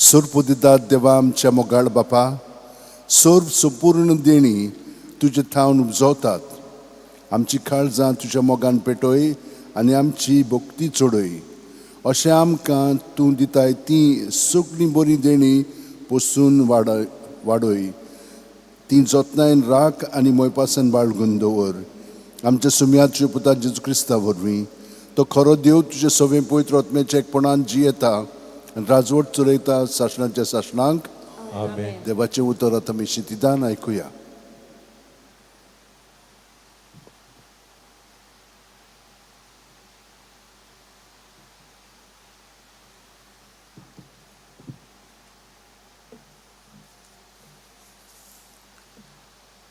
सोरपो दितात देवा आमच्या मोगाळ बापा, सर्व संपूर्ण देणी तुजे थावन उपजवतात. आमची काळजां तुज्या मोगान पेटय आनी आमची भक्ती चडय, अशें आमकां तूं दिताय ती सगळीं बरीं देणी पोसून वाडय वाडय. ती जतनायन राख आनी मोयपासान बाळगून दवर. आमच्या सुमया तुज्या पुता जेजू क्रिस्ता वरवीं. तो खरो देव, तुजे सवें पवित्र आत्म्याच्या एकपणान जियेता आनी राजवट चलयता सासणाच्या सासणांक. आमेन. देवाचें उतर आतां आमी शितिदान आयकुया.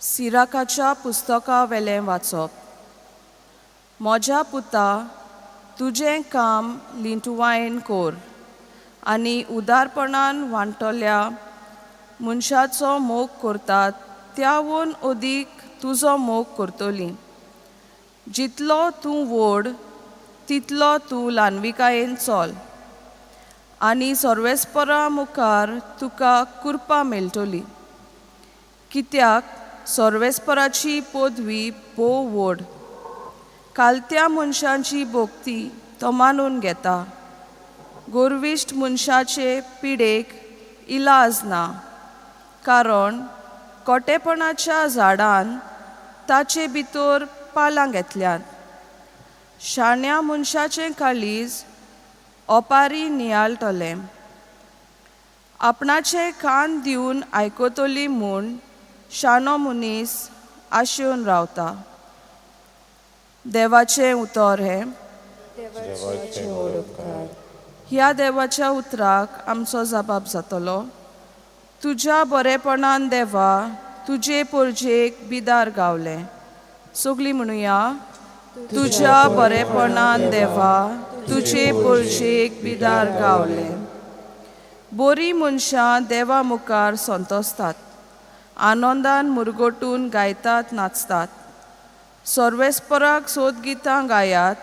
सिराकाच्या पुस्तका वेलें वाचप. म्हज्या पुता, तुजें काम लिंटुवायन कोर आनी उदारपणान वांटोल्या मनशाचो मोग करतात त्यावून अदीक तुजो मोग करतली. जितलो तूं व्हड तितलो तूं ल्हानविकायेन चल आनी सर्वेस्परा मुखार तुका कृपा मेळटली, कित्याक सर्वेस्पराची पदवी भोव व्हड. कालत्या मनशांची भक्ती तो मानून घेता. गोरविश्ट मनशाचे पिडेक इलाज ना, कारण कोटेपणाच्या झाडान ताचे भितर पालां घेतल्यात. शाण्या मनशाचें काळीज ओपारी नियाळटलें. आपणाचे कान दिवन आयकतली म्हूण शाणो मनीस आशेवन रावता. देवाचें उतर हें. देवाचे व्हड उपकार. ह्या देवाच्या उतराक आमचो जबाब जातलो. तुज्या बरेपणान देवा तुजे पोरजेक बिदार गावलें. सगळीं म्हणुया. तुज्या बरेपणान देवा तुजे पोरजेक बिदार गावलें. बरीं मनशां देवा मुखार संतोसतात, आनंदान मुरगटून गायतात नाचतात. सर्वेस्पराक सोद गितां गायात,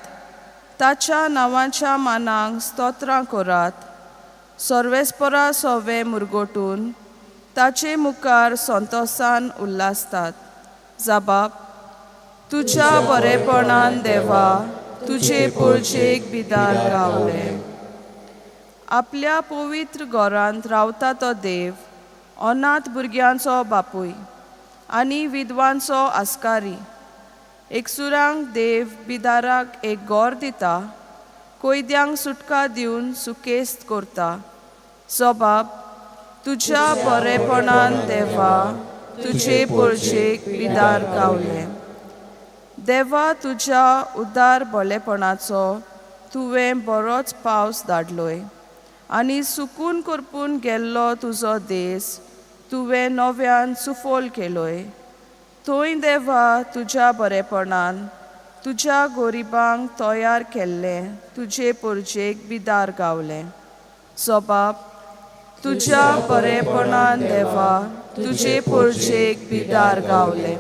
ताच्या नांवाच्या मानांक स्तोत्रां करात. सर्वेस्परा सोवे मुरगटून ताचे मुखार संतोसान उल्हासतात. जबाब. तुज्या बरेपणान देवा तुजे पोरजेक बिदार गावले. आपल्या पवित्र घरांत रावता तो देव, अनाथ भुरग्यांचो बापूय आनी विधवांचो आस्कारी. एकसुरांक देव बिदाराक एक गोर दिता, कोयद्यांक सुटका दिवन सुकेस्त करता. जबाब. तुज्या बरेपणान देवा तुजे पोरजेक बिदार गावले. देवा, तुज्या उदार भलेपणाचो तुवें बरोच पावस धाडलोय आनी सुकून करपून गेल्लो तुजो देस तुवें नव्यान सुफोल केलोय. थंय देवा तुज्या बरेपणान तुज्या गोरिबांक तयार केल्लें तुजे पोरजेक बिदार गावलें. जबाब. तुज्या बरेपणान देवा तुजे पोरजेक बिदार गावलें.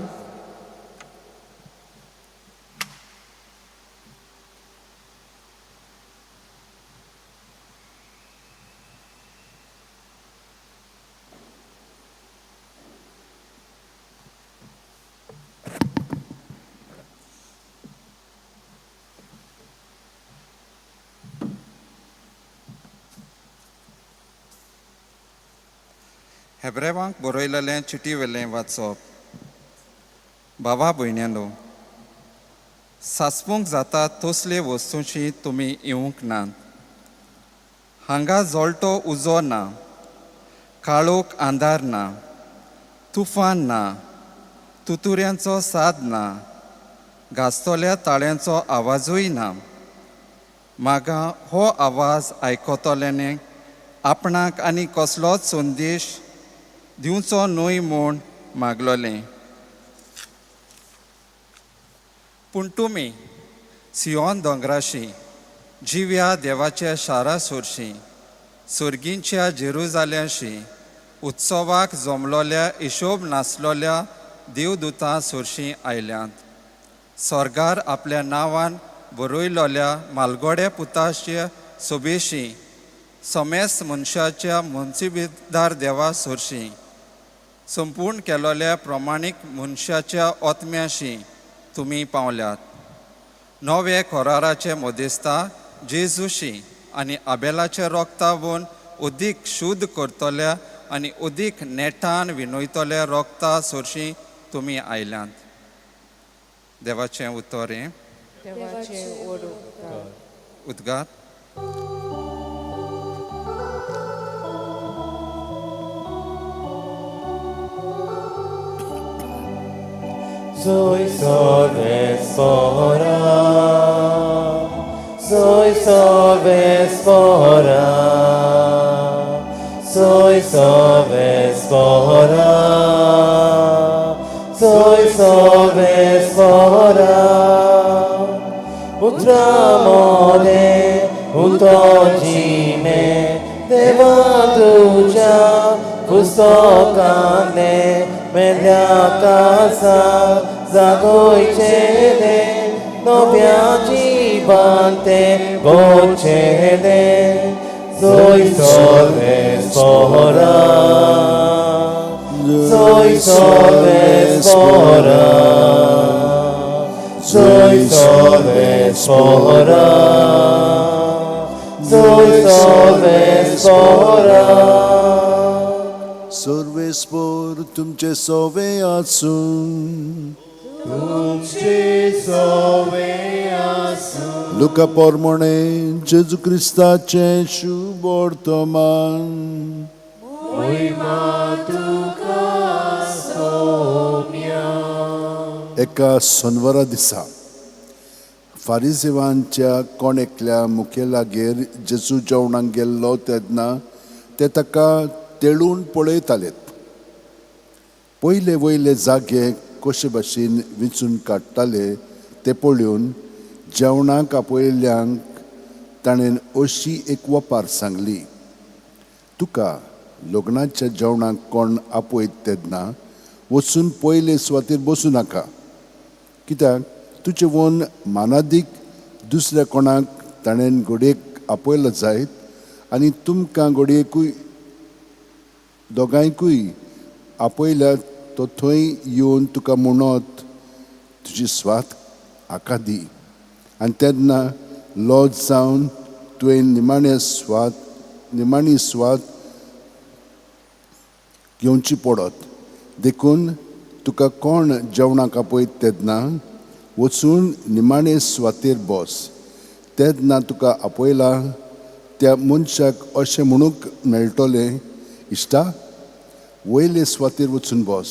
हेब्रेवांक बरयलेलें चिटी वेलें वाचप. बाबा भयण्यानो, सासपूंक जाता तसले वस्तूंशी तुमी येवंक नात. हांगा जळटो उजो ना, काळोख आंधार ना, तुफान ना, तुतुऱ्यांचो साद ना, गाजतल्या ताळ्यांचो आवाजूय ना. मागा हो आवाज आयकतल्याने आपणाक आनी कसलोच संदेश दिवचो न्हय म्हूण मागलोलें. पूण तुमी सियोन दोंगराशी, जिव्या देवाच्या शारा सोरशी, सर्गींच्या जेरुजाल्यांशी, उत्सवाक जमलोल्या हिशोब नासलोल्या देवदुतां सोरशीं आयल्यांत. स्वर्गार आपल्या नांवान बरयलोल्या मालगोड्या पुताच्या सोबेशी समेस्त मनशाच्या मनसिबीदार देवा सोरशी संपूर्ण केलोल्या प्रमाणीक मनशाच्या ओतम्याशी तुमी पावल्यात. नवे कोराराचे मदेस्ता जेजूशी आनी आबेलाचे रोगता वून उदीक शुद्ध करतल्या आनी उदीक नेटान विनयतल्या रोगता सोरशी तुमी आयल्यांत. देवाचें उतर हें. देवाचे व्हड उपकार. उद्गार. Soy sovespora, soy sovespora, soy sovespora, soy sovespora. Utramore, utojine, devaduja, पुस्तकाने मेल्या कासा जागोयचेले नव्या जिवांते बोचेले. Soy sovespora, soy sovespora, soy sovespora, soy sovespora. सर्वेस्पोर तुमचे सोवे आसूं. तुमचे सोवे आसूं. लुका पोरमोणे जेजू क्रिस्ताचें शुभ वर्तमान. मोहिमा तुका सोम्या. एका सोनवरा दिसा फारिजेवांच्या कोण एकल्या मुखेलागेर जेजू जेवणाक गेल्लो तेन्ना ते ताका तेळून पळयतालेत. पयले वयले जागे कशे भाशेन विंचून काडटाले ते पळोवन जेवणाक आपयल्ल्यांक ताणें अशी एक वपार सांगली, तुका लग्नाच्या जेवणाक कोण आपयत तेन्ना वचून पयले सुवातेर बसूं नाका, कित्याक तुजे वन मानादीक दुसऱ्या कोणाक ताणें घडयेक आपयलो जायत आनी तुमकां घडयेकूय दोगांयकूय आपयल्यार तो थंय येवन तुका म्हणत तुजी स्वात हाका दी, आनी तेन्ना लॉज जावन तुवें निमाणी स्वात घेवची पडत. देखून तुका कोण जेवणाक आपयत तेन्ना वचून निमाणे सुवातेर बस, तेन्ना तुका आपयला त्या मनशाक अशें म्हणूंक मेळटलें, इश्टा वयले सुवातेर वचून बस,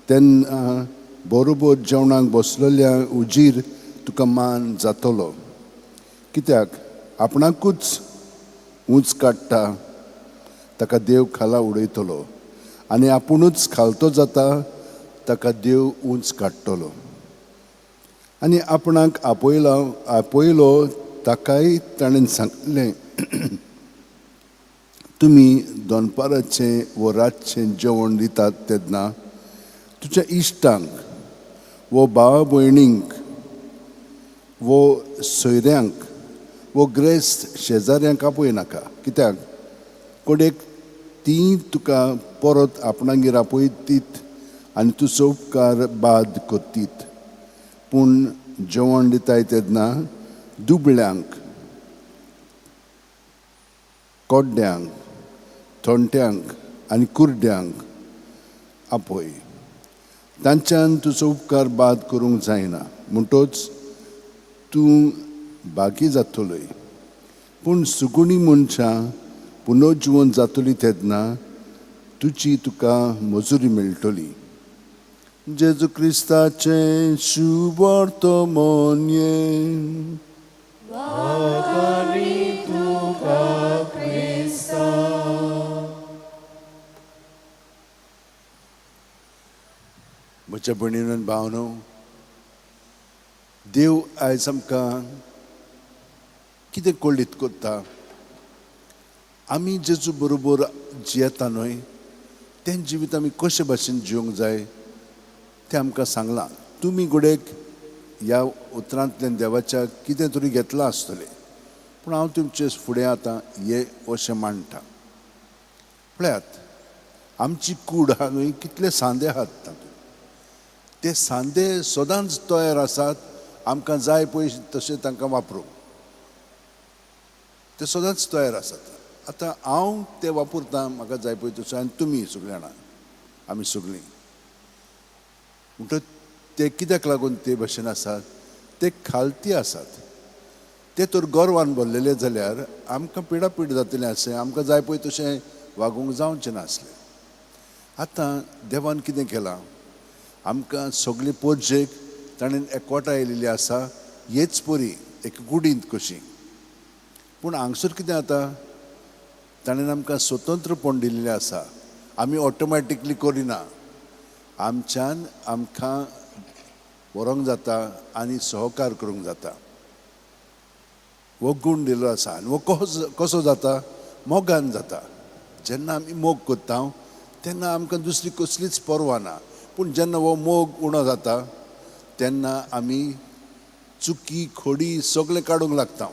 तेन्ना बरोबर जेवणाक बसलेल्या उजीर तुका मान जातलो. कित्याक आपणाकूच ऊंच काडटा ताका देव खाला उडयतलो आनी आपुणूच खालतो जाता ताका देव ऊंच काडटलो. आनी आपणाक आपयलो ताकाय ताणें सांगलें, तुमी दनपाराचें वो रातचें जेवण दितात तेन्ना तुज्या इश्टांक वो भाव भयणींक वो सोयऱ्यांक वो ग्रेस्त शेजाऱ्यांक आपय नाका, कित्याक कोडेक तीं तुका परत आपणागेर आपयतीत आनी तुजो उपकार बाद करतीत. पूण जेवण दिताय तेन्ना दुबळ्यांक, कोड्ड्यांक, थोंट्यांक आनी कुर्ड्यांक आपय, तांच्यान तुजो उपकार बाद करूंक जायना, म्हणटोच तूं बागी जातलोय. पूण सुगुणी मनशां पुनर्जिवन जातली तेन्ना तुजी तुका मजुरी मेळटली. जेजू क्रिस्ताचें शुभ वर्तमान. म्हज्या भयणीन भावनो, देव आयज आमकां कितें कळीत करता, आमी जेजू बरोबर जियेता न्हय तें जिवीत आमी कशे भाशेन जिवंक जाय तें आमकां सांगलां. तुमी घडयेक ह्या उतरांतल्यान देवाच्या कितें तरी घेतलां आसतलें, पूण हांव तुमचे फुडें आतां हे अशें मांडटा. पळयात, आमची कूड आहा न्हय, कितले सांदे आहात तातूंत. ते सांदे सदांच तयार आसात आमकां जाय पळय तशें तांकां वापरूंक. ते सदांच तयार आसात. आतां हांव ते वापरतां म्हाका जाय पळय तशें, आनी तुमी सगळीं जाणां, आमी सगळीं. म्हणटकच ते कित्याक लागून ते भशेन आसात? ते खालती आसात. ते तर गर्वान भरलेले जाल्यार आमकां पिडापीड जातलें आसलें, आमकां जाय पळय तशें वागूंक जावचें नासलें. आतां देवान कितें केलां, आमकां सगळे पोरजेक ताणें एकवटां येयलेली आसा, हेच परी एक गुडींत कशी. पूण हांगसर कितें जाता, ताणें आमकां स्वतंत्रपण दिल्लें आसा. आमी ऑटोमॅटिकली करिना, आमच्यान आमकां व्हरोंक जाता आनी सहकार करूंक जाता. हो गूण दिल्लो आसा. आनी हो कसो जाता? मोगान जाता. जेन्ना आमी मोग करता तेन्ना आमकां दुसरी कसलीच पर्वा ना. पूण जेन्ना हो मोग उणो जाता तेन्ना आमी चुकी खोडी सगळें काडूंक लागता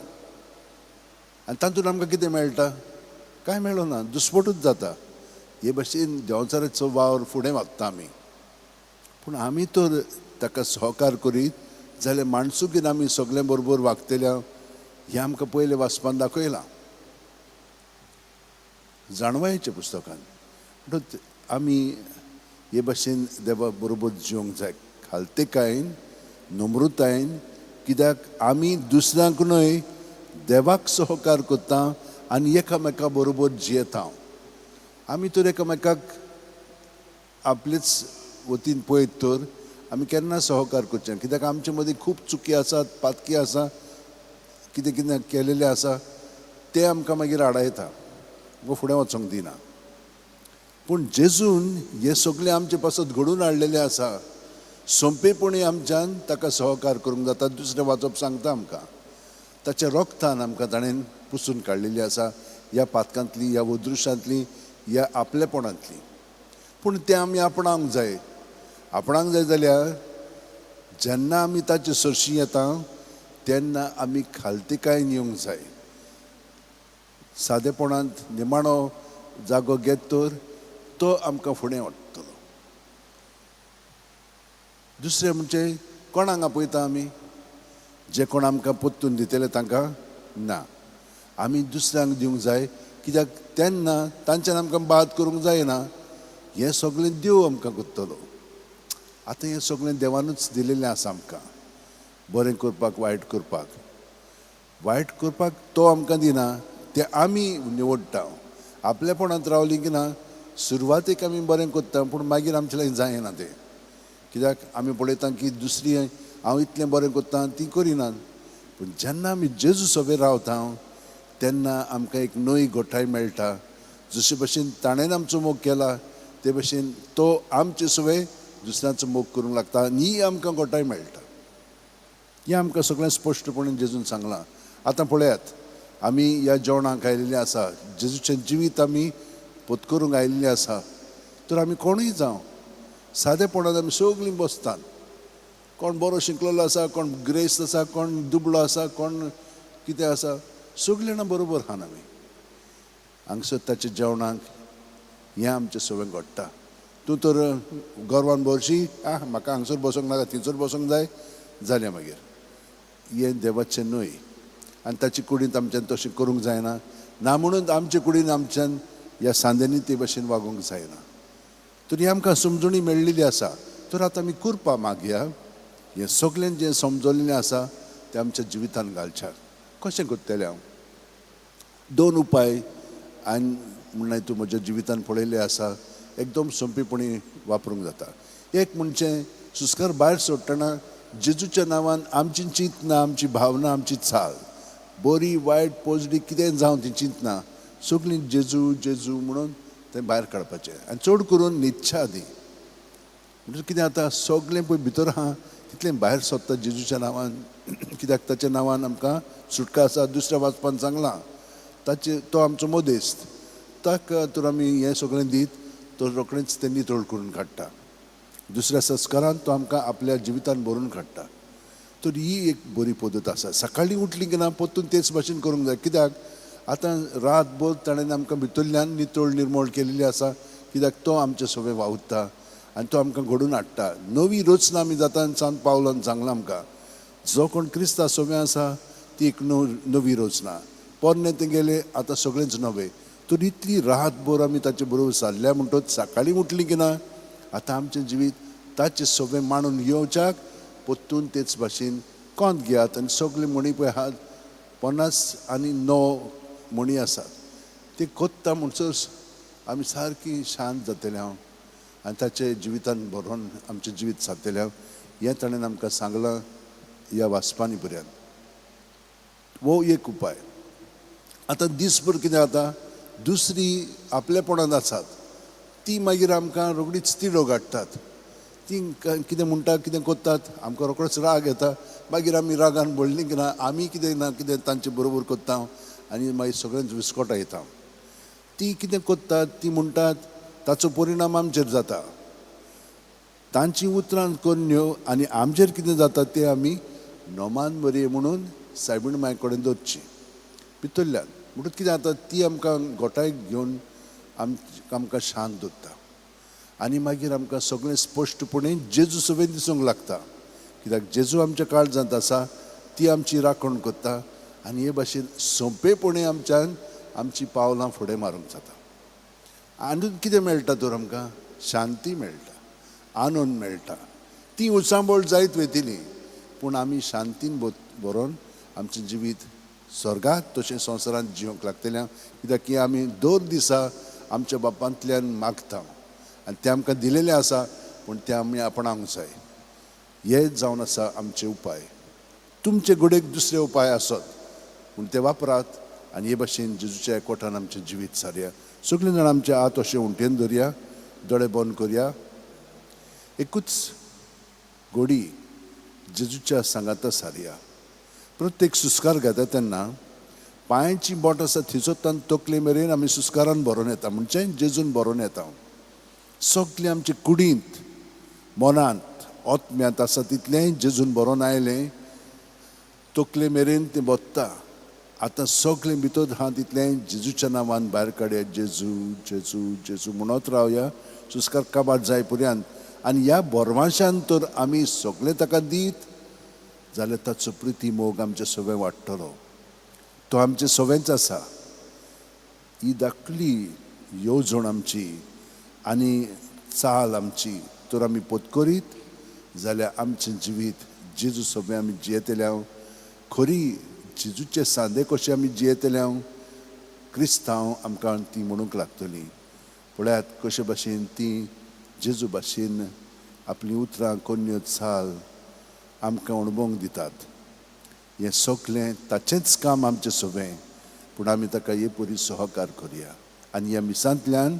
आनी तातूंत आमकां कितें मेळटा? कांय मेळना, दुस्पटूच जाता. हे भशेन देंवचाराचो वावर फुडें वता आमी. पूण आमी तर ताका सहकार करीत जाल्यार माणसुकीन आमी सगळें बरोबर वागतल्या हें आमकां पयलें वाचपान दाखयलां जाणवायेच्या पुस्तकान. म्हणटकच आमी हे भशेन देवा बरोबर जिवंक जाय, खालतेकायेन, नम्रतायेन. कित्याक आमी दुसऱ्यांक न्हय देवाक सहकार करता आनी एकामेका बरोबर जियेता. आमी तर एकामेकाक आपलेच वतीन पळयत तर आमी केन्ना सहकार करचे? कित्याक आमचे मदीं खूब चुकी आसात, पातकी आसा, कितें कितें केलेलें आसा, तें आमकां मागीर आडायता, आमकां फुडें वचोंक दिना. पूण जेजून हें सगळें आमचे पासत घडून हाडलेलें आसा. सोंपेपणी आमच्यान ताका सहकार करूंक जाता. दुसरें वाचप सांगता आमकां, ताच्या रोगतान आमकां ताणें पुसून काडलेली आसा ह्या पातकांतली, ह्या अदृश्यांतली, ह्या आपलेपणांतली. पूण तें आमी आपणावंक जाय. आपणाक जाय जाल्यार जेन्ना आमी ताचे सरशी येता तेन्ना आमी खालतीकायेन येवंक जाय. सादेपणांत निमाणो जागो घेत तर तो आमकां फुडें वाडटलो. दुसरें म्हणजे कोणाक आपयता आमी? जे कोण आमकां परतून दितले तांकां ना, आमी दुसऱ्यांक दिवंक जाय. कित्याक तेन्ना तांच्यान आमकां बाद करूंक जायना. हें सगळें देव आमकां करतलो. आतां हें सगळें देवानूच दिलेलें आसा आमकां, बरें करपाक, वायट करपाक. वायट करपाक तो आमकां दिना, तें आमी निवडटा. आपलेपणांत रावलीं की ना, सुरवातेक आमी बरें करता, पूण मागीर आमचे लागीं जायना तें. कित्याक आमी पळयता की दुसरी हांव इतलें बरें करता, ती करिनात. पूण जेन्ना आमी जेजू सभेर रावता तेन्ना आमकां एक नवी गोठाय मेळटा. जशे भशेन ताणें आमचो मोग केला ते भशेन तो आमचे सवे दुसऱ्यांचो मोग करूंक लागता आनी ही आमकां गोठाय मेळटा. हें आमकां सगळें स्पश्टपणान जेजून सांगलां. आतां पळयात, आमी ह्या जेवणाक आयिल्लीं आसा, जेजूचें जिवीत आमी पत्करूंक आयिल्लीं आसा. तर आमी कोणूय जावं, सादेपणान आमी सगळीं बसतात. कोण बरो शिकलेलो आसा, कोण ग्रेस्त आसा, कोण दुबळो आसा, कोण कितें आसा, सगळीं जाणां बरोबर आहात आमी. हांगसर ताच्या जेवणाक हें आमचें सगळें घडटा. तूं तर गर्वान भरशी, आं म्हाका हांगसर बसोंक नाका, थंयसर बसोंक जाय, जालें मागीर. हें देवाचें न्हय आनी ताचे कुडींत आमच्यान तशें करूंक जायना. ना म्हणून आमचे कुडीन आमच्यान ह्या सांद्यांनी ते भशेन वागोवंक जायना. तर ही आमकां समजणी मेळ्ळिल्ली आसा. तर आतां आमी कुरपा मागया, हें सगळें जें समजलेलें आसा तें आमच्या जिवितान घालच्याक. कशें करतलें हांव? दोन उपाय हांवें म्हणल्यार तूं म्हज्या जिवितान पळयल्ले आसा, एकदम सोंपेपणी वापरूंक जाता. एक म्हणजे सुस्कार भायर सोडटना जेजूच्या नांवान आमची चिंतना, आमची भावना, आमची चाल, बरी वायट पोजडी कितें जावं ती चिंतना सगळीं जेजू जेजू म्हणून तें भायर काडपाचें. आनी चड करून न्हिदच्या आदीं. म्हणटकीर कितें जाता, सगळें पळय भितर आहा तितलें भायर सोदता जेजूच्या नांवान. कित्याक ताच्या नांवान आमकां सुटका आसा. दुसऱ्या वाचपान सांगलां ताचे तो आमचो मदेस्त, ताका तर आमी हें सगळें दीत तो रोखडेंच तें नितळ करून काडटा. दुसऱ्या संस्कारान तो आमकां आपल्या जिवितान भरून काडटा. तर ही एक बरी पद्दत आसा. सकाळीं उठली की ना परतून तेच भाशेन करूंक जाय, कित्याक आतां रातभर ताणें आमकां भितरल्यान नितळ निर्मळ केल्ली आसा, कित्याक तो आमचे सगळें वावुरता आनी तो आमकां घडून हाडटा. नवी रचना आमी जाता सांत पावलान सांगलां आमकां, जो कोण क्रिस्ता सगळें आसा ती एक नवी रचना, पोरणें तें गेलें आतां सगळेंच नवें. तर इतली रातभर आमी ताचे बरोबर सारल्या म्हणटच सकाळीं उठली की ना आतां आमचें जिवीत ताचें सगळें मांडून येवच्याक परतून तेच भाशेन कोंत घेयात. आनी सगळे म्हणी पळय आहात 59 म्हणी आसात, ते कोत्ता म्हणसर आमी सारकी शांत जातले हांव आनी ताचे जिवितान भरोन आमचें जिवीत सारतलें हांव. हें ताणें आमकां सांगलां ह्या वाचपांनी पर्यंत. हो एक उपाय. आतां दीसभर कितें जाता, दुसरी आपलेपणांत आसात ती मागीर आमकां रोखडीच तिडो काडटात, ती कितें म्हणटा कितें करतात आमकां रोखडोच राग येता, मागीर आमी रागान बोल्ली की ना आमी कितें ना कितें तांचे बरोबर करता आनी मागीर सगळेंच विस्कोटा येता. ती कितें करतात ती म्हणटात ताचो परिणाम आमचेर जाता, तांची उतरां करण्यो आनी आमचेर कितें जाता तें आमी नोमान बरी म्हणून सायबीण माय कडेन दवरची भितरल्यान. म्हणून कितें जाता ती आमकां गोठाय घेवन आमकां शांत दवरता आनी मागीर आमकां सगळें स्पश्टपणे जेजू सगळें दिसूंक लागता, कित्याक जेजू आमच्या काळजांत आसा, ती आमची राखण करता आनी हे भाशेन सोंपेपणी आमच्यान आमची पावलां फुडें मारूंक जाता. आनी कितें मेळटा तर आमकां शांती मेळटा, आनंद मेळटा. ती उचांबळ जायत वयतली पूण आमी शांतीन बरोवन आमचें जिवीत स्वर्गात तशें संवसारांत जिवंक लागतलें, कित्याक की आमी दर दिसा आमच्या बापांतल्यान मागता आनी तें आमकां दिलेलें आसा, पूण तें आमी आपणावंक जाय. हे जावन आसा आमचे उपाय. तुमचे घडयेक दुसरे उपाय आसत पूण ते वापरात आनी हे भाशेन जेजूच्या एकवटान आमचें जिवीत सारया. सगळीं जाणां आमचे हात अशें उंटेन धरया, दोळे बंद करया, एकूच घोडी जेजूच्या सांगाता सारया. प्रत्येक सुस्कार घेता तेन्ना पांयांची बोट आसा थंयसर तकले मेरेन आमी सुस्कारान भरोन येता, म्हणजे जेजून भरोन येता. सगळें आमचे कुडींत मनांत आत्म्यांत आसा तितलें जेजून भरोन आयलें, तकले मेरेन तें बत्ता. आतां सगळें भितर आहा तितलें जेजूच्या नांवान भायर काडया, जेजू जेजू जेजू म्हणत रावया सुस्कार काबार जाय पर्यंत. आनी ह्या बोरवांशान तर आमी सगळें ताका दीत जाल्यार ताचो प्रिती मोग आमचे सगळें वाडटलो. तो आमचे सगळेंच आसा. ही धाकली येवजण आमची आनी चाल आमची तर आमी पोतकरीत जाल्यार आमचें जिवीत जेजू सगळें आमी जियेतले हांव, खरी जेजूचे सांदे कशे आमी जियेतले हांव, क्रिस्तांव आमकां ती म्हणूंक लागतली. पळयात कशे भाशेन ती जेजू भाशेन आपलीं उतरां कोन्यो चाल आमकां अणभवंक दितात. हें सगळें ताचेंच काम आमचें सगळें, पूण आमी ताका हे परी सहकार करया आनी ह्या मिसांतल्यान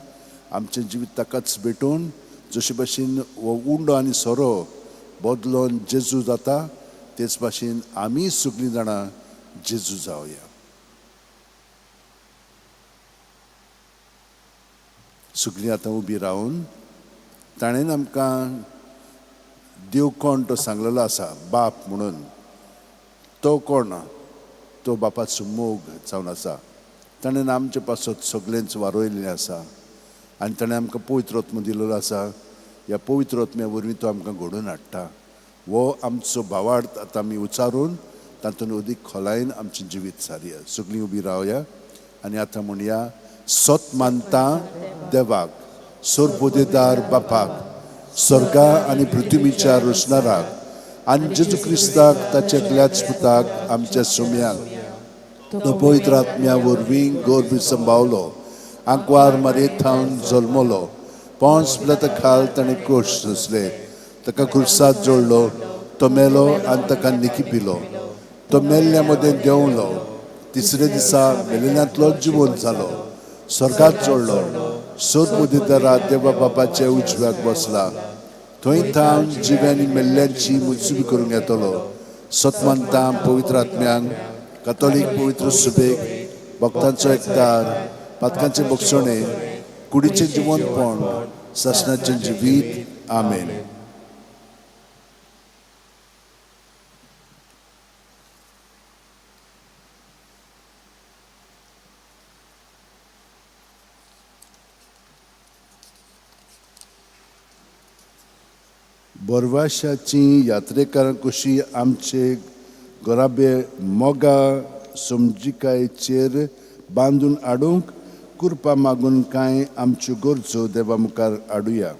आमचें जिवीत ताकाच भेटोवन जशे भाशेन हो उंडो आनी सोरो बदलोन जेजू जाता तेच भाशेन आमी सगळीं जाणां जेजू जावया. सगळीं आतां उबी रावन ताणें आमकां देव कोण तो सांगलेलो आसा, बाप म्हणून. तो कोण, तो बापाचो मोग जावन आसा. ताणें आमचे पासत सगळेंच वारयल्लें आसा आनी ताणें आमकां पवित्र आत्मो दिलेलो आसा. ह्या पवित्र आत्म्या वरवीं तो आमकां घडोवन हाडटा. हो आमचो भावार्थ आतां आमी उच्चारून तातूंत अदीक खोलायेन आमचें जिवीत सारया. सगळीं उबी रावया आनी आतां म्हणया, सत मानता देवाक, सोरपोदेदार बापाक, स्वर्गा आनी पृथ्वीच्या रचणाराक आनी जेजू क्रिस्ताक ताच्या एकल्याच पुताक आमच्या सोम्याक, तो पवित्र आत्म्या वरवीं गर्भ संभावलो, आंकवार मारयेत थावन जल्मलो, पोंस पिलाता खाल ताणें कोश सोंसले, ताका खुर्सात जोडलो, तो मेलो आनी ताका निकिपिलो, तो मेल्ल्या मदें देंवलो, तिसरे दिसा मेलेल्यांतलो जिवंत जालो, स्वर्गात चडलो, सोदबुद्दीदारा देवा बापाच्या उजव्याक बसला, थंय थावन जिव्यांनी मेल्ल्यांची मुजबी करूंक येतलो. सतमानता पवित्र आत्म्यांक, कथोलीक पवित्र सुबेक, भक्तांचो एकदार, पातकांचे बक्षणे, कुडीचें जिवनपण, सासणाचें जिवीत. आमेन. बोरवाशाची यात्रेकारां कशी आमचे घराबे मोगा समजिकायेचेर बांदून हाडूंक कृपा मागून कांय आमच्यो गरजो देवा मुखार हाडुया.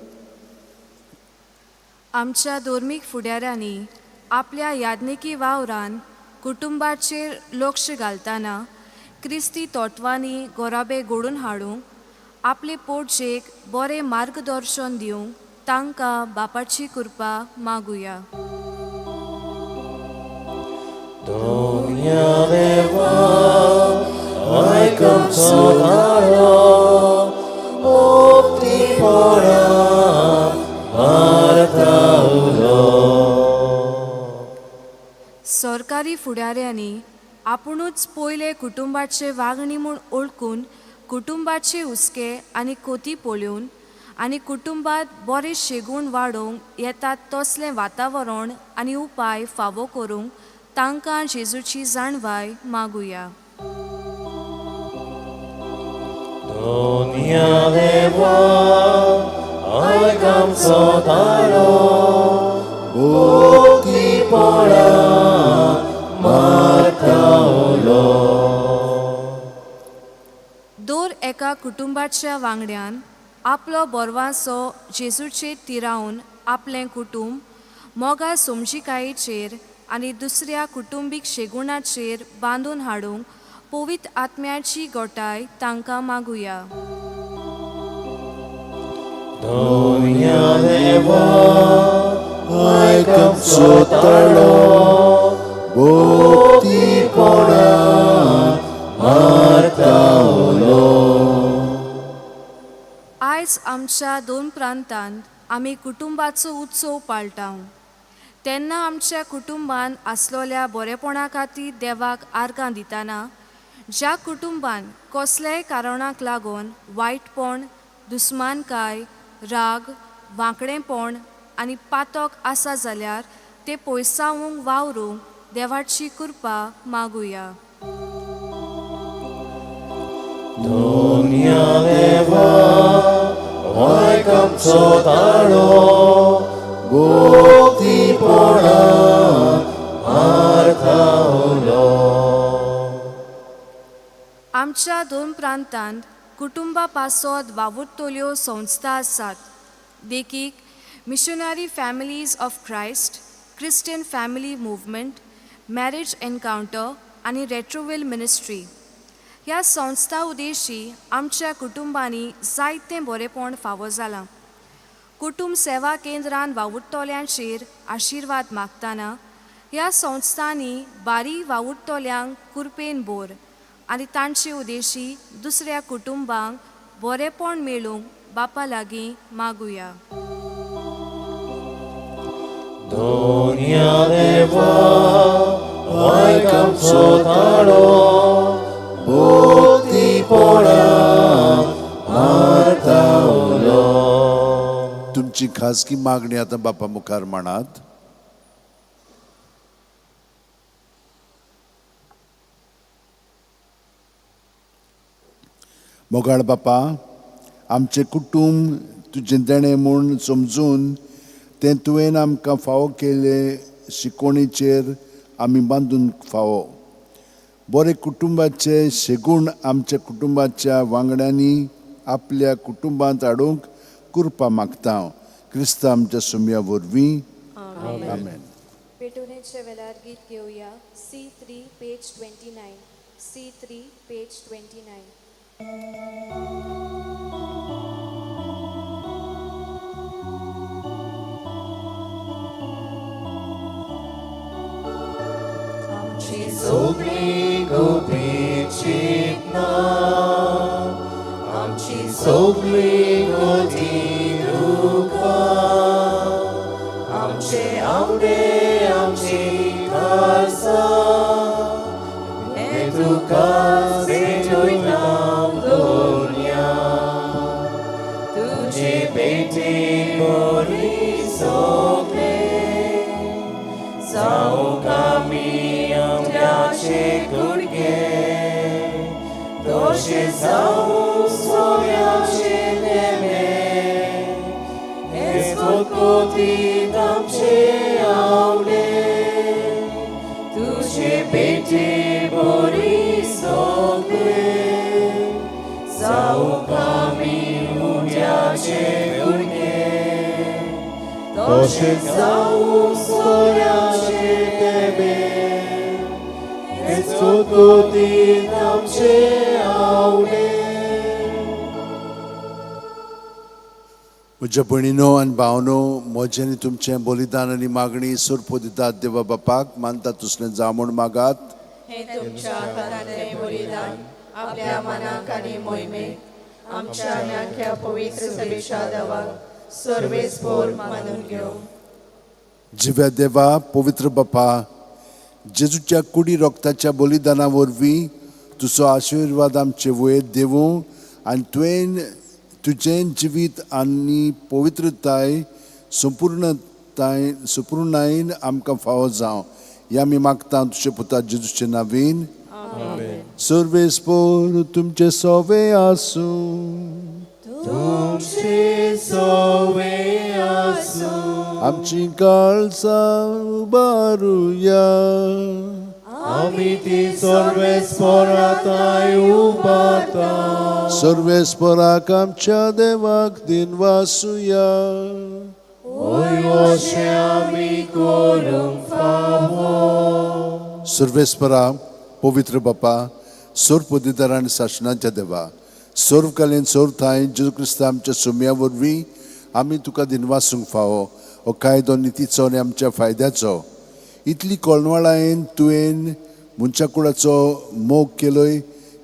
आमच्या धर्मीक फुडाऱ्यांनी आपल्या याज्ञिकी वावरान कुटुंबाचेर लक्ष घालतना क्रिस्ती तत्वांनी गोराबे घडोवन हाडूंक आपले पोटजेक बरें मार्गदर्शन दिवंक तांकां बापाची कृपा मागुया. दोन्या देवा आयक आमचो ताळो मुक्तीपणान मारता उलो. सरकारी फुडाऱ्यांनी आपुणूच पयले कुटुंबाचे वागणी म्हूण ओळखून कुटुंबाचे हुस्के आनी कोती पळोवन आनी कुटुंबांत बरे शेगूण वाडोवंक येतात तसलें वातावरण आनी उपाय फावो करूंक तांकां जेजूची जाणवाय मागुया. दोन्या देवा आयक आमचो ताळो मुक्तीपणान मारता उलो. दर एका कुटुंबाच्या वांगड्यान आपलो बोरवांसो जेजूचेर तिरावन आपलें कुटुंब मोगा समजिकायेचेर आनी दुसऱ्या कुटुंबीक शेगुणाचेर बांदून हाडूंक पवित्र आत्म्याची गोटाय तांकां मागुया. दोन्या देवा आयक आमचो ताळो मुक्तीपणान मारता उलो. आयज आमच्या दोन प्रांतांत आमी कुटुंबाचो उत्सव पाळटा तेन्ना आमच्या कुटुंबान आसलोल्या बरेपणा खातीर देवाक आर्गां दितना ज्या कुटुंबान कसल्याय कारणाक लागून वायटपण, दुस्मानकाय, राग, वांकडेपण आनी पातक आसा जाल्यार ते पयसावूंक वावरूंक देवाची कृपा मागुया. दोन्या देवा आयक आमचो ताळो मुक्तीपणान मारता उलो. आमच्या दोन प्रांतांत कुटुंबा पासत वावुरतल्यो संस्था आसात, देखीक missionary families of Christ, Christian family movement, marriage encounter आनी रेट्रोवेल मिनिस्ट्री. ह्या संस्था उद्देशी आमच्या कुटुंबांनी जायतें बरेपण फावो जालां. कुटुंब सेवा केंद्रान वावुरतल्यांचेर आशिर्वाद मागतना ह्या संस्थांनी बारी वावुरतल्यांक कुरपेन बोर आनी तांचे उद्देशी दुसऱ्या कुटुंबांक बरेपण मेळूंक बापा लागीं मागुया. दोन्या देवा आयक आमचो ताळो मुक्तीपणान मारता उलो. तुमची खाजगी मागणी आतां बापा मुखार मांडात. मोगाळ बापा, आमचें कुटूंब तुजें देणें म्हूण समजून तें तुवें आमकां फावो केल्ले शिकवणीचेर आमी बांदून फावो. बरे कुटुंबाचे शेगूण आमच्या कुटुंबाच्या वांगड्यांनी आपल्या कुटुंबांत हाडूंक कृपा मागता क्रिस्तांव आमच्या सुम्या वरवीं. आमेन. पेटोवणेच्या वेळार गीत घेवया. C3 page 29, C3 page 29. आमची सगळी गुपीत चिंतना, आमची सगळी गती दुखां, आमचे आवडे आमची खासा, हे तुका भेटयता दोन्या, तुजे भेटी बरी सगळे, जावंक आमी आमच्याचे गुडगे, तशें जावं सोऱ्याचे नेमे, हेच कोतीत. आमी उंड्याचे कुडके तशेंच जावं सोऱ्याचे तेबे हे चतुर्थीन आमचे आवडे. म्हज्या भयणीनो आनी भावनो, म्हजें आनी तुमचें बलिदान आनी मागणी सोरपो दितात देवा बापाक मानता तसलें जावं म्हूण मागात. हे तुमच्या हातांतलें बलिदान आपल्या मनाक आनी मोहिमेक आमच्या आनी आख्या पवित्र सभेच्या देवाक सर्वेस्पोर मानून घेवं. जिव्या देवा, पवित्र बापा, जेजूच्या कुडी रोगताच्या बलिदाना वरवीं तुजो आशिर्वाद आमचे वयर देवूं आनी तुवें तुजें जिवीत आनी पवित्रताय संपूर्णताय संपूर्णायेन आमकां फावो जावं हें आमी मागता तुजे पुता जेजूचे नावीन. सर्वेस्पोर तुमचे सोवे आसूं. तुमचे सोवे आसूं. आमची काळजां उबारुया. आमी ती सर्वेस्पोराताय उबारता. सर्वेस्पोराक आमच्या देवाक दिनवासुया. ओय अशें आमी करूंक फावो. सर्वेस्परा, पवित्र बापा, सर्व आनी सासणाच्या देवा, सर्वकालीन सर्व थांय जेजू क्रिस्ता आमच्या सुम्या वरवीं आमी तुका दिनवासूंक फावो. हो कायदो नितीचो आनी आमच्या फायद्याचो. इतली कोळवाळायेन तुवें मनशा कुळाचो मोग केलोय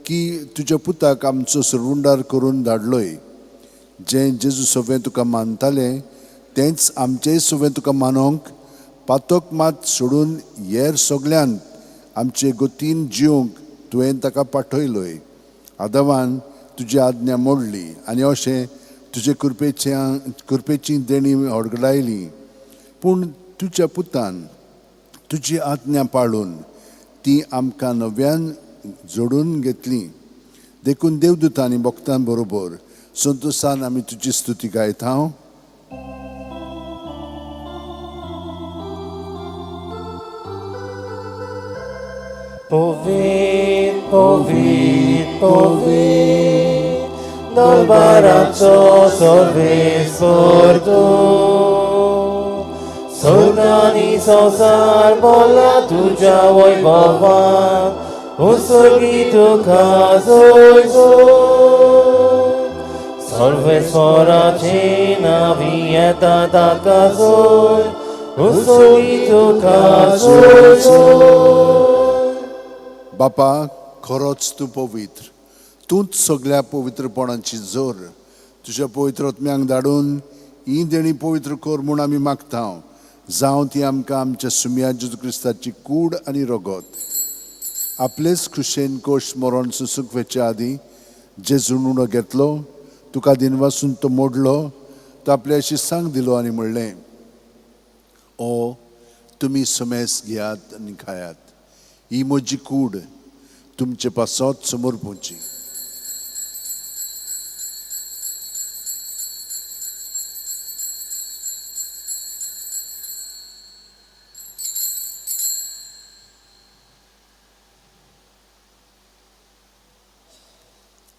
की तुज्या पुताक आमचो सरवुंडार करून धाडलोय. जें जेजू सवें तुका मानतालें तेंच आमचेय सवें तुका मानोंक पातक मात सोडून हेर सगळ्यान आमचे गोतीन जिवंक तुवें ताका पाठयलोय. आदवान तुजी आज्ञा मोडली आनी अशें तुजे कृपेची देणी हडगडायली, पूण तुज्या पुतान तुजी आज्ञा पाळून ती आमकां नव्यान जोडून घेतली. देखून देवदूतां आनी भक्तां बरोबर संतोशान आमी तुजी स्तुती गायता. Povit, povit, povit, dal barazzo solves tu. Sultani संसार बोला तुझ्या वैभवान, उसगी तुका जोय जोय. सर्वेस्वराचे नावी येता ताका जोय, उसगी तुका जोय जोय. बापा, खरोच तूं पवित्र, तूंच सगळ्या पवित्रपणाची जोर. तुज्या पवित्र आत्म्यांक धाडून ही देणी पवित्र कर म्हूण आमी मागता. जावं ती आमकां आमच्या सुम्या जेजू क्रिस्ताची कूड आनी रगत. आपलेच खुशेन कोश मरण सोसूंक वचच्या आदीं जेजून उणो घेतलो, तुका दिनवासून तो मोडलो, तो आपल्या शिसांक दिलो आनी म्हणलें, ओ तुमी समेस घेयात आनी खायात, ही म्हजी कूड तुमचे पासत समोर पोवची.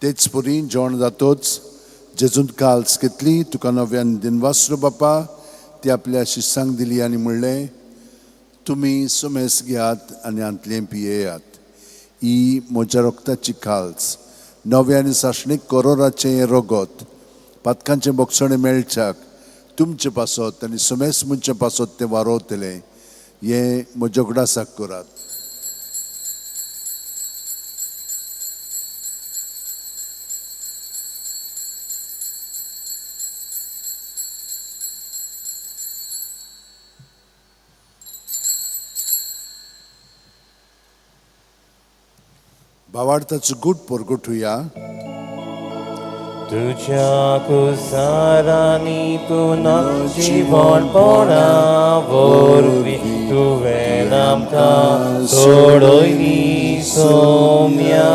तेच परी जेवण जातोच जेजून काल्स घेतली, तुका नव्यान दिनवासलो बापा, ती आपल्या शिसांक दिली आनी म्हणलें, तुमी सुमेस घेयात आनी हांतलें पियेयात, ही म्हज्या रोगताची काल्स, नव्या आनी सासणीक करोराचें हें रगत, पातकांचें बोगसणें मेळच्याक तुमचे पासत आनी सुमेस मनच्या पासत तें वारोवतलें, हें म्हज्या उगडासाक करात. भावार्थाचो गूट परगटुया. तुझ्या कुसारांनी पुनर्जीवनपणा वरवीं तुवें आमकां सोडयली सोम्या.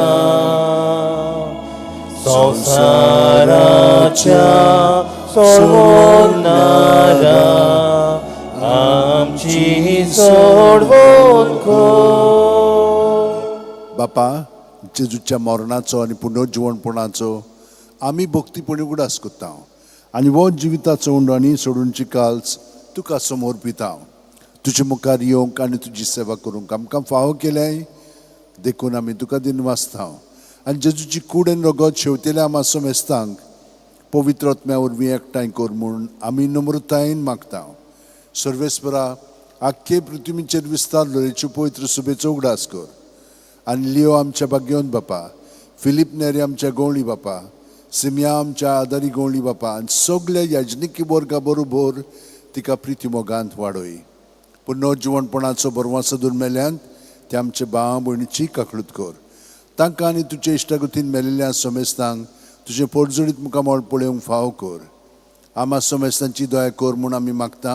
संवसाराच्या सोडवणारा आमची सोडवण कर. बापा, जेजूच्या मरणाचो आनी पुनर्जिवणपणाचो आमी भक्तीपणी उगडास करता आनी हो जिविताचो उंडो आनी सोडूनची काल्स तुका समोर पिता. तुजे मुखार येवंक आनी तुजी सेवा करूंक आमकां फावो केल्याय देखून आमी तुका दिनवासता. आनी जेजूची कूड आनी रगत शेवतेल्या आमा समेस्तांक पवित्र आत्म्या वरवीं एकठांय कर म्हूण आमी नम्रतायेन मागता. सर्वेस्परा आख्खे पृथ्वीचेर विस्तार लोरेच्यो पवित्र सुबेचो उगडास कर आनी लियो आमच्या भाग्यवंत बापा, फिलीप नेरी आमच्या गवळी बापा, सिमया आमच्या आदारी गवळी बापा आनी सगल्या याजनिकी वर्गा बरोबर तिका प्रिती मोगांत वाडय. पूण जिवनपणाचो बरवासो दुर्मेल्यान ते आमचे भाव भयणीची काकळूत कर. तांकां आनी तुजे इश्टागतीन मेलिल्ल्या समेस्तांक तुजें पोटजोडीत मुखामळ पळोवंक फावो कर. आमा समेस्तांची दया कर म्हूण आमी मागता.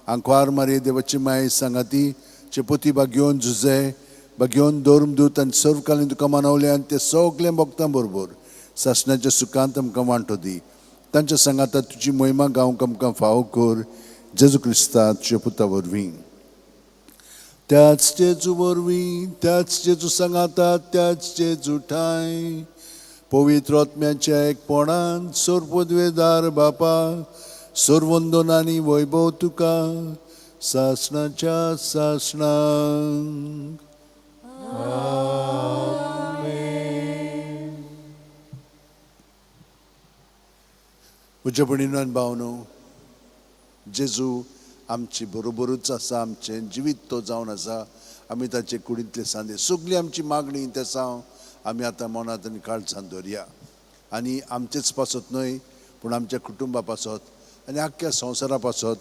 आंकवार मारये देवाची माये सांगाती चेपोती बागेवन झुजे बागेवन धर्म दूत आनी सर्वकालीन तुका मानवले आनी ते सगळे भक्तां बरोबर सासणाच्या सुखांत आमकां वांटो दी. तांच्या सांगाता तुजी मोहिमा गावंक आमकां फावो कर. जेजू क्रिस्ता तुज्या पुता वरवीं. त्याच जेजू वरवीं, त्याच जेजू सांगाता, त्याच जेजू ठांय पवित्र आत्म्याच्या एकपणान सर्वपदवेदार बापा सर्वंदन आनी वैभव तुका सासणाच्या सासणाक. म्हज्या भयणीनो आनी भावनो, जेजू आमचे बरोबरूच आसा, आमचें जिवीत तो जावन आसा. आमी ताचे कुडींतले सांदे सगळी आमची मागणी तेसांव आमी आतां मनांत आनी काळजांत दवरया आनी आमचेच पासत न्हय पूण आमच्या कुटुंबा पासत आनी आख्ख्या संवसारा पासत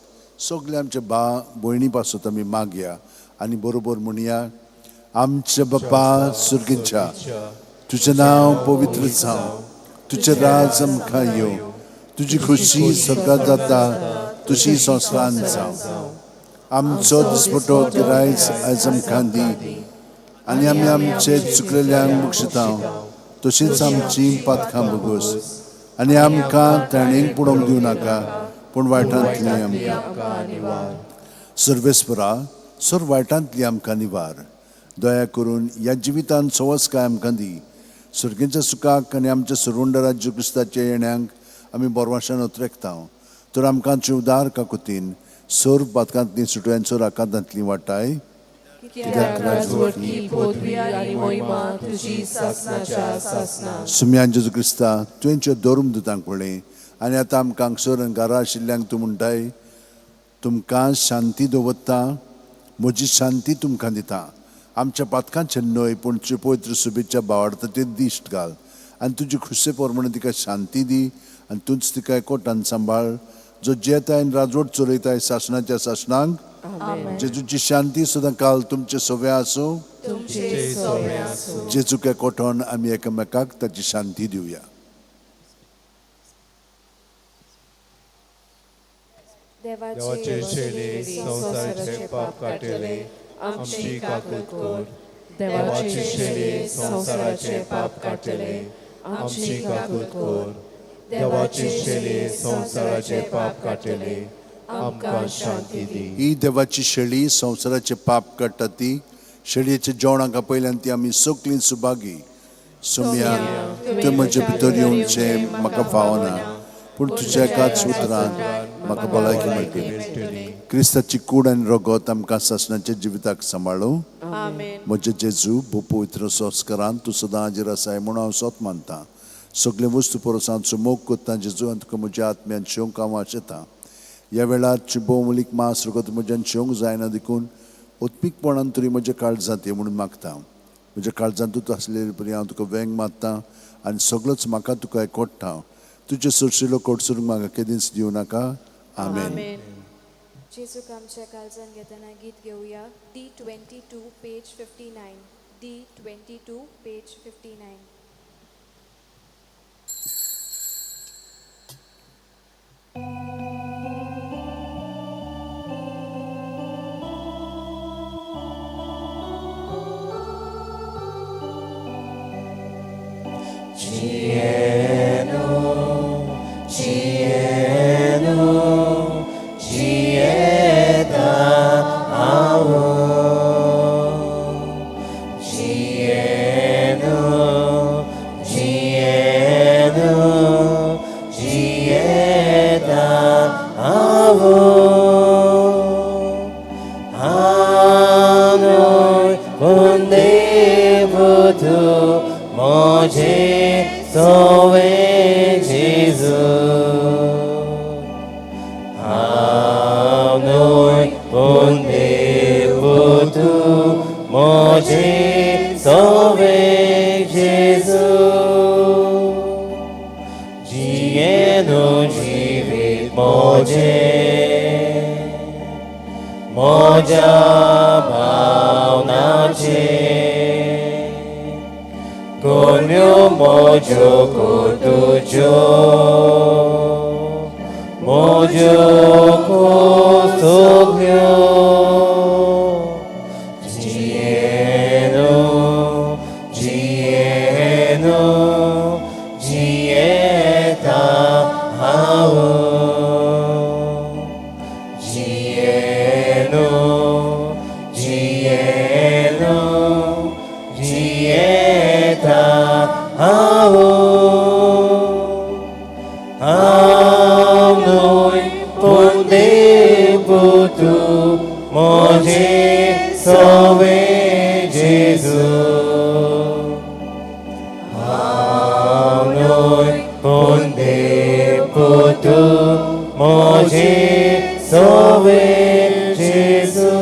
सगळे आमच्या भा भयणी पासत आमी मागया आनी बरोबर म्हणया. आमच्या बापा सुर्गीच्या, तुजें नांव पवित्र जावं, तुजें राज आमकां येवं, तुजी खुशी स्वर्गांत जाता तुजी संवसारांत जावं. आमचो दिसपटो गिरायच आयज आमकां दी आनी आमी आमचे चुकलेल्यांक बक्षिता तशीच आमची पातकां भोगोस आनी आमकां ताणेक पडोवंक दिवं नाका पूण वायटांतली आमकां. सर्वेस्परा सर्व वायटांतली आमकां निवार. दया करून ह्या जिवितांत सवसकाय आमकां दी. सर्गेच्या सुखाक आनी आमच्या सरवंडरा जेजू क्रिस्ताच्या येण्यांक आमी बोरवाशान उतरेकता. तर आमकां उदार काकुतीन सर्व पातकांतली सुटव्यांचो सर्व आकांतांतली वाटाय. सुम्यान जेजू क्रिस्ता तुवें धर्म दुतांक पळय आनी आतां आमकां हांगसर आनी घरा आशिल्ल्यांक तूं म्हणटाय, तुमकां शांती दवरता, म्हजी शांती तुमकां दिता. आमच्या पातकांचेर न्हय पूण तुजे पवित्र सुबेच्या भावार्थाचेर दिश्ट घाल आनी तुजी खुशे प्रमाणे तिका शांती दी आनी तूंच तिका एकवटान सांबाळ जो जेताय आनी राजवट चलयताय सासणाच्या सासणाक. जेजूची शांती सदां काल तुमचे सव्या आसूं. जेजूक एकवटान आमी एकामेकाक ताची शांती दिवया. देवाचे शेले संवसाराचे पाप काडटले आमची काकूत कर. देवाचे शेले संवसाराचे पाप काडटले आमची काकूत कर. देवाचे शेले संवसाराचे पाप काडटले आमकां शांती दी. ही देवाची शेळी संवसाराचे पाप काडटा ती शेळयेच्या जेवणाक आपयल्यान ती आमी सगळीं सुभागी. सोम्या तुवें म्हजे भितर येवचें म्हाका फावना पूण तुज्या एकाच उतरान म्हाका भलायकी मेळटली. क्रिस्ताची कूड आनी रगत आमकां सासणाच्या जिविताक सांबाळूं. म्हजे जेजू भोव पवित्र संस्कारान तूं सदां हाजीर आसाय म्हूण हांव सोत मानता. सगळे वस्तू परस हांव मोग करता जेजू आनी तुका म्हज्या आत्म्यान शेवंक हांव आशेतां. ह्या वेळार भोवमूलीक मांस रगत म्हज्यान शेवंक जायना देखून उत्मीकपणान तरी म्हज्या काळजांत ये म्हणून मागता. म्हज्या काळजांत तूं आसलेले परी हांव तुका वेंग मारता आनी सगळोच म्हाका तुका एकवटा. तुजे सरशिलो कोटसरूंक म्हाका केदींच दिवं नाका. आमेन. जेजूक आमच्या काळजान घेतना गीत घेवया. D22 page 59. D22 page 59. Cielo, cielo, cieta ao. Cielo, cielo, हांव न्हय पूण देव तूं म्हजे सोवे जेजू. हांव न्हय पूण देव तूं म्हजे सोवे जेजू. जियेनु जिवीत म्हजें म्हज्या भावनाचें कोन्यो म्हज्यो तुज्यो म्हज्यो सगळ्यो. जियेनु जियेनु जियेता हांव. जियेनु जियेनु जियेता हांव. हांव न्हय पूण देव तूं म्हजे सोवे जेजू. हांव न्हय पूण देव तूं म्हजे सोवे जेजू.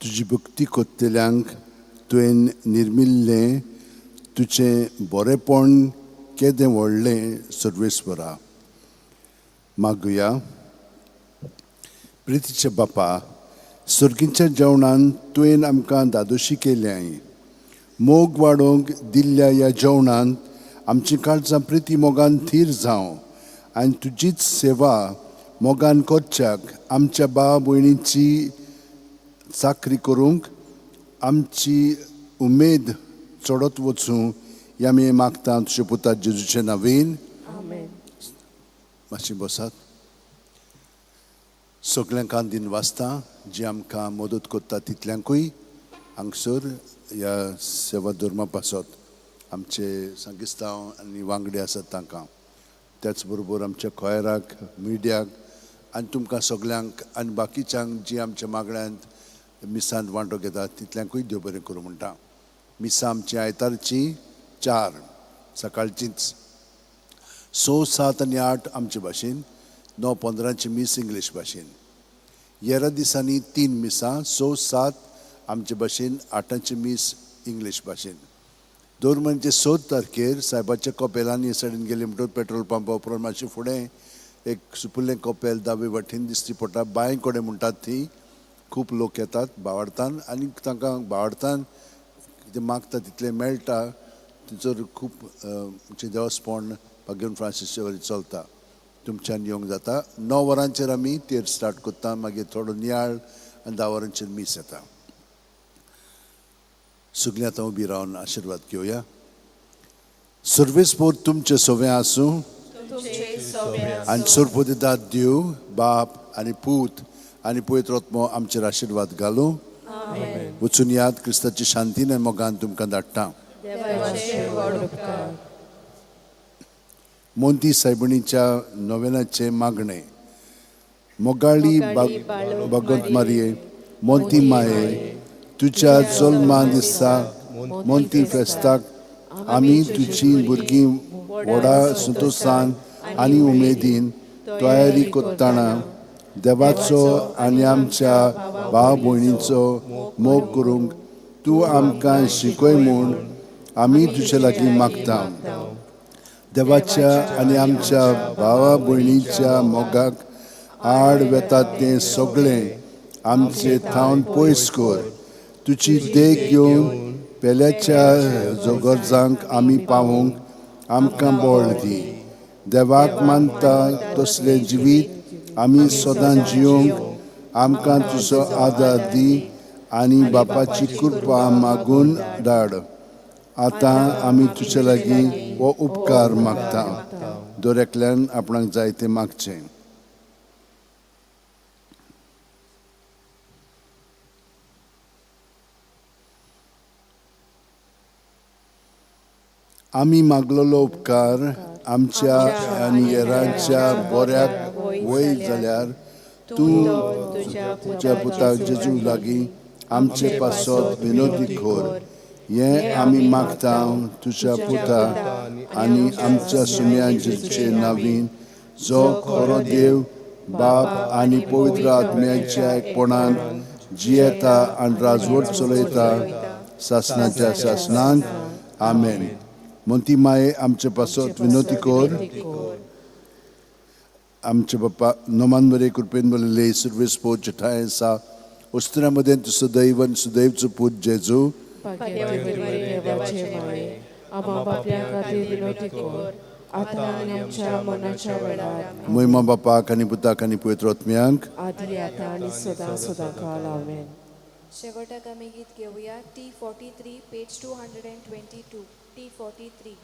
तुजी भक्ती कोत्तल्यांक तुवें निर्मिल्लें तुजें बरेंपण केदें व्हडलें सर्वेस्वरा. मागुया. प्रितीच्या बापा, सर्गीच्या जेवणान तुवें आमकां दादोशी केल्याय. मोग वाडोवंक दिल्ल्या ह्या जेवणान आमची काळजां प्रिती मोगान थीर जावं आनी तुजीच सेवा मोगान करच्याक आमच्या भाव भयणीची चाकरी करूंक आमची उमेद चडत वचूं ह्या आमी मागता तुज्या पुता जेजूचे नांवान. मातशें बसात. सगल्यांक दिन वाचता जी आमकां मदत करता तितल्यांकूय हांगसर ह्या सेवा धर्मा पासत आमचे सांगिस्तांव आनी वांगडी आसात तांकां, त्याच बरोबर आमच्या खोयराक, मिडियाक आनी तुमकां सगल्यांक आनी बाकीच्यांक जी आमच्या मागण्यांत मिसांत वांटो घेतात तितल्यांकूय देव बरें करूं म्हणटा. मिसां आमची आयतारची 4 सकाळचीच, 6, 7 आनी 8 आमचे भाशेन, 9:15 मीस इंग्लीश भाशेन. येरा दिसांनी 3 मिसां, 6, 7 आमचे भाशेन, 8 मीस इंग्लीश भाशेन. दर म्हयन्याचे 6 तारखेर सायबाच्या कपेलान हे सायडीन गेले म्हणटकच पेट्रोल पंपा उपरांत मातशें फुडें एक सुपुल्लें कपेल दावे वाटेन दिसती पडटा, बांय कडेन म्हणटात ती. खूब लोक येतात बावडतान आनी तांकां बावडतान कितें मागता तितलें मेळटा. थंयसर खूब आमचें देवस्पण भाग्यवन फ्रांसीसचे वरी चलता. तुमच्यान येवंक जाता. 9 वरांचेर आमी तेर स्टार्ट करता, मागीर थोडो नियाळ आनी 10 वरांचेर मीस येता. सगळीं आतां उबी रावन आशिर्वाद घेवया. सर्वेस्पोर तुमचें सवें आसूं आनी सरपतिदाद देव बाप आनी पूत आनी पवित्र आत्मो आमचेर आशिर्वाद घालूं. वचून याद क्रिस्ताची शांतीन आनी मोगान तुमकां धाडटा. मोंती सायबणीच्या नोवेनाचें मागणें. मोगाळी भगवंत मारये, मोंती माये, तुज्या जल्मा दिसा मोंती फेस्ताक आमी तुजी भुरगीं व्हडा संतोशान आनी उमेदीन तयारी करतना देवाचो आनी आमच्या भाव भयणीचो मोग करूंक तूं आमकां शिकय म्हूण आमी तुजे लागीं मागता. देवाच्या आनी आमच्या भावा भयणीच्या मोगाक आड वेतात तें सगळें आमचे थावन पयस कर. तुजी देख घेवन पेल्याच्या गरजांक आमी पावूंक आमकां बळ दी. देवाक मानता तसलें जिवीत आमी सदां जियोंक आमकां तुजो आदार दी आनी बापाची कृपा मागून धाड. आतां आमी तुजे लागीं हो उपकार मागता. दर एकल्यान आपणाक जाय तें मागचें. आमी मागलेलो उपकार आमच्या आनी हेरांच्या बऱ्याक वय जाल्यार तूं तुज्या पुताक जेजू लागीं आमचे पासत विनोदी कर. हें आमी मागता तुज्या पुता आनी आमच्या सुम्या जेजूचे नावीन, जो खरो देव बाप आनी पवित्र आत्म्याच्या एकपणान जियेता आनी राजवट चलयता सासणाच्या सासणांत. आमेन. मोंती माये आमचे पासत विनोती कर. आमचे बाप्पा नोमान बरे कृपेन बरयल्ले सुर्वेस पोत जेठाय आसा उस्तुऱ्या मदें तूं सदैव आनी सुदैवचो पूत जेजू मोहिमा बापाक आनी पुताक आनी पवित्र आत्म्यांक. शेवटाक आमी गीत घेवया T43 page 222 T43.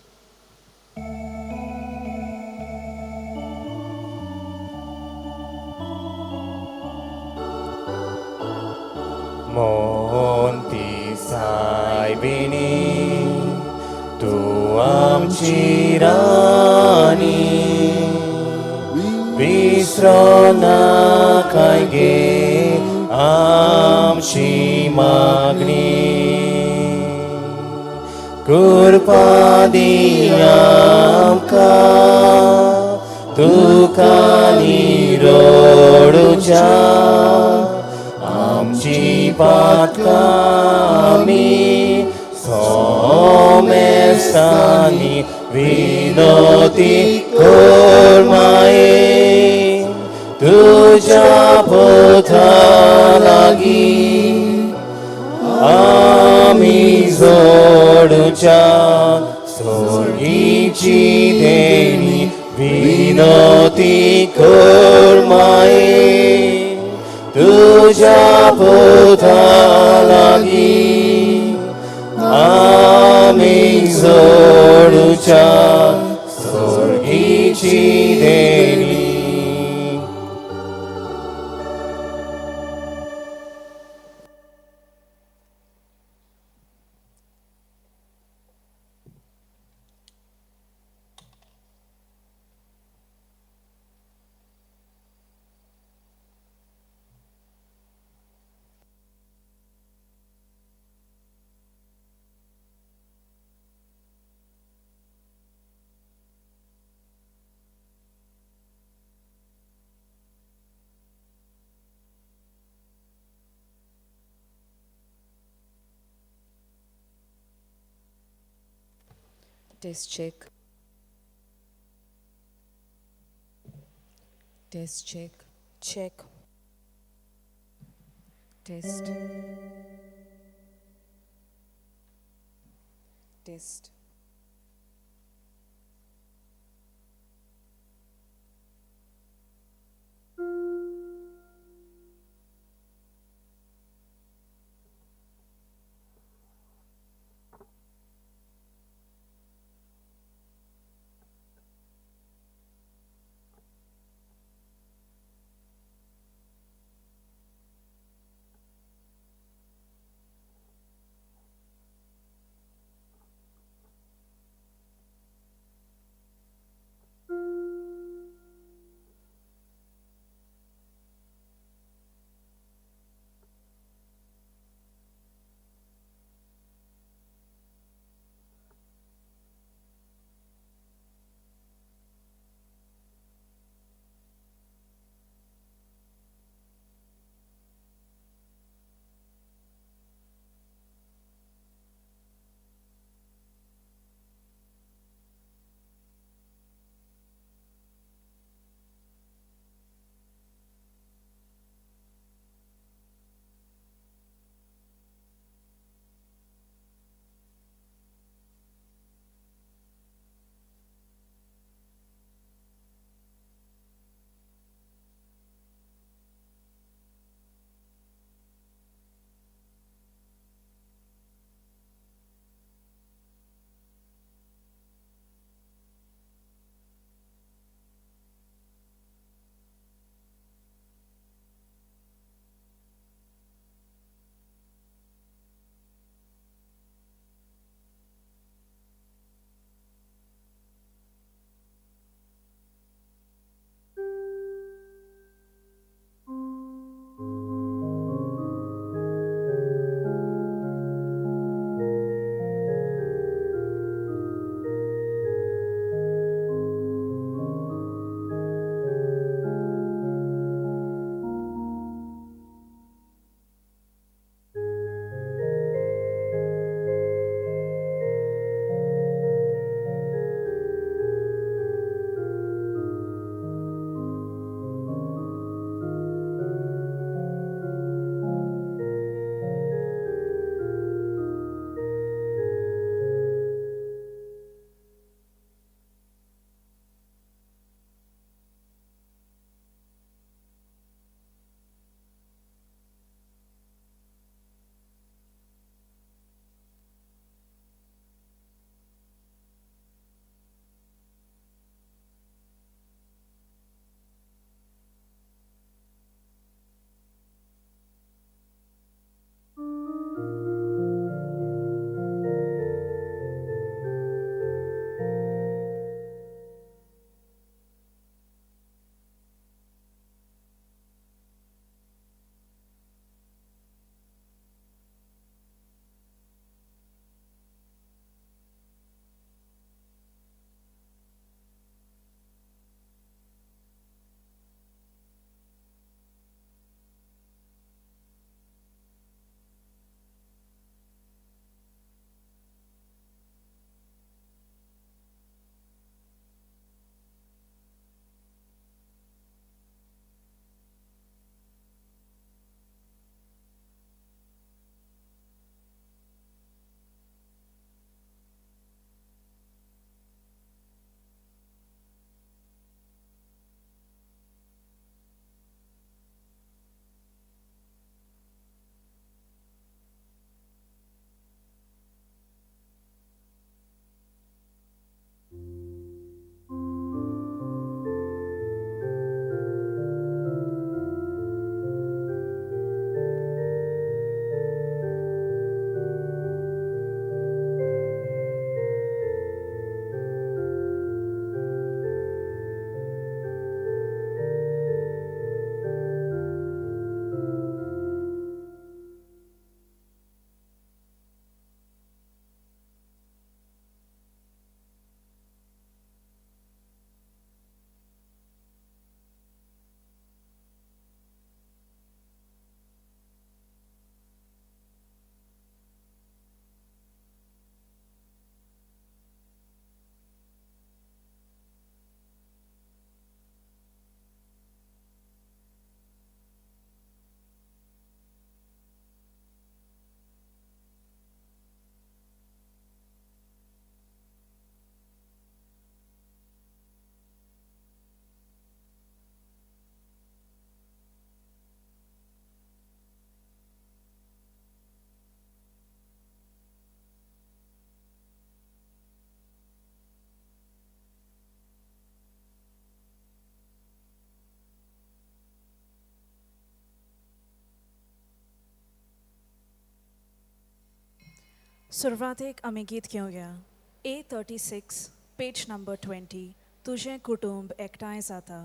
Monti सायबिणी तूं आमची राणी, विसरो नाकाय गे आमची मागणी, कृपा दी आमकां तुका निरोडुच्या, आमची पातकां आमी सोमेस्तांनी विनोती कर माये, तुज्या पुता लागीं आमी जोडुच्या सोर्गीची देणी विनोती कर माये, तुज्या पुता लागीं आमी जोडुच्या सोर्गीची देणी. Test check. Test check. Check. Test. Test. सुरवातेक आमी गीत घेवया. A 36, page number 20. तुजें कुटुंब एकठांय जाता.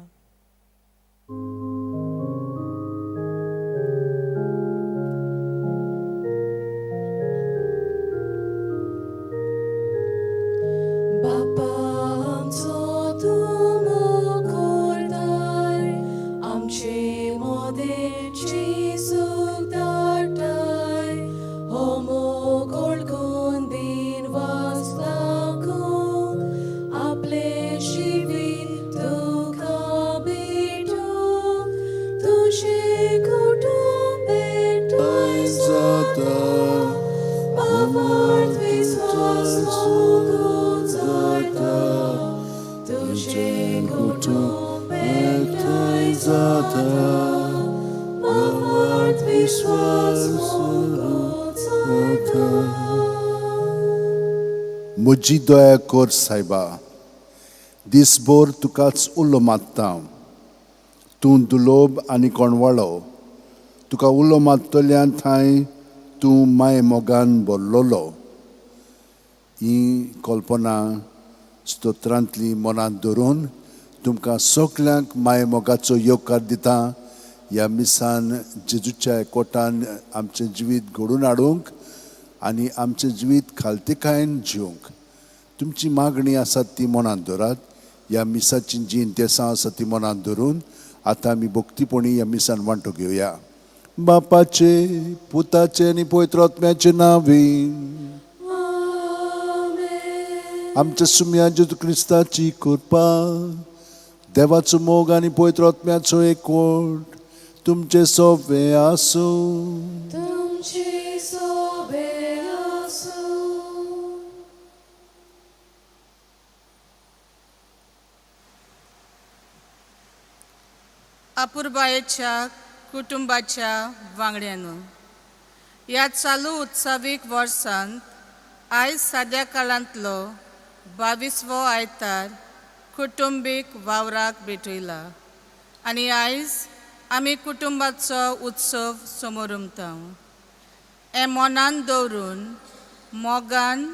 बापा आमचो तूं मुखोरताय, आमचे मोदें जेजूक धाडटाय. हो मोग ओळखून दिनवास लागूंक आपलें जिवीत तुका भेटूंक तुजें कुटुंब एकठांय जाता. भावार्थ विस्वास मोगून चडटा. तुजें कुटुंब एकठांय जाता. भावार्थ विस्वास मोगून चडटा. म्हजी दया कर सायबा, दिसभर तुकाच उलो मारता. तूं दुलोब आनी कोणवाळो, तुका उलो मारतल्यान थंय तूं माय मोगान भरलोलो. ही कल्पना स्तोत्रांतली मनांत धरून तुमकां सगल्यांक माय मोगाचो येवकार दिता. ह्या मिसान जेजूच्या एकवटान आमचें जिवीत घडोवन हाडूंक आनी आमचें जिवीत खालतीकायेन जिवंक तुमची मागणी आसात ती मनांत धरात. ह्या मिसाची जी इंतेसां आसा ती मनांत धरून आतां आमी भक्तीपणी ह्या मिसान वांटो घेवया. बापाचे, पुताचे आनी पवित्र आत्म्याचे नांवीन. आमच्या सुम्या जेजू क्रिस्ताची कृपा, देवाचो मोग आनी पवित्र आत्म्याचो एकवट तुमचे सोबे आसूं. तुमचे सोबे आसूं. अपुरबायेच्या कुटुंबाच्या वांगड्यांनो, ह्या चालू उत्सवीक वर्सांत आयज साद्या काळांतलो 22वो आयतार कुटुंबीक वावराक भेटयला आनी आयज आमी कुटुंबाचो उत्सव समोरमता. हें मनान दवरून मोगान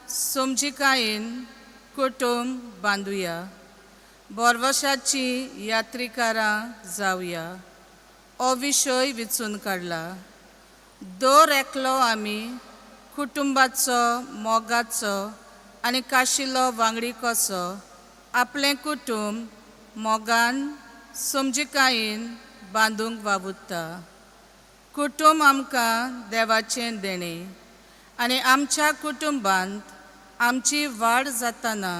समजिकायेन कुटुंब बांदुया, बोरवशाची यात्रिकारां जावया हो विशय विचून काडला. दर एकलो आमी कुटुंबाचो मोगाचो आनी काशिलो वांगडी कसो आपलें कुटुंब मोगान समजिकायेन बांदूंक वावुरता. कुटुंब आमकां देवाचें देणें आनी आमच्या कुटुंबांत आमची वाड जातना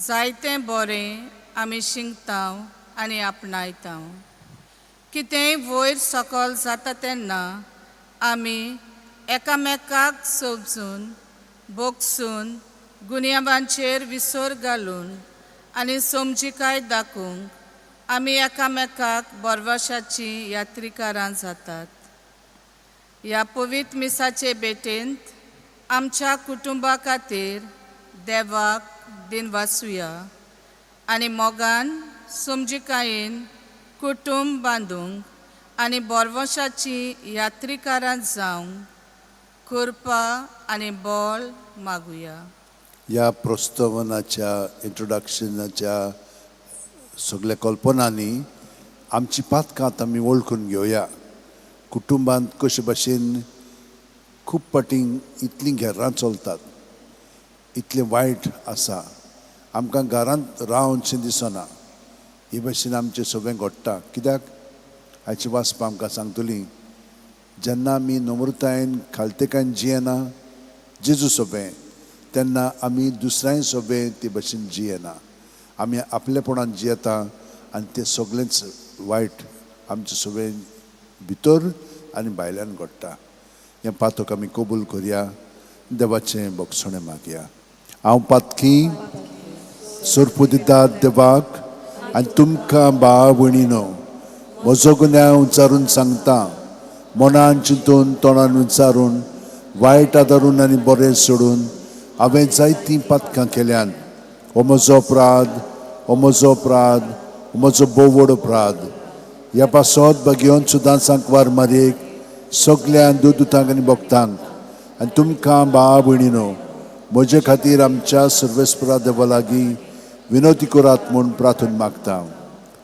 जायतें बरें आमी शिकता आनी आपणायता. कितेंय वयर सकल जाता तेन्ना आमी एकामेकाक समजून बोगसून गुन्यांवांचेर विसर घालून आनी समजिकाय दाखोवंक आमी एकामेकाक बोरवाशाची यात्रिकारां जातात. ह्या पवित्र मिसाचे भेटेंत आमच्या कुटुंबा खातीर देवाक दिनवासुया आनी मोगान समजिकायेन कुटुंब बांदूंक आनी बोरवशाची यात्रिकारां जावंक कृपा आनी बळ मागुया. ह्या प्रस्तावनाच्या इंट्रोडक्शनाच्या सगल्या कल्पनांनी आमची पातकां आमी वळखून घेवया. कुटुंबांत कशे भाशेन खूब फावटी इतलीं घरां चलतात, इतलें वायट आसा, आमकां घरांत रावनशें दिसना. हे भाशेन आमचें सगळें घडटा कित्याक हाची वाचपां आमकां सांगतली. जेन्ना आमी नम्रतायेन खालतेकायेन जियेना जेजू सोबें, तेन्ना आमी दुसऱ्यांय सोबें ते भाशेन जियेना. आमी आपलेपणान जियेता आनी तें सगळेंच वायट आमचे सगळें भितर आनी भायल्यान घडटा. हें पातक आमी कबूल करया, देवाचें बक्षणें मागया. हांव पातकी सोरपुदिदाद देवाक आनी तुमकां भाव भयणीनो म्हजो गुन्यांव उच्चारून सांगता. मनान चिंतून तोंडान विचारून वायट आदारून आनी बरें सोडून हांवें जायतीं पातकां केल्यांत. हो म्हजो अपराध, हो म्हजो अपराध, हो म्हजो भोव व्हड अपराध. ह्या पासत भगेवन सुद्दां सांकवार मारयेक सगल्या दुदुतांक आनी भक्तांक आनी तुमकां भाव भयणीनो म्हजे खातीर आमच्या सर्वेस्परा देवा लागीं विनवती करात म्हूण प्रार्थना मागता.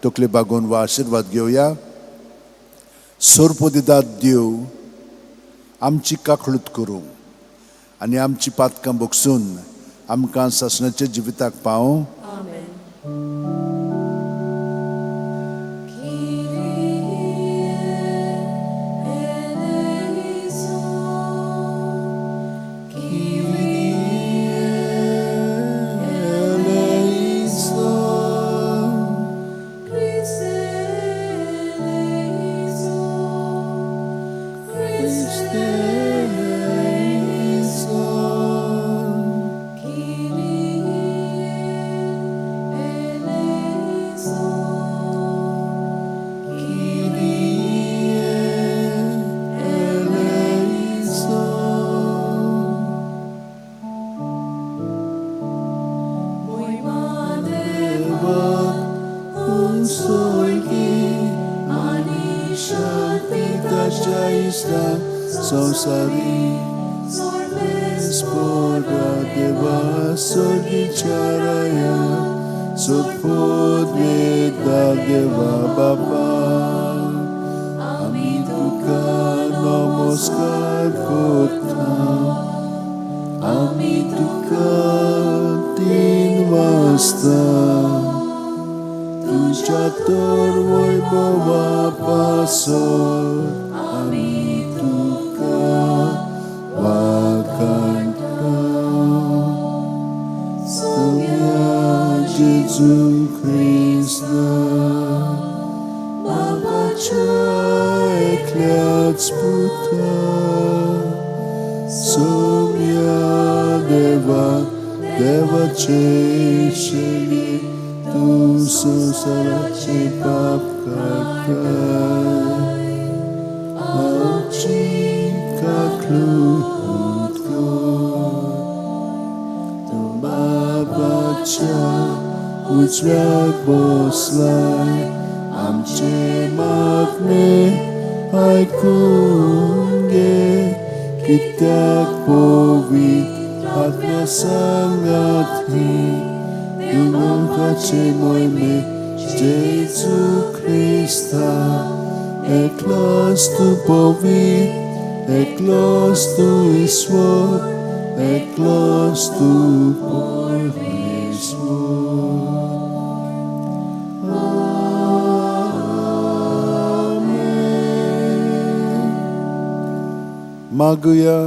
तकले बागोवन वा आशिर्वाद घेवया. सोरपोदिदात देव आमची काकळूत करूं आनी आमची पातकां भोगसून आमकां सासणाच्या जिविताक पावूं. संसारी स्पोरा देवा सोगीचाराया सुपुद्वेदा देवा बापा आमी तुका नमस्कार करता, आमी तुका तीन वाजता तुज्या तर वैभवा पासत आमी तुका वाखाणटा. सगळ्या जेजू क्रिस्ता बाबाच्या एकल्याच पुता सगळ्या देवा देवाचे शेणी तूं संवसाराचे पाप काडटाय आमची काकळूत कर. तूं बाबाच्या उजव्याक बसलाय आमचे मागणे आयकून घे, कित्याक पवित्र आत्म्या सांगाती दुमंकाचे मोहिमे जेजू क्रिस्ता एकलोच तूं पवित्र, एकलोच तूं ईश्वर, एकलोच तूं परमेश्वर. आमेन. मागुया.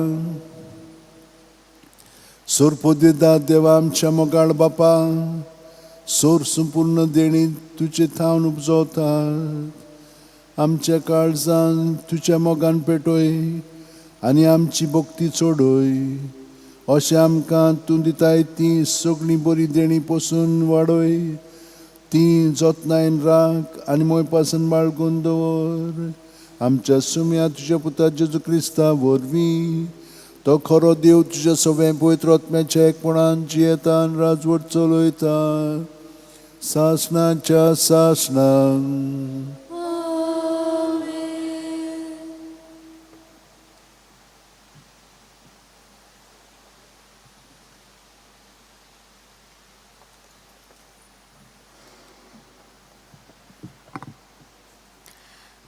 सोरपोदेदा देवा आमच्या मोगाळ बापा, सोर संपूर्ण देणी तुजे थावन उपजवतात. आमच्या काळजान तुज्या मोगान पेटय आनी आमची भक्ती चडय, अशें आमकां तूं दिताय ती सगळीं बरी देणी पसून वाडय, ती जतनायन राख आनी मोय पासून बाळगून दवर. आमच्या सुम्या तुज्या पुता जेजू क्रिस्ता वरवीं तो खरो देव तुज्या सगळें पवित्र आत्म्याच्या एकपणान जियेता आनी राजवट चलयता सासणाच्या सासणान.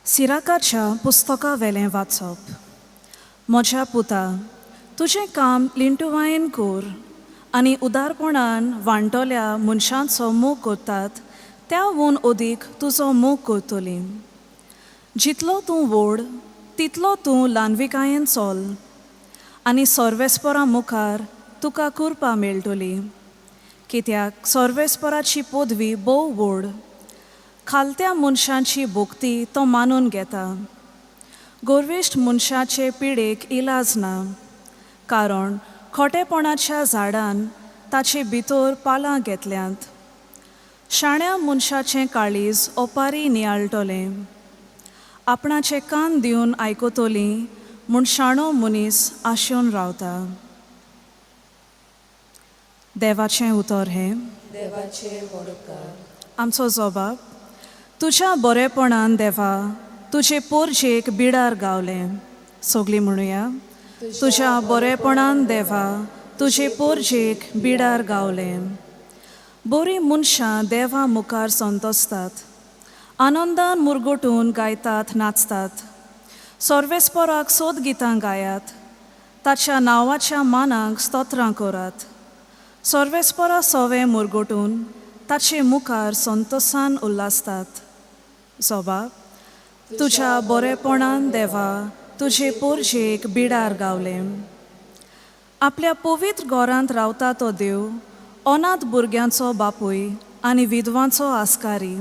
सिराकाच्या पुस्तका वेलें वाचप. म्हज्या पुता, तुजें काम लिंटुवायेन कर आनी उदारपणान वांटोल्या मनशांचो मोग करतात त्या वून अदीक तुजो मोग करतली. जितलो तूं व्हड तितलो तूं ल्हानविकायेन चल आनी सर्वेस्परा मुखार तुका कृपा मेळटली, कित्याक सर्वेस्पराची पदवी भोव व्हड. खालत्या मनशांची भक्ती तो मानून घेता. गोरवेश्ट मनशाचे पिडेक इलाज ना, कारण खोटेपणाच्या झाडान ताचे भितर पालां घेतल्यांत. शाण्या मनशाचें काळीज ओपारी नियाळटलें, आपणाचे कान दिवन आयकतली म्हूण शाणो मनीस आशेवन रावता. देवाचें उतर हें. देवाचे मोडकार. आमचो जबाब. तुज्या बरेपणान देवा तुजे पोरजेक बिडार गावलें. सगलीं म्हणुया. तुज्या बरेपणान देवा तुजे पोरजेक बिडार गावलें. बरीं मनशां देवा मुखार संतोसतात, आनंदान मुरगटून गायतात नाचतात. सर्वेस्पराक सोद गितां गायात, ताच्या नांवाच्या मानाक स्तोत्रां करात. सर्वेस्परा सोवे मुरगटून ताचे मुखार संतोसान उल्हासतात. सोबा तुज्या बरेपणान देवा तुजे पोरजेक बिडार गावलें. आपल्या पवित्र घरांत रावता तो देव, अनाथ भुरग्यांचो बापूय आनी विधवांचो आस्कारी.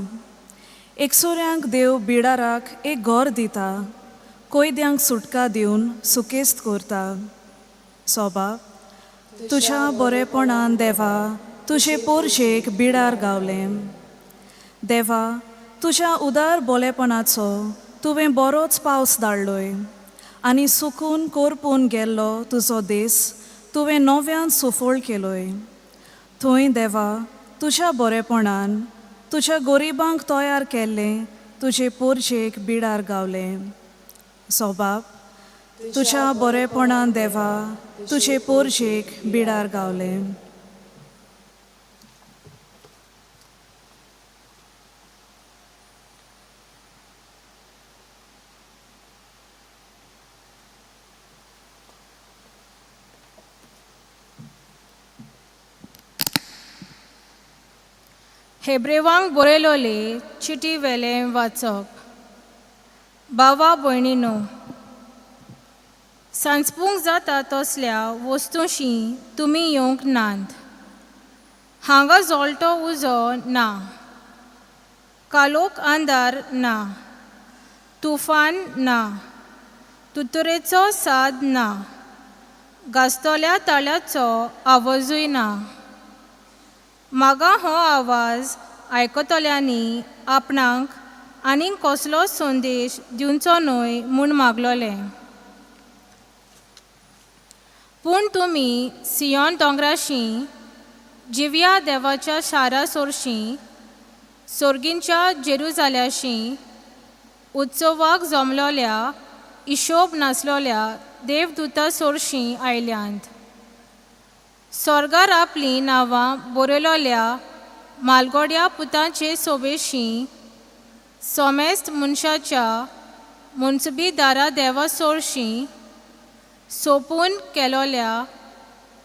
एकसुऱ्यांक देव बिडाराक एक घर दिता, कोयद्यांक सुटका दिवन सुकेस्त करता. सोबा तुज्या बरेपणान देवा तुजे पोरजेक बिडार गावलें. देवा तुज्या उदार बोलेपणाचो तुवें बरोच पावस धाडलोय आनी सुकून करपून गेल्लो तुजो देस तुवें नव्यान सुफळ केलोय. थंय देवा तुज्या बरेपणान तुज्या गरिबांक तयार केल्लें तुजे पोरजेक बिडार गावलें. सोबाब तुज्या बरेपणान देवा तुजे पोरजेक बिडार गावलें. हेब्रेवांक बरयलोले चिटी वेलें वाचप. बावा भयणीनो, सांसपूंक जाता तसल्या वस्तूंशी तुमी येवंक नात. हांगा जळटो उजो ना, कालोख अंधार ना, तुफान ना, तुतरेचो साद ना, गाजतल्या ताळ्याचो आवाजूय ना. म्हाका हो आवाज आयकतल्यांनी आपणाक आनीक कसलो संदेश दिवचो न्हय म्हूण मागलोलें. पूण तुमी सियोन दोंगराशी, जिव्या देवाच्या शारा सोरशी, सोर्गींच्या जेरुजाल्याशी, उत्सवाक जमलोल्या इशोब नासलोल्या देवदूता सोरशी आयल्यांत. स्वर्गार आपलीं नांवां बरयलोल्या मालगोड्या पुतांचे सोबेशी, सोमेस्त मनशाच्या मनसुबी दारा देवा सोरशी, सोपून केलोल्या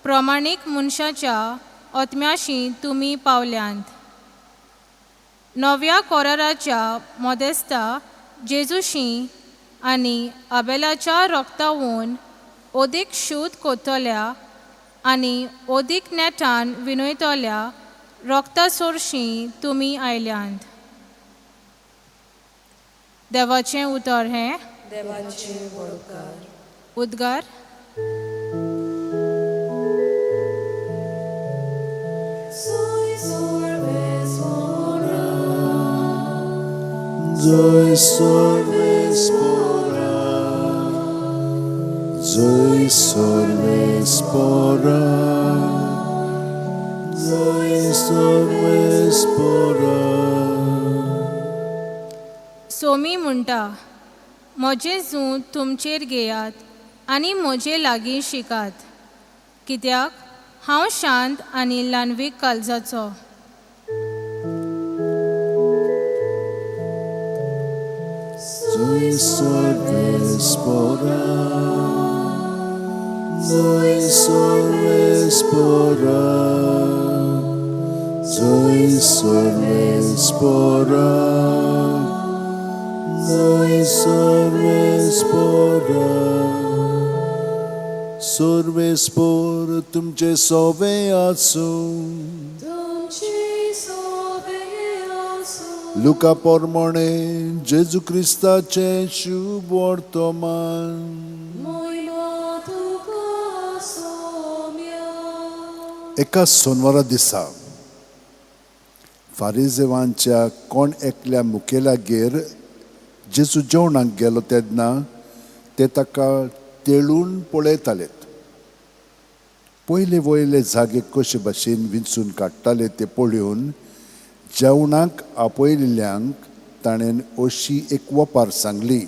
प्रमाणीक मनशाच्या आत्म्याशी तुमी पावल्यांत. नव्या कोराराच्या मदेस्ता जेजूशी आनी आबेलाच्या रोगतावून अदीक शूद कोत्तल्या आनी अदीक नेटान विनयतल्या रोगता सोरशी तुमी आयल्यांत. देवाचें उतर हें. देवाचे वळकार. उद्गार. जय सर्वेस्परा, जय सर्वेस्परा, जय सर्वेस्परा. सोमी म्हणटा, म्हजें जूं तुमचेर घेयात आनी म्हजे लागीं शिकात, कित्याक हांव शांत आनी ल्हानवीक काळजाचो. जय सर्वेस्परा, जय सर्वेस्परा, जय सर्वेस्परा, जय सर्वेस्परा. सर्वेस्पर तुमचे सोवे आसूं. लुका पोरमोणे जेजू क्रिस्ताचें शुभ वर्तमान. एका सोनवारा दिसा फारिजेवांच्या कोण एकल्या मुखेल्यागेर जेजू जेवणाक गेलो तेन्ना ते ताका तेळून पळयताले. पयले वयले जागे कशे भाशेन विंचून काडटाले ते पळोवन जेवणाक आपयल्ल्यांक ताणें अशी एक वपार सांगली.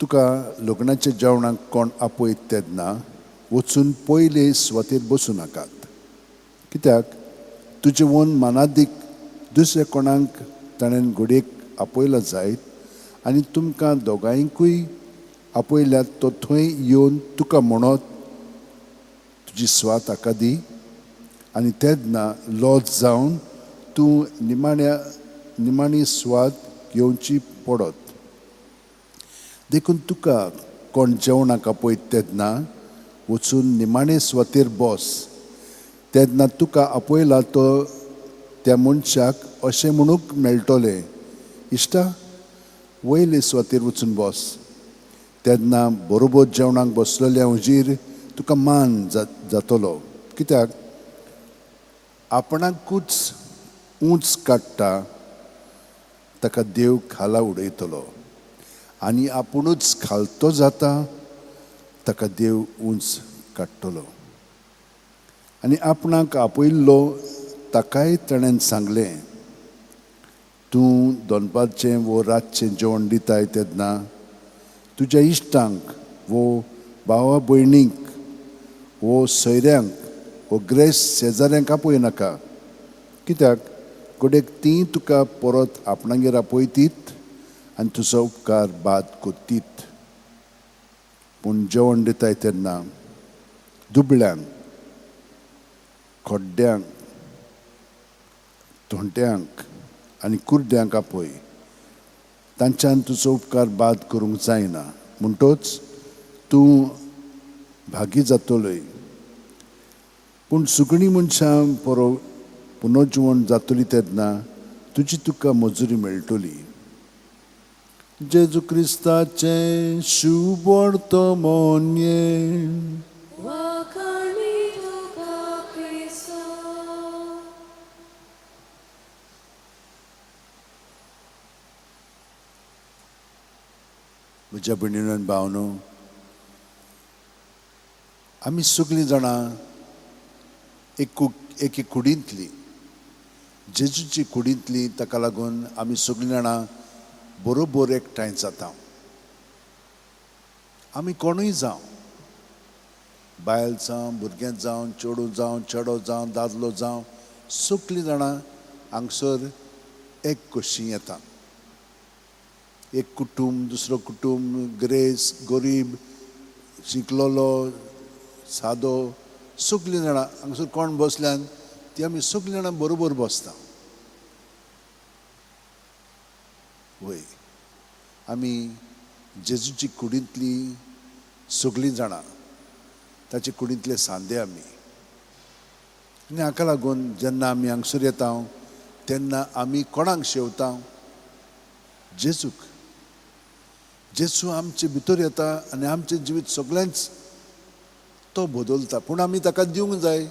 तुका लग्नाच्या जेवणाक कोण आपयत तेन्ना वचून पयले सुवातेर बसूं नाकात, कित्याक तुजें वन मानादीक दुसऱ्या कोणाक ताणें घडयेक आपयला जायत आनी तुमकां दोगांयकूय आपयल्यात तो थंय येवन तुका म्हणत तुजी सुवात हाका दी, आनी तेन्ना लॉज जावन तूं निमाणी सुवात घेवची पडत. देखून तुका कोण जेवणाक आपयत तेन्ना वचून निमाणे सुवातेर बस, तेन्ना तुका आपयला तो त्या मनशाक अशें म्हणूंक मेळटलें, इश्टा वयले सुवातेर वचून बस. तेन्ना बरोबर जेवणाक बसलेल्या हुजीर तुका मान जातलो, कित्याक आपणाकूच ऊंच काडटा ताका देव खाला उडयतलो, आनी आपुणूच खालतो जाता ताका देव ऊंच काडटलो. आनी आपणाक आपयल्लो ताकाय ताणें सांगलें, तूं दनपारचें वो रातचें जेवण दिताय तेन्ना तुज्या इश्टांक वो भावा भयणींक वो सोयऱ्यांक वो ग्रेस शेजाऱ्यांक आपय नाका, कित्याक घडयेक तीं तुका परत आपणागेर आपयतीत आनी तुजो उपकार बाद कोत्तीत. पूण जेवण दिताय तेन्ना दुबळ्यांक, खड्ड्यांक, तोंट्यांक आनी कुर्ड्यांक आपय, तांच्यान तुजो उपकार बाद करूंक जायना, म्हणटोच तूं भागी जातलोय. पूण सुगणी मनशां परो पुनर्जिवन जातली तेन्ना तुजी तुका मजुरी मेळटली. जेजू क्रिस्ताचें शुभवर्तमान. म्हज्या भयणीनो आनी भावनो, आमी सगळीं जाणां एके कुडींतली, जेजूची कुडींतली, ताका लागून आमी सगळीं जाणां बरोबर एकठांय जाता. आमी कोणूय जावं, बायल जावं, भुरगें जावं, चेडूं जावं, चेडो जावं, दादलो जावं, सगळीं जाणां हांगसर एक कशीं येता. एक कुटूंब, दुसरो कुटूंब, ग्रेस, गरीब, शिकलोलो, सादो, सगळीं जाणां हांगसर कोण बसल्यान ती आमी सगळीं जाणां बरोबर बसता. वय, आमी जेजूची कुडींतली सगळीं जाणां, ताचे कुडींतले सांदे आमी. आनी हाका लागून जेन्ना आमी हांगसर येता तेन्ना आमी कोणाक शेवता? जेजूक. जेजू आमचे भितर येता आनी आमचें जिवीत सगळेंच तो बदलता. पूण आमी ताका दिवंक जाय.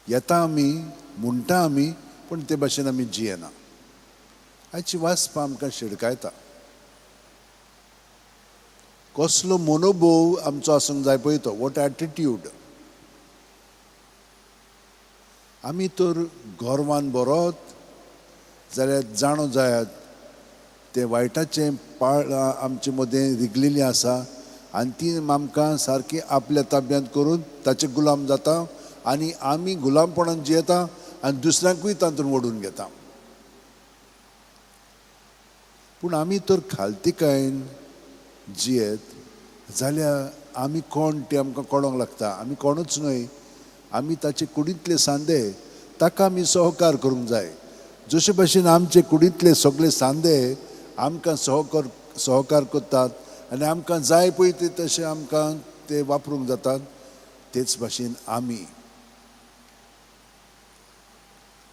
येता आमी, म्हणटा आमी, पूण ते भाशेन आमी जियेना. आयची वाचपा आमकां शिडकायता. कसलो मनोभोव आमचो आसूंक जाय पळय तो, what attitude. आमी तर गर्वान बरोत जाल्यार जाणो जायात तें वायटाचें पाळ आमचे मदें रिगलेलीं आसा आनी ती आमकां सारकी आपल्या ताब्यांत करून ताचे गुलाम जाता आनी आमी गुलामपणान जियेता आनी दुसऱ्यांकूय तातूंत ओडून घेता. पूण आमी तर खालतीकायेन जियेत जाल्यार आमी कोण तें आमकां कळोंक लागता. आमी कोणूच न्हय, आमी ताचे कुडींतले सांदे, ताका आमी सहकार करूंक जाय. जशे भाशेन आमचे कुडींतले सगळे सांदे आमकां सहकार करतात आनी आमकां जाय पळय ते तशें आमकां ते वापरूंक जातात, तेच भाशेन आमी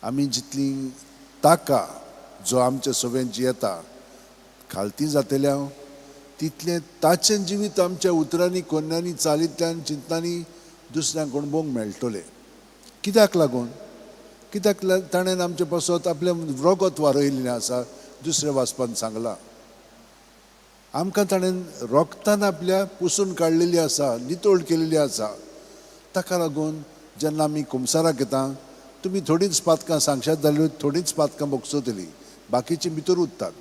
आमी जितली ताका जो आमच्या सगळ्यां जियेता खालती जातल्या तितलें ताचें जिवीत आमच्या उतरांनी, कोन्यांनी, चालींतल्यान, चिंतनांनी दुसऱ्यांक अणभवंक मेळटलें. कित्याक लागून? कित्याक ताणें आमचे पासत आपलें रगत वारयल्लें आसा. दुसऱ्या वाचपान सांगलां आमकां ताणें रोगतान आपल्या पुसून काडलेली आसा, नितळ केलेली आसा. ताका लागून जेन्ना आमी कुमसाराक येता तुमी थोडींच पातकां सांगशात जाल्यार थोडींच पातकां भोगसतलीं, बाकीचीं भितर उरतात.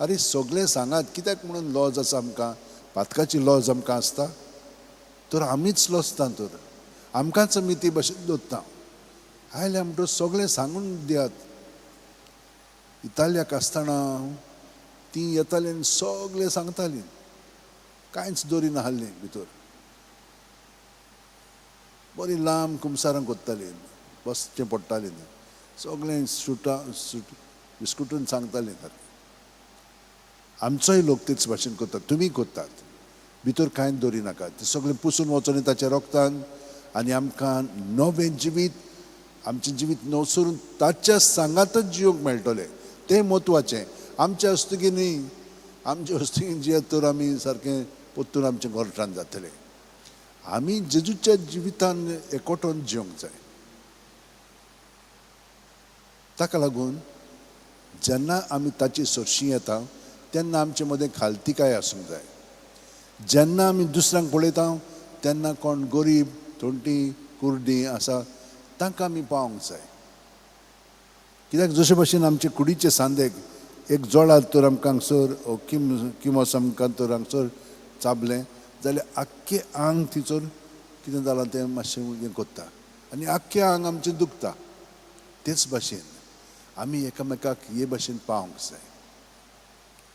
आरे सगळें सांगात, कित्याक म्हणून लॉज आसा आमकां? पातकाची लॉज आमकां आसता तर आमीच लजता, तर आमकांच आमी ती भशेन दवरता. आयल्या म्हणटच सगळें सांगून दियात. इतालियाक आसतना तीं येतालीं आनी सगळें सांगतालीं, कांयच दवरिनासलीं भितर. बरीं लांब कुमसारां कोत्तालीं, बसचें पडटालें, सगळें सुटां सुट बिस्कुटून सांगतालीं सारकें. आमचोय लोक तेच भाशेन करतात, तुमी करतात, भितर कांय दवरिनाका, तें सगळें पुसून वचोन ताच्या रोगतान आनी आमकां नवें जिवीत, आमचें जिवीत नवसरून ताच्या सांगातच जिवंक मेळटलें. तें म्हत्वाचें. आमच्या हस्तुकी न्ही, आमच्या हस्तुकी जियेत तर आमी सारकें परतून आमचें गोरठान जातलें. आमी जेजूच्या जिवितान एकवटोन जिवंक जाय. ताका लागून जेन्ना आमी ताची सरशी येता तेन्ना आमचे मदें खालतिकाय आसूंक जाय. जेन्ना आमी दुसऱ्यांक पळयता तेन्ना कोण गरीब, तोंटी, कुर्डी आसा तांकां आमी पावोंक जाय. कित्याक जशे भशेन आमचे कुडीचे सांदेक एक जोळार तर आमकां हांगसर किमस आमकां तर हांगसर चाबलें जाल्यार आख्खें आंग थंयसर कितें जालां तें मातशें हें करता आनी आख्खें आंग आमचें दुखता. तेच भाशेन आमी एकामेकाक हे भाशेन पावोंक जाय.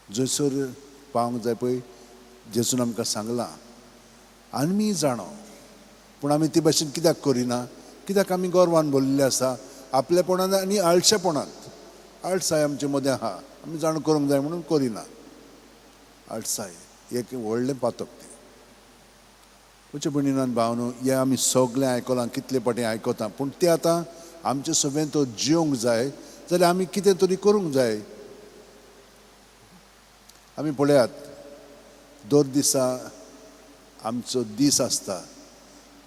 जंयसर पावोंक जाय पळय जेजून आमकां सांगलां आमी जाणो, पूण आमी ते भाशेन कित्याक करिना? कित्याक आमी गर्वान भरलेले आसा, आपलेपणान आनी आळशेपणांत. आळसाय आमचे मदें आहा, आमी जाण करूंक जाय म्हणून करिना. आळसाय एक व्हडलें पातक तें. म्हज्या भयणीन भावनो, हें आमी सगळें आयकलां, कितले फावटी आयकता, पूण तें आतां आमचे सगळें तो जिवंक जाय जाल्यार आमी कितें तरी करूंक जाय. आमी पळयात, दर दिसा आमचो दीस आसता.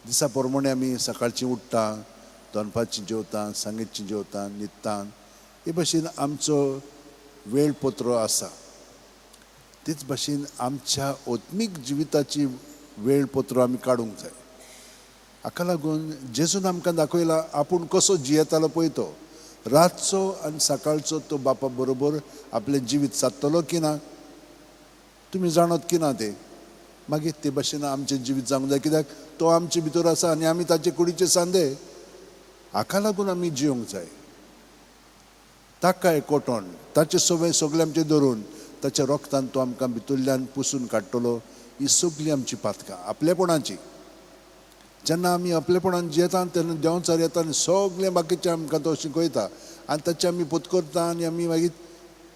दिसा प्रमाणे आमी सकाळची उठ्ठा, दनपारची जेवता, सांगेची जेवता, न्हिदता. हे भाशेन आमचो वेळपत्र आसा. तेच भाशेन आमच्या आत्मीक जिविताची वेळपत्र आमी काडूंक जाय. हाका लागून जेजून आमकां दाखयला आपूण कसो जियेतालो पळय तो. रातचो आनी सकाळचो तो बापा बरोबर आपलें जिवीत सादतलो की ना तुमी जाणत की ना तें. मागीर ते भाशेन आमचें जिवीत जावंक जाय, कित्याक तो आमचे भितर आसा आनी आमी ताचे कुडीचे सांदे. हाका लागून आमी जिवंक जाय. ताका एकवटोन ताचे सवय सगळें आमचें धरून ताच्या रोगतान तो आमकां भितरल्यान पुसून काडटलो. ही सगळीं आमची पातकां आपलेपणाची. जेन्ना आमी आपलेपणान जियेता तेन्ना देंवचार येता आनी सगळें बाकीचें आमकां तो शिकयता आनी ताचें आमी पोत करता आनी आमी मागीर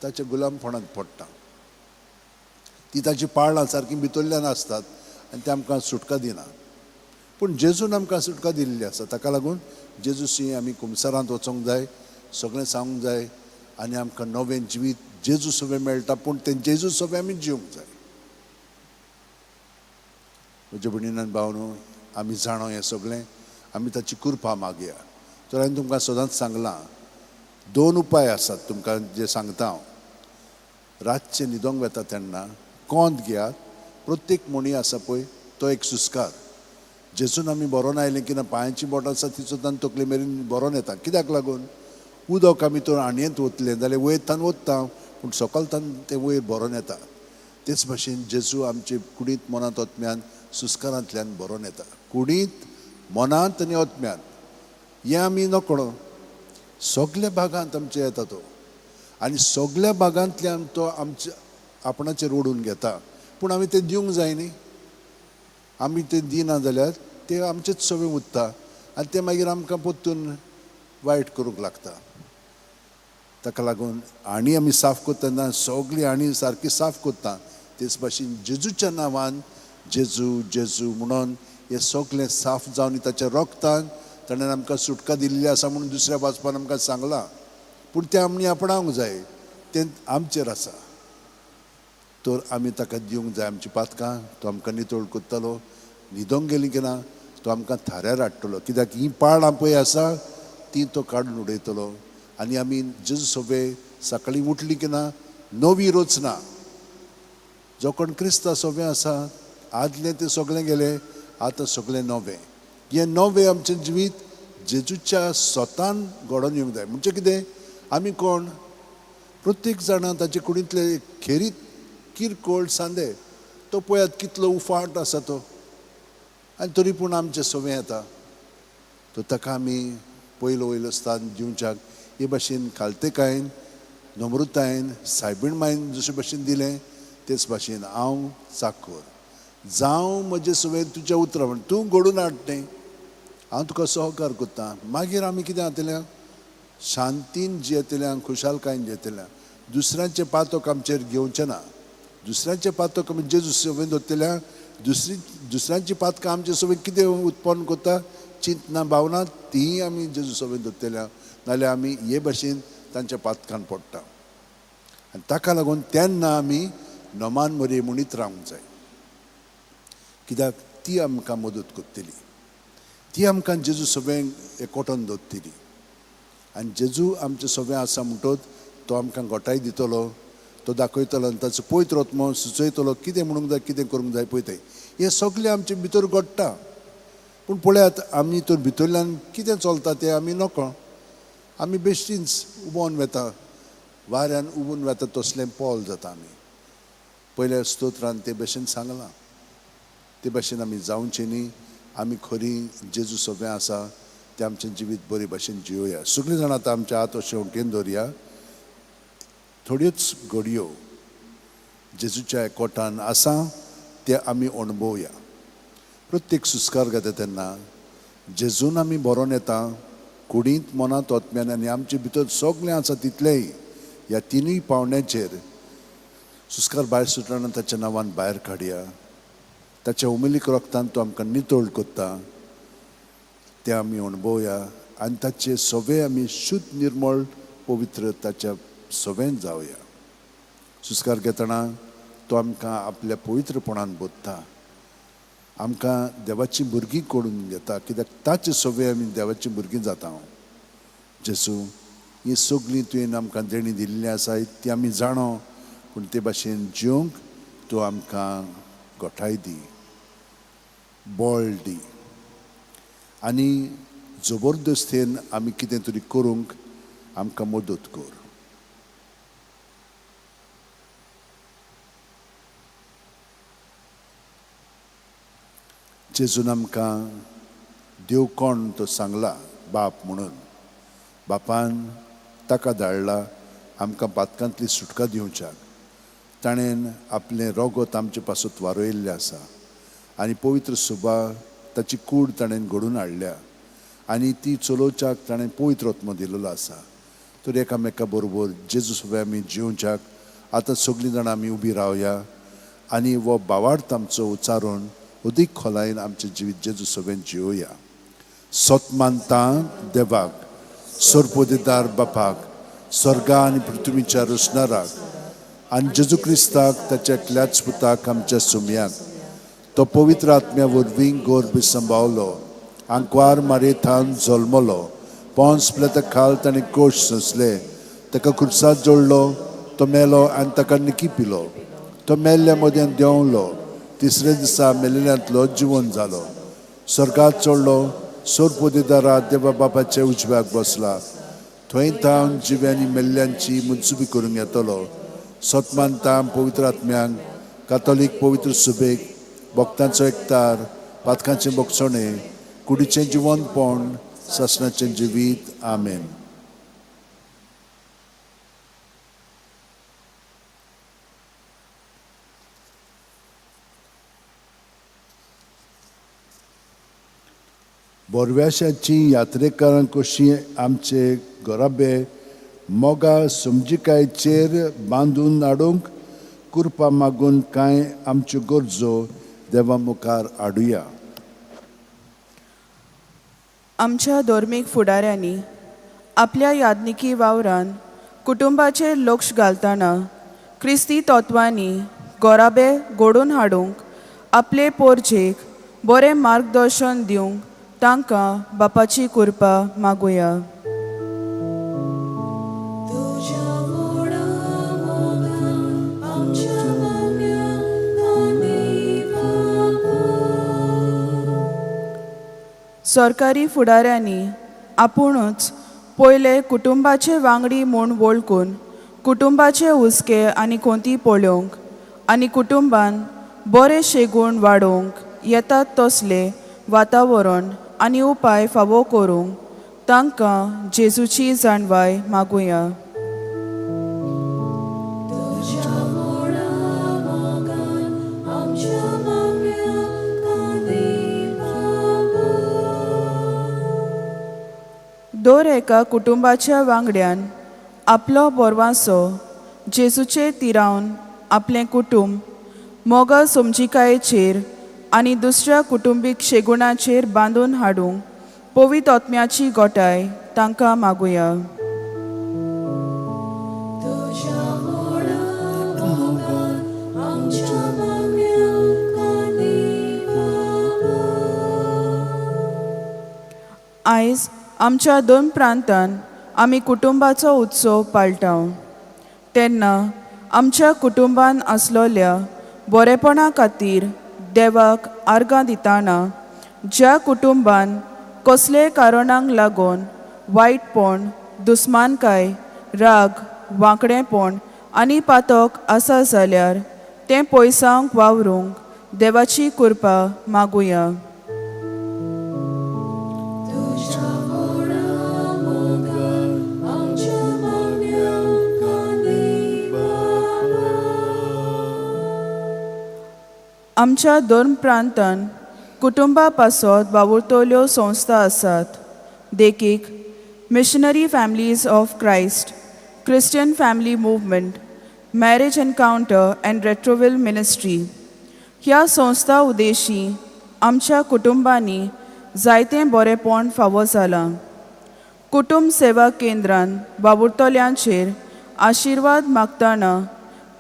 ताच्या गुलामपणांत पडटा. ती ताची पाळां सारकीं भितरल्यान आसतात आनी ते आमकां सुटका दिना. पूण जेजून आमकां सुटका दिल्ली आसा. ताका लागून जेजूशी आमी कुमसारांत वचोंक जाय, सगळें सांगूंक जाय आनी आमकां नवें जिवीत जेजू सगळें मेळटा. पूण तें जेजू सगळें आमी जिवंक जाय. म्हज्या भयणीन भावनो, आमी जाणो हें सगळें, आमी ताची कृपा मागया. तर हांवें तुमकां सदांच सांगलां, दोन उपाय आसात तुमकां जे सांगता हांव. रातचें न्हिदोंक वता तेन्ना कोंत घेयात. प्रत्येक म्हणी आसा पळय तो एक सुस्कार. जेजून आमी बरोवन आयलें की ना पांयांची बोट आसा ती सुद्दां तकले मेरेन बरोवन येता. कित्याक लागून उदक आमी तर आणयेंत वतलें जाल्यार वयर तान वता, पूण सकयल तान तें वयर भरोन येता. तेच भाशेन जेजू आमचे कुडींत, मनांत, आत्म्यान सुस्कारांतल्यान भरोन येता. कुडींत, मनांत आनी आत्म्यान हें आमी नकळो. सगल्या भागांत आमचे येता तो आनी सगल्या भागांतल्यान तो आमच्या आपणाचेर ओडून घेता. पूण आमी तें दिवंक जाय न्ही. आमी तें दिना जाल्यार तें आमचेच सगळें उरता आनी तें मागीर आमकां परतून वायट करूंक लागता. ताका लागून आणी आमी साफ करतना सगळी आणी सारकी साफ करता. तेच भाशेन जेजूच्या नांवान जेजू जेजू म्हणून हें सगळें साफ जावन ताच्या रोगतान ताणें आमकां सुटका दिल्ली आसा म्हणून दुसऱ्या वाचपान आमकां सांगलां. पूण तें आमी आपणावंक जाय, तें आमचेर आसा. तर आमी ताका दिवंक जाय आमची पातकां. तो आमकां नितळ करतलो. न्हिदोंक गेली की ना तो आमकां थाऱ्यार हाडटलो. कित्याक हीं पाळां पळय आसा ती तो काडून उडयतलो. आनी आमी जेजू सोबे सकाळीं उठली की ना नवी रचना. जो कोण क्रिस्ता सोबे आसा आदलें तें सगळें गेलें, आतां सगळें नवें. हें नवें आमचें जिवीत जेजूच्या स्वतान घडोवन येवंक जाय. म्हणजे कितें, आमी कोण? प्रत्येक जाणां ताचे कुडींतले एक खेरीत किरकोळ सांदे तो पळयात कितलो उफाट आसा तो, आनी तरी पूण आमचें सवें येता. तर ताका आमी पयलो वयलो स्थान दिवच्याक हे भाशेन खालतेकायेन, नम्रतायेन, सायबीण मायन जशे भाशेन दिलें तेच भाशेन हांव चाकर जावं म्हजे सवें तुज्या उतरां म्हण तूं घडून हाड तें, हांव तुका सहकार करता. मागीर आमी कितें जातलें, शांतीन जियेतल्या, खुशालकायेन जियेतल्या, दुसऱ्यांचें पातक आमचेर घेवचें ना. दुसऱ्यांचें पातक आमी जेजू सवें दवरतल्या, दुसऱ्यांची पातकां आमचे सवें कितें उत्पन्न करता, चिंतना भावना तीय आमी जेजू सवें दवरतल्या, नाल्यार आमी हे भाशेन तांच्या पातकान पडटा. आनी ताका लागून तेन्ना आमी नमान मरे म्हणीत रावंक जाय, कित्याक ती आमकां मदत करतली, ती आमकां जेजू सवें एकवटून दवरतली. आनी जेजू आमचे सवें आसा म्हणटोच तो आमकां गोठाय दितलो, तो दाखयतलो आनी ताचो पवित्र आत्मो सुचयतलो कितें म्हणूंक जाय, कितें करूंक जाय पळय तें. हें सगळें आमचे भितर घडटा, पूण पळयात आमी तर भितरल्यान कितें चलता तें आमी नकळो. आमी बेश्टींच उबोन वेता, वाऱ्यान उबून वेता तसलें पोल जाता आमी. पयल्या स्तोत्रान ते भशेन सांगलां, ते भशेन आमी जावचें न्ही. आमी खरी जेजू सगळें आसा तें आमचें जिवीत बरे भशेन जियोया. सगळीं जाणां आतां आमच्या हात अशें उटेन दवरया. थोड्योच घडयो जेजूच्या एकवटान आसा ते आमी अणभवया. प्रत्येक सुस्कार घेता तेन्ना जेजून आमी बरोवन येता, कुडींत, मनांत, आत्म्यान आनी आमचे भितर सगळें आसा तितलेंय ह्या तिनूय पावंड्यांचेर सुस्कार भायर सुटना ताच्या नांवान भायर काडया. ताच्या उमेलीक रक्तान तो आमकां नितळ करता तें आमी अणभवया आनी ताचे सवे आमी शुद्ध, निर्मळ, पवित्र ताच्या सवेन जावया. सुस्कार घेतना तो आमकां आपल्या पवित्रपणान बोधता, आमकां देवाची भुरगीं करून घेता, कित्याक ताचे सवे आमी देवाची भुरगीं जाता. हांव जेजू ही सगळीं तुवें आमकां देणी दिल्ली आसाय ती आमी जाणो, पूण ते भाशेन जिवंक तूं आमकां गोठाय दी, बळ दी आनी जबरदस्तेन आमी कितें तरी करूंक आमकां मदत कर. जेजून आमकां देव कोण तो सांगला, बाप म्हणून. बापान ताका धाडला आमकां पातकांतली सुटका दिवच्याक. ताणें आपलें रगत आमचे पासत वारयल्लें आसा आनी पवित्र सुबा ताची कूड ताणें घडून हाडल्या आनी ती चलोवच्याक ताणें पवित्र आत्मो दिलेलो आसा. तर एकामेका बरोबर जेजू सगळे आमी जिवच्याक आतां सगळीं जाणां आमी उबी रावया आनी हो भावार्थ आमचो उच्चारून अदीक खोलायेन आमचें जिवीत जेजू सगळें जिवया. सत मानता देवाक, सर्पोदिदार बापाक, स्वर्गा आनी पृथ्वीच्या रचणाराक आनी जेजू क्रिस्ताक ताच्या एकल्याच पुताक आमच्या सुमयाक, तो पवित्र आत्म्या वरवीं गर्भ संभावलो, आंकवार मारयेथावन जल्मलो, पोंस प्लेता खाल ताणें कोश सोंसले, ताका खुर्सात जोडलो, तो मेलो आनी ताका निकी पिलो, तो मेल्ल्या मदें देंवलो, तिसरे दिसा मेल्ल्यांतलो जिवन जालो, स्वर्गात चडलो, सोरपोदिदारा देवा बापाच्या उजव्याक बसला, थंय थावन जिव्यांनी मेल्ल्यांची मुजबी करूंक येतलो. सत मानता पवित्र आत्म्यांक, कातोलीक पवित्र सुबेक, भक्तांचो एकतार, पातकांचें बोगसणें, कुडीचें जिवनपण, सासणाचें जिवीत. आमेन. बोरव्याशाची यात्रेकारां कशी आमचे घराबे मोगा समजिकायचेर बांदून हाडूंक कृपा मागून कांय आमच्यो गरजो देवा मुखार हाडुया. आमच्या धर्मीक फुडाऱ्यांनी आपल्या यादनिकी वावरान कुटुंबाचेर लक्ष घालतना क्रिस्ती तत्वांनी गोराबे घडोवन हाडूंक आपले पोरजेक बरें मार्गदर्शन दिवंक तांकां बापाची कृपा मागुया. सरकारी फुडाऱ्यांनी आपुणूच पयले कुटुंबाचे वांगडी म्हूण वळखून कुटुंबाचे हुस्के आनी कोंती पळोवंक आनी कुटुंबान बरे शेगूण वाडोवंक येतात तसले वातावरण आनी उपाय फावो करूंक तांकां जेजूची जाणवाय मागुया. दर एका कुटुंबाच्या वांगड्यान आपलो बोरवांसो जेजूचेर तिरावन आपलें कुटुंब मोगा समजिकायेचेर आनी दुसऱ्या कुटुंबीक शेगुणाचेर बांदून हाडूंक पवित्र आत्म्याची गोठाय तांकां मागुया. आयज आमच्या दोन प्रांतान आमी कुटुंबाचो उत्सव पाळटा तेन्ना आमच्या कुटुंबान आसलोल्या बरेपणा खातीर देवाक आर्गां दिताना ज्या कुटुंबान कसलेय कारणांक लागून वायटपण, दुस्मानकाय, राग, वांकडेपण आनी पातक आसा जाल्यार तें पयसावंक वावरूंक देवाची कृपा मागुया. आमच्या धर्म प्रांतान कुटुंबा पासत वावुरतल्यो संस्था आसात, देखीक missionary families of Christ, Christian family movement, marriage encounter and Retrouvaille ministry. ह्या संस्था उद्देशी आमच्या कुटुंबांनी जायतें बरेंपण फावो जालां. कुटुंब सेवा केंद्रान वावुरतल्यांचेर आशिर्वाद मागतना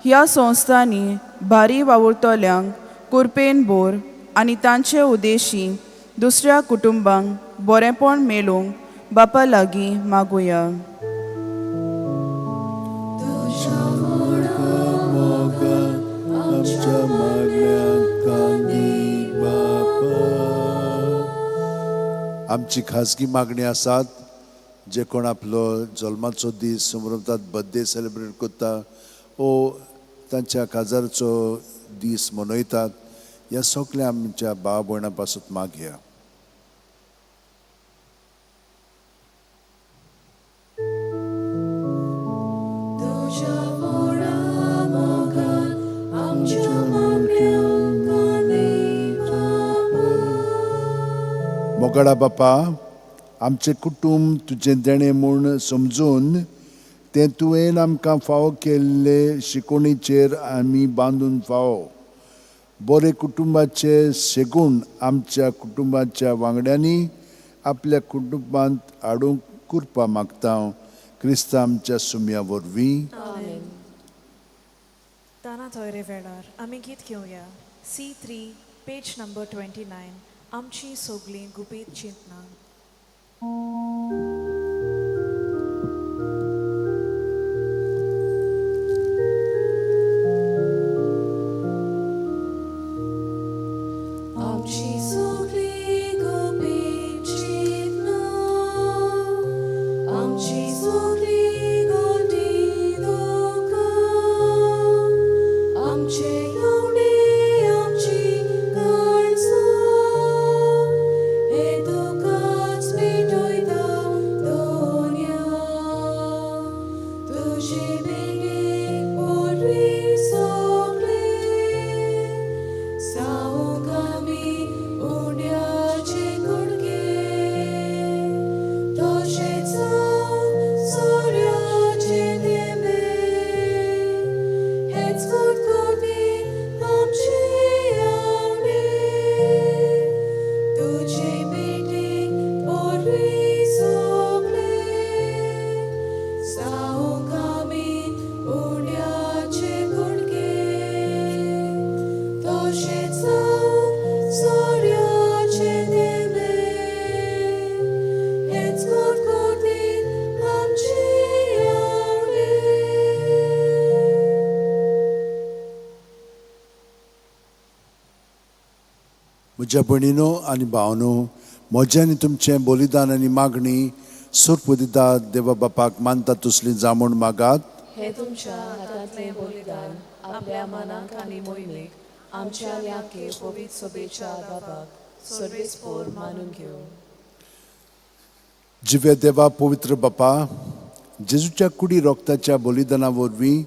ह्या संस्थांनी भारी वावुरतल्यांक कुरपेन बोर आनी तांचे उद्देशी दुसऱ्या कुटुंबांक बरेंपण मेळूंक बापा लागीं मागुया. आमची खाजगी मागणी आसात जे कोण आपलो जल्माचो दीस समरतात, बर्थडे सेलिब्रेट करता ओ तांच्या काजाराचो दीस मनयतात, ह्या सगळ्या आमच्या भाव भयणां पासून मागया. मोगाळा बापा, आमचें कुटुंब तुजें देणें म्हूण समजून तें तुवें आमकां फावो केल्ले शिकोवणीचेर आमी बांदून फावो बरे कुटुंबाचे शेगूण आमच्या कुटुंबाच्या वांगड्यांनी आपल्या कुटुंबांत हाडूंक कृपा मागता क्रिस्ता आमच्या सुम्या वरवीं. ताना थोयरे वेळार आमी गीत घेवया C3 page number 29 आमची सगळीं गुपीत चिंतनां. आमची सगळीं गुपीत चिंतनां, आमची सगळीं गोडी दुकां, आमचे लवणे आमची काळजां, हे तुकाच पेटयता दोनया, तुजे बेगीन वरवीं सगळें जावंक आमी उंड्याचे कुडके, तशें जावं सोऱ्याचे थेंबे, हेच कुडकुडीत आमचे आवडे, तुजे भेटेक वरवीं सगळें जावंक आमी उंड्याचे कुडके, तशें जावं सोऱ्याचे थेंबे, हेच कुडकुडीत आमचे आवडे. म्हज्या भयणीनो आनी भावनो, म्हजें आनी तुमचें बलिदान आनी मागणी सुरपुदिता देवा बापाक मानता तसली जामूण मागात. हें तुमच्या हातांतलें बलिदान आपल्या मनाक आनी मोहिमेक आमच्या न्याके पवित्र सभेच्या बाबाक सर्वेस्पोर मानून घेवं. जिव्या देवा पवित्र बापा, जेजूच्या कुडी रोगताच्या बलिदाना वरवीं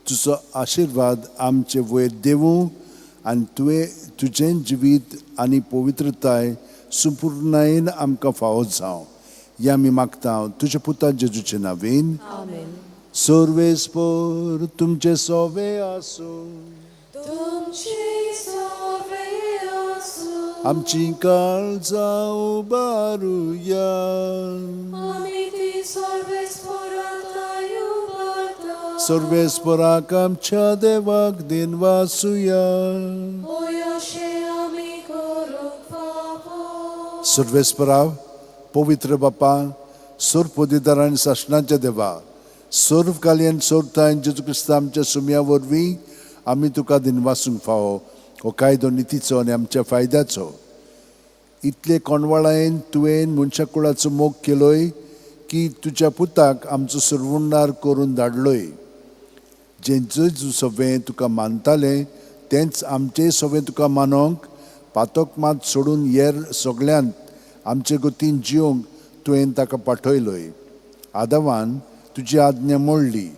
तुजो आशिर्वाद आमचे वयर देवूं आनी तुवें तुजें जिवीत आनी पवित्रताय संपूर्णायेन आमकां फावो जावं हें आमी मागता तुज्या पुता जेजूचे नांवेन. आमेन. सर्वेस्पोर तुमचे सोवे आसूं. तुमचे सोवे आसूं. आमची काळजां उबारुया. आमी ती सर्वेस्पोराक उबारता. सर्वेस्पोराक आमच्या देवाक दिनवासुया. होय अशें आमी करूंक फावो. सर्वेस्परा पवित्र बापा, सर्व पदवीदार आनी सासणाच्या देवा, सर्व कालयन सर्व जेजू क्रिस्ता आमच्या सुमया वरवीं आमी तुका दिनवासूंक फावो. हो कायदो नितीचो आनी आमच्या फायद्याचो. इतले कोणवाळायेन तुवें मनशा कुळाचो मोग केलोय की तुज्या पुताक आमचो सरवुंडार करून धाडलोय. जें जेजू सगळें तुका मानतालें तेंच आमचें सगळें तुका मानोंक पातक मात सोडून येर सगळ्यांत आमचे गतीन जियोंक तुवें ताका पाठयलोय. आदावान तुजी आज्ञा मोडली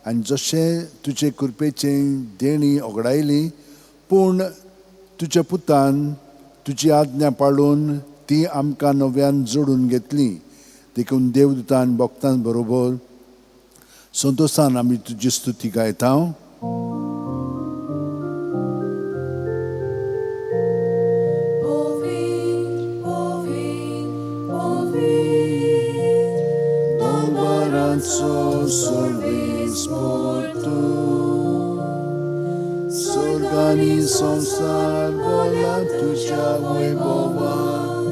आनी जशें तुजे कृपेचें देणी ओगडायली, पूण तुज्या पुतान तुजी आज्ञा पाळून ती आमकां नव्यान जोडून घेतली. देखून देवदूतान भक्तान बरोबर संतोशान आमी तुजी स्तुती गायता. दोंगरांचो सर्वेस्पोर तूं, स्वर्ग आनी संवसार भरला तुज्या वैभवान,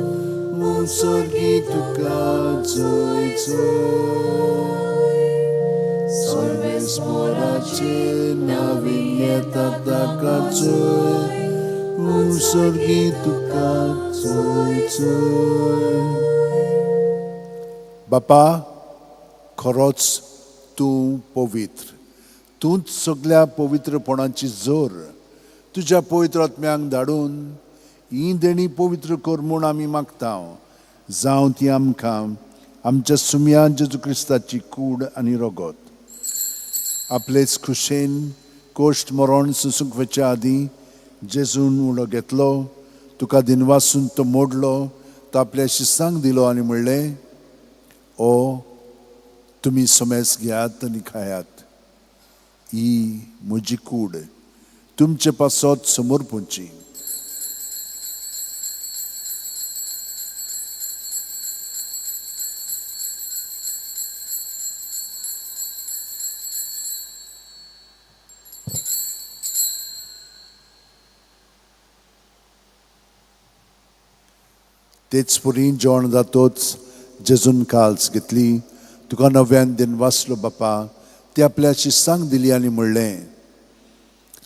उत्सर्गी तुका जय जय. सर्वेस्पोराचे नांवेन येता ताका जय, उत्सर्गी तुका जय जय. बापा, खरोच तूं पवित्र, तूंच सगल्या पवित्रपणाची जोर. तुज्या पवित्र आत्म्यांक धाडून ही देणी पवित्र कर म्हूण आमी मागता. जावं ती आमकां आमच्या सुमया जेजू क्रिस्ताची कूड आनी रगत. आपलेच खुशेन कोश्ट मरण सोंसूंक वचच्या आदीं जेजून उलो घेतलो, तुका दिनवासून तो मोडलो, तो आपल्या शिस्तांक दिलो आनी म्हणलें, ओ तुमी समेस घेयात आनी खायात, ही म्हजी कूड तुमचे पासत समर्पूंची. तेच परी जेवण जातोच जेजून काल्स घेतली, तुका नव्यान दिनवासलो बापा, ती आपल्या शिस्तांक दिली आनी म्हणलें,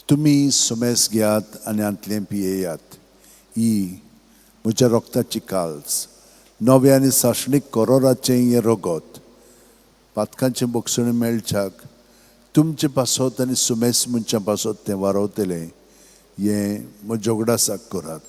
तुमी सुमेस घेयात आनी हांतलें पियेयात, ही म्हज्या रोगताची काल्स, नव्या आनी सासणीक करोराचें हें रगत, पातकांचें बक्षण मेळच्याक तुमचे पासत आनी सुमेस मनशां पासत तें वारवतलें, हें म्हज्या उगडासाक करात.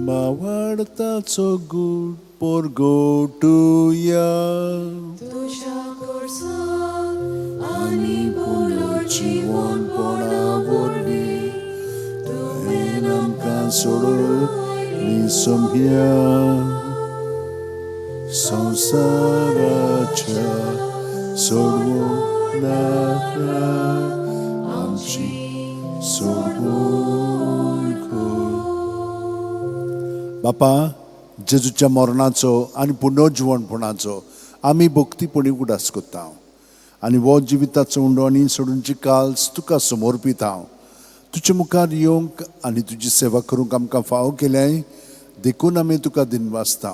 मावाडताचो गूट पोरगोटुया तुज्या कोर्सान आनी पुनर्जिवनपणा वरवीं तुवें आमकां सोडून सोम्या संवसाराच्या सोडवूं नाका आमची सोडवून कर. बापा, जेजूच्या मरणाचो आनी पुनर्जिवणपणाचो आमी भक्तीपणी उगडास करता आनी हो जिविताचो उंडो आनी सोडूनची काल्स तुका समर्पीत हांव. तुजे मुखार येवंक आनी तुजी सेवा करूंक आमकां फावो केल्याय देखून आमी तुका दिनवासता.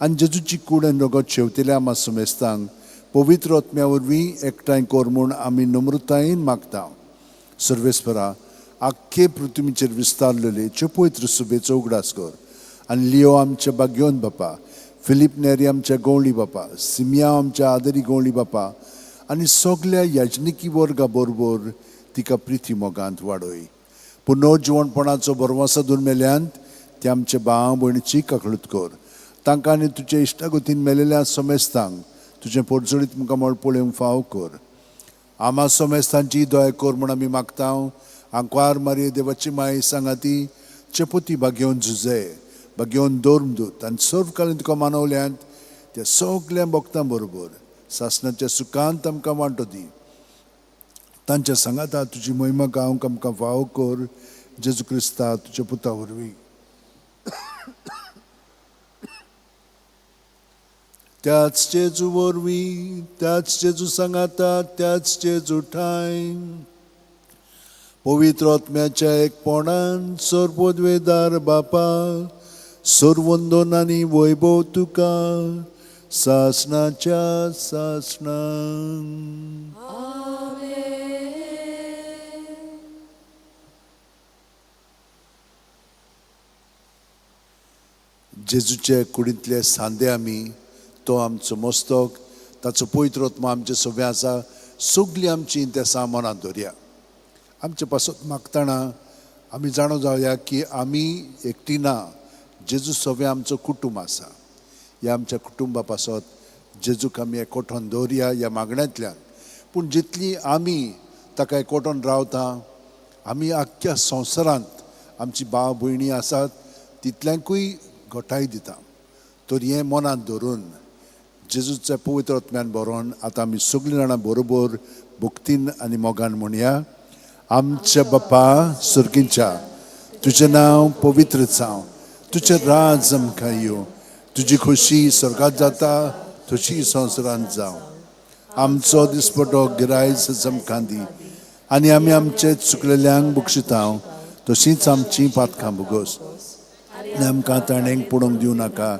आनी जेजूची कूड आनी रगत शेवतेल्या आमा समेस्तांक पवित्र आत्म्या वरवीं एकठांय कर म्हूण आमी नम्रतायेन मागता. सर्वेस्परा, आख्खे पृथ्वीचेर विस्तारलेले पवित्र सुबेचो उगडास कर आनी लियो आमच्या बाग्योन बापा, फिलीप नेरी आमच्या गवळी बापा, सिमिया आमच्या आदरी गवळी बापा आनी सगल्या याजनिकी वर्गा बरोबर तिका प्रिती मोगांत वाडय. पुनर्जिवणपणाचो भरवंसो दुर्मेल्यांत ते आमचे भाव भयणीची काकळूत कर. तांकां आनी तुजे इश्टागतीन मेलेल्या समेस्तांक तुजें पोरजोळीत मुखामळ पळोवंक फाव कर. आमा समेस्तांची दया कर म्हूण आमी मागता. आंकवार मारये देवाची माय सांगाती चेपोती बागेवन झुजे बागेवन दोर्मदूत आनी सर्वकालीन तुका मानवल्यांत त्या सगल्या भक्तां बरोबर सासणाच्या सुखांत आमकां वांटो दी. तांच्या सांगाता तुजी महिमा गावंक आमकां फाव कर, जेजू क्रिस्ता तुज्या पुता वरवीं. त्याच जेजू वरवीं, त्याच जेजू सांगाता, त्याच जेजू ठांय पवित्र आत्म्याच्या एकपणान सर्वोद्वेदार बापा, सर्वंदन आनी वैभव तुका सासणाच्या सासणां. जेजूचे कुडींतले सांदे आमी, तो आमचो मस्तक, ताचो पवित्र आत्मो आमचे सगळें आसा. सगळीं आमची तेसां मनांत दवरया. आमचे पासत मागतना आमी जाणो जावया की आमी एकटी ना, जेजू सगळें आमचो कुटुंब आसा. ह्या आमच्या कुटुंबा पासत जेजूक आमी एकवटोन दवरया ह्या मागण्यांतल्यान. पूण जितली आमी ताका एकवटोन रावता, आमी आख्ख्या संवसारांत आमची भाव भयणी आसात तितल्यांकूय घटाय दिता. तर हें मनांत धरून जेजूच्या पवित्र आत्म्यान बरोवन आतां आमी सगळीं जाणां बरोबर भक्तीन आनी मोगान म्हणया. आमच्या बापा सुर्गींच्या, तुजें नांव पवित्र जावं, तुजें राज आमकां येवं, तुजी खोशी स्वर्गांत जाता तशी संवसारांत जावं. आमचो दिसपटो गिरायस आमकां दी आनी आमी आमचे चुकलेल्यांक बक्षिता तशींच आमची पातकां भोगोस आनी आमकां ताणेंक पडोवंक दिवं नाका,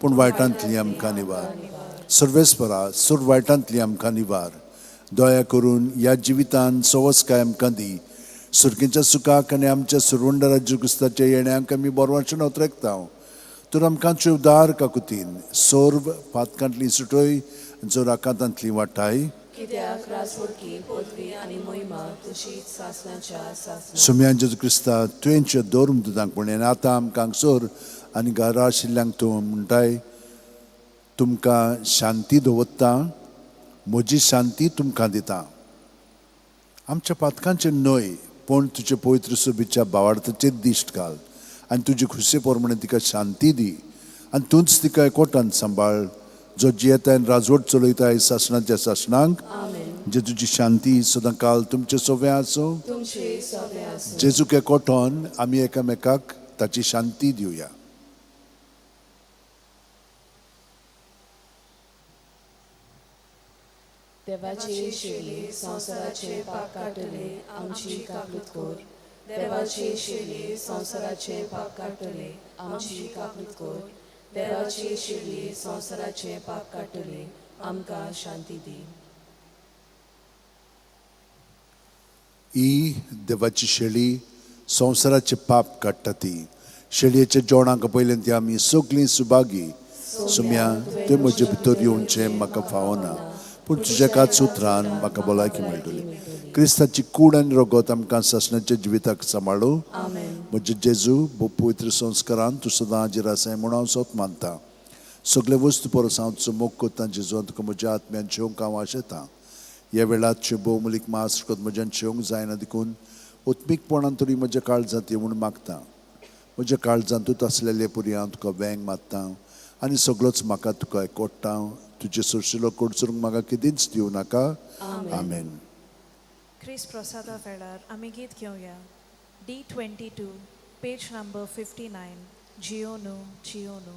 पूण वायटांतली आमकां निवार. सर्वेस्परा, सर्व वायटांतली आमकां निवार. दया करून ह्या जिवितान सवसकाय आमकां दी. सुर्गेच्या सुखाक आनी आमच्या सुरवंडरा क्रिस्ताच्या येण्याक आमी बरवाचें नोत्रेकता. तर आमकां उदार काकुतीन सर्व पातकांतली सुटय, जो राकांतांतली वाटाय. सुम्यान जेजू क्रिस्ता तुवेंच्या दोर्म दुदांक म्हणलें आनी आतां आमकां हांगसर आनी घरा आशिल्ल्यांक तूं म्हणटाय, तुमकां शांती दवरता, म्हजी शांती तुमकां दिता. आमच्या पातकांचेर न्हय पूण तुजे पवित्र सुबीच्या भावार्थाचेर दिश्ट घाल आनी तुजी खुशे प्रमाणे तिका शांती दी आनी तूंच तिका एकवटान सांबाळ, जो जियेता आनी राजवट चलयता सासणाच्या सासणांक. जे तुजी शांती सदां काल तुमचे सोवे आसूं. जेजूक एकवटोन आमी एकामेकाक ताची शांती दिवया. देवाची शिली संवसाराचे पाप काडटले आमची काकूत कर. देवाची शिली संवसाराचे पाप काडटले आमची काकूत कर. देवाची शिली संवसाराचे पाप काडटले आमकां शांती दी. ही देवाची शेळी संवसाराचे पाप काडटा. ती शेळयेच्या जेवणाक पयलें ती आमी सगळीं सुभागी. सुम्या, तें म्हजे भितर येवचें म्हाका फावना, पूण तुज्या काच उतरान म्हाका भलायकी मेळटली. क्रिस्ताची कूड आनी रगत आमकां सासणाच्या जिविताक सांबाळू. म्हजे जेजू, पवित्र संस्कारान तूं सदां हाजीर आसाय म्हूण हांव सोत मानता. सगळे वस्तू परस हांव तुजो मोग करता जेजू, तुका म्हज्या आत्म्यान शेवंक हांव आशेतां. ह्या वेळार भोवमूलीक मास रगत म्हज्यान शेवंक जायना देखून उत्मीकपणान तरी म्हज्या काळजांत ये म्हूण मागता. म्हज्या काळजांतूच आसलेले पुरी हांव तुका वेंग मारता आनी सगळोच म्हाका तुका एकवट्टा. तुजे सोरशिलो कोडसरूंक म्हाका केदींच दिवं नाका. आमेन. क्रिस्त प्रसादा वेळार आमी गीत घेवया. D22 page number 59. जियोनू जियोनू.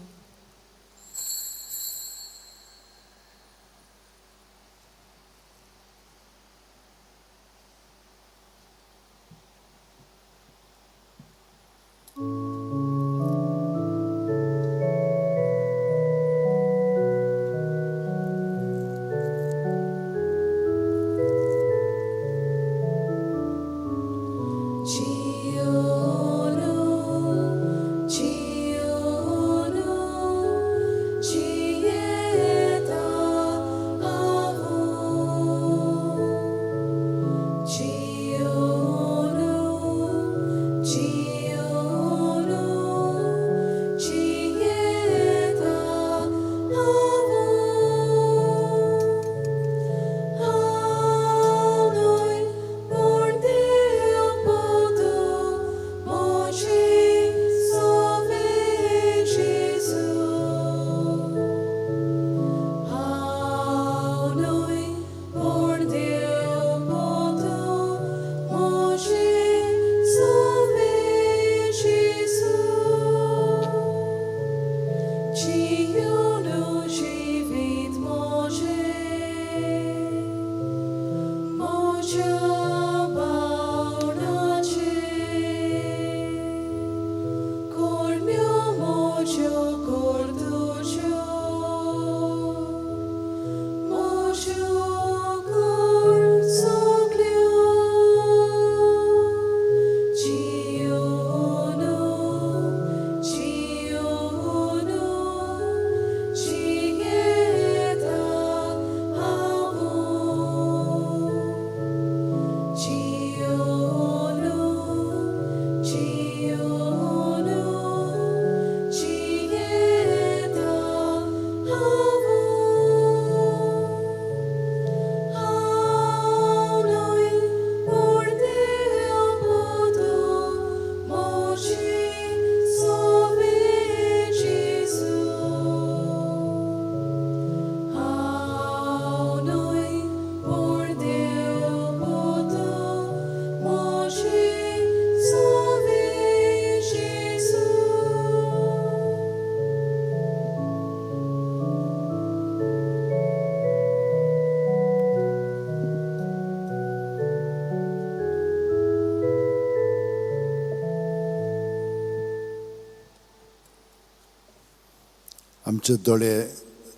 आमचे दोळे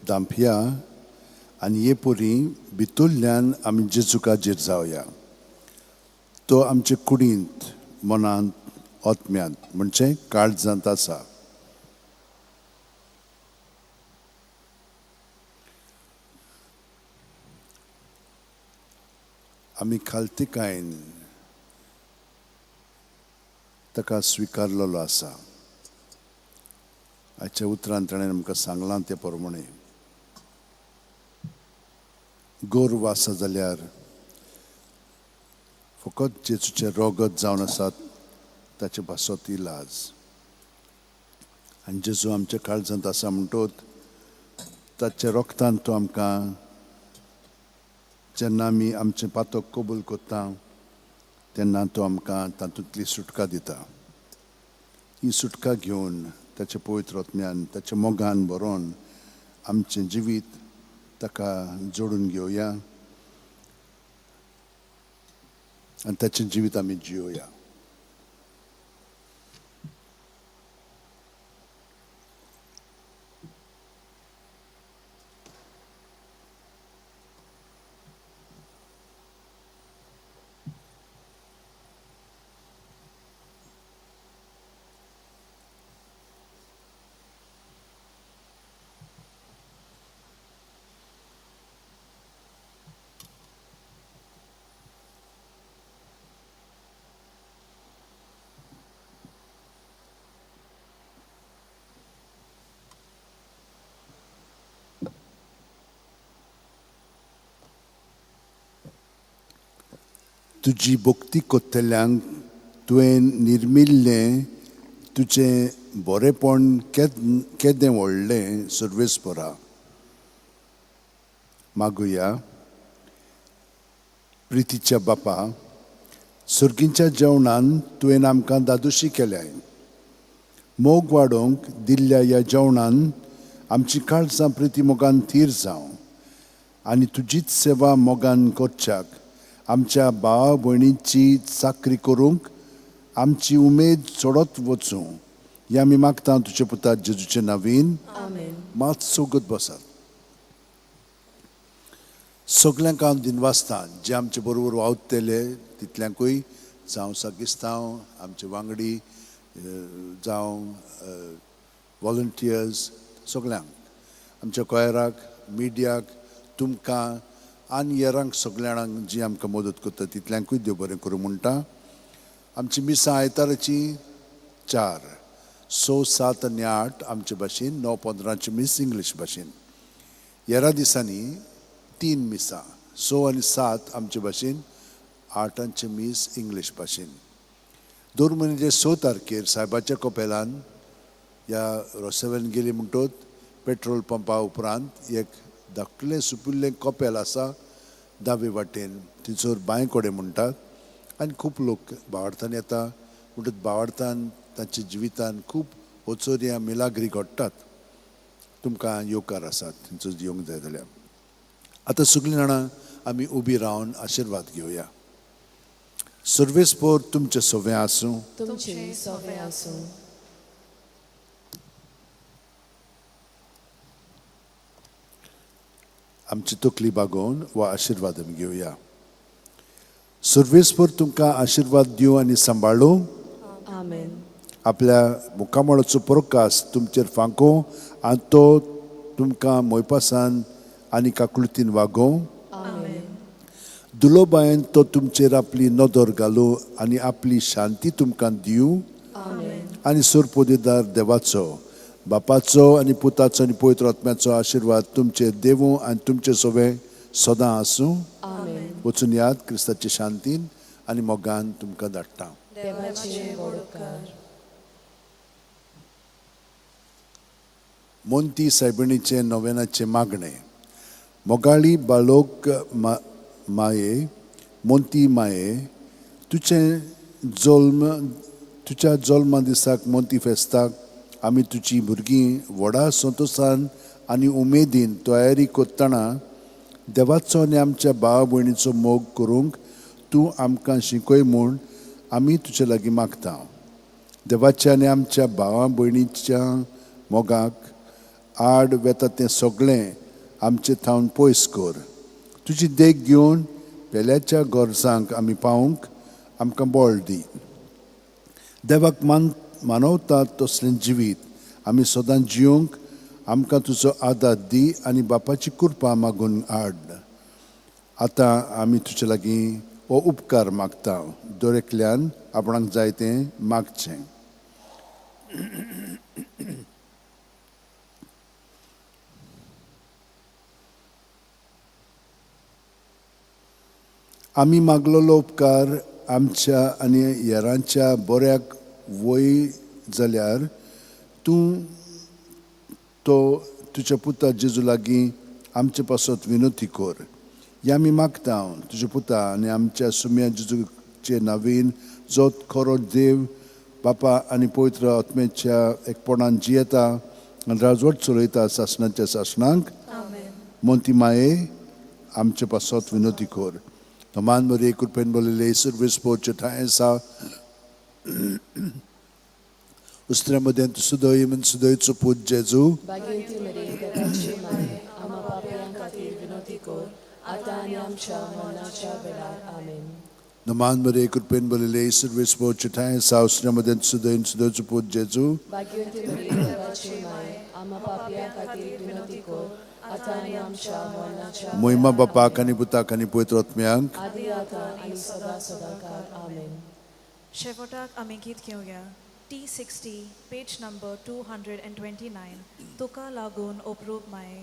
धांपया आनी हे परी भितरल्यान आमी जेजूकाजेर जावया. तो आमचे कुडींत, मनांत, आत्म्यांत म्हणजे काळजांत आसा. आमी खालतीकायेन ताका स्विकारलेलो आसा. आयच्या उतरान ताणें आमकां सांगलां ते प्रमाणें गोरव आसा जाल्यार फकत जेजूचें रोगत जावन आसात ताचे पासत इलाज. आनी जेजू आमच्या काळजांत आसा म्हणटोच ताच्या रोगतान तो आमकां जेन्ना आमी आमचें पातक कबूल करता तेन्ना तो आमकां तातूंतली सुटका दिता. ही सुटका घेवन ताच्या पवित्र आत्म्यान ताच्या मोगान भरोन आमचें जिवीत ताका जोडून घेवया आनी ताचें जिवीत आमी जियोया. तुजी भक्ती कोत्तल्यांक तुवें निर्मिल्लें तुजें बरेंपण केदें व्हडलें सर्वेस्परा. मागुया. प्रितीच्या बापा, सर्गींच्या जेवणान तुवें आमकां दादोशी केल्याय. मोग वाडोवंक दिल्ल्या ह्या जेवणान आमची काळजां प्रिती मोगान थीर जावं आनी तुजीच सेवा मोगान करच्याक आमच्या भाव भयणीची चाकरी करूंक आमची उमेद चडत वचूं हें आमी मागता तुजे पुता जेजूचे नवीन. मात सोगत बसात. सगल्यांक हांव दिनवासता जे आमचे बरोबर वावुरतले तितल्यांकूय, जावं सागिस्तांव आमचे वांगडी, जावं वॉलंटियर्स, सगल्यांक, आमच्या कोयराक, मिडियाक, तुमकां आनी हेरांक सगळ्यांक जी आमकां मदत करता तितल्यांकूय देव बरें करूं म्हणटा. आमची मिसां आयताराची 4, 6, 7 आनी 8 आमचे भाशेन, 9, 15 मीस इंग्लीश भाशेन. हेरा दिसांनी 3 मिसां, 6 आनी 7 आमचे भाशेन, 8 मीस इंग्लीश भाशेन. दर म्हयन्याचे 6 तारखेर सायबाच्या कपेलान ह्या रोसेवेन गेली म्हणटोच पेट्रोल पंपा उपरांत एक धाकटुलें सुपुल्लें कपेल आसा दावे वाटेन, थंयसर बांय कडेन म्हणटात आनी खूब लोक भावार्थान येता. म्हणटच भावार्थान तांच्या जिवितान खूब ओचोर्या मिलाग्री घडटात. तुमकां येवकार आसात थंयसर येवंक जाय जाल्यार. आतां सगळीं जाणां आमी उबी रावन आशिर्वाद घेवया. सर्वेस्पोर तुमचें सवें आसूं. तुमचें सवें आसूं. आमची तकली बागोवन वा आशिर्वाद आमी घेवया. सर्वेस्पोर तुमकां आशिर्वाद दिवं आनी सांबाळूं. आमेन. आपल्या मुखामळाचो प्रकाश तुमचेर फांको आनी तो तुमकां मोयपासान आनी काकुळतीन वागोवं. दुलोबायन तो तुमचेर आपली नदर घालूं आनी आपली शांती तुमकां दिवं. आनी सरपोदेदार देवाचो, बापाचो आनी पुताचो आनी पवित्र आत्म्याचो आशिर्वाद तुमचेर देवूं आनी तुमचे सवें सदां आसूं. वचून याद क्रिस्ताचे शांतीन आनी मोगान तुमकां धाडटा. मोंती सायबिणीचें नोवेनाचें मागणें. मोगाळी बालोक माये, मोंती माये, तुजें जल्म, तुज्या जल्मा दिसाक मोंती फेस्ताक आमी तुजी भुरगीं व्हडा संतोशान आनी उमेदीन तयारी करतना देवाचो आनी आमच्या भाव भयणीचो मोग करूंक तूं आमकां शिकय म्हूण आमी तुजे लागीं मागता. देवाच्या आनी आमच्या भावा भयणीच्या मोगाक आड वेता तें सगळें आमचे थावन पयस कर. तुजी देख घेवन पेल्याच्या गरजांक आमी पावूंक आमकां बळ दी. देवाक मानवता तसलें जिवीत आमी सदां जिवंक आमकां तुजो आदार दी आनी बापाची कृपा मागून हाड. आतां आमी तुजे लागीं हो उपकार मागता. दर एकल्यान आपणाक जाय तें मागचें. आमी मागलेलो उपकार आमच्या आनी हेरांच्या बऱ्याक वय जाल्यार तूं तो तुज्या पुता जेजू लागीं आमचे पासत विनोती कर. हे आमी मागता तुज्या पुता आनी आमच्या सुम्या जेजूचे नवीन जो खरो देव बापा आनी पवित्र आत्म्याच्या एकपणान जियेता आनी राजवट चलयता सासणाच्या सासणांक. मोंती माये आमचे पासत विनोती कर. मान मरे कृपेन बोलले सर्वीस पोचे ठांय आसा उस्त्र्या मदें सुदय म्हण सुदयचो पूत जेजू. बागेंती मरे देवाची माये आमा पापयां खातीर विनोती कर आतां आनी आमच्या मरणाच्या वेळार. आमेन. नमान मरे कृपेन बोलले सर्वीस पोचे ठांय आसा उस्त्र्या मदें सुदय सुदयचो पूत जेजू. बागेंती मरे देवाची माये आमा पापयां खातीर विनोती कर आतां आनी आमच्या मरणाच्या मोहिमा बापाक आनी पुताक आनी पवित्र आत्म्यांक आदी आतां आनी सदां सदां काळ. आमेन. शेवटाक आमी गीत घेवया. T60 page number 229 तुका लागून अप्रूप माये.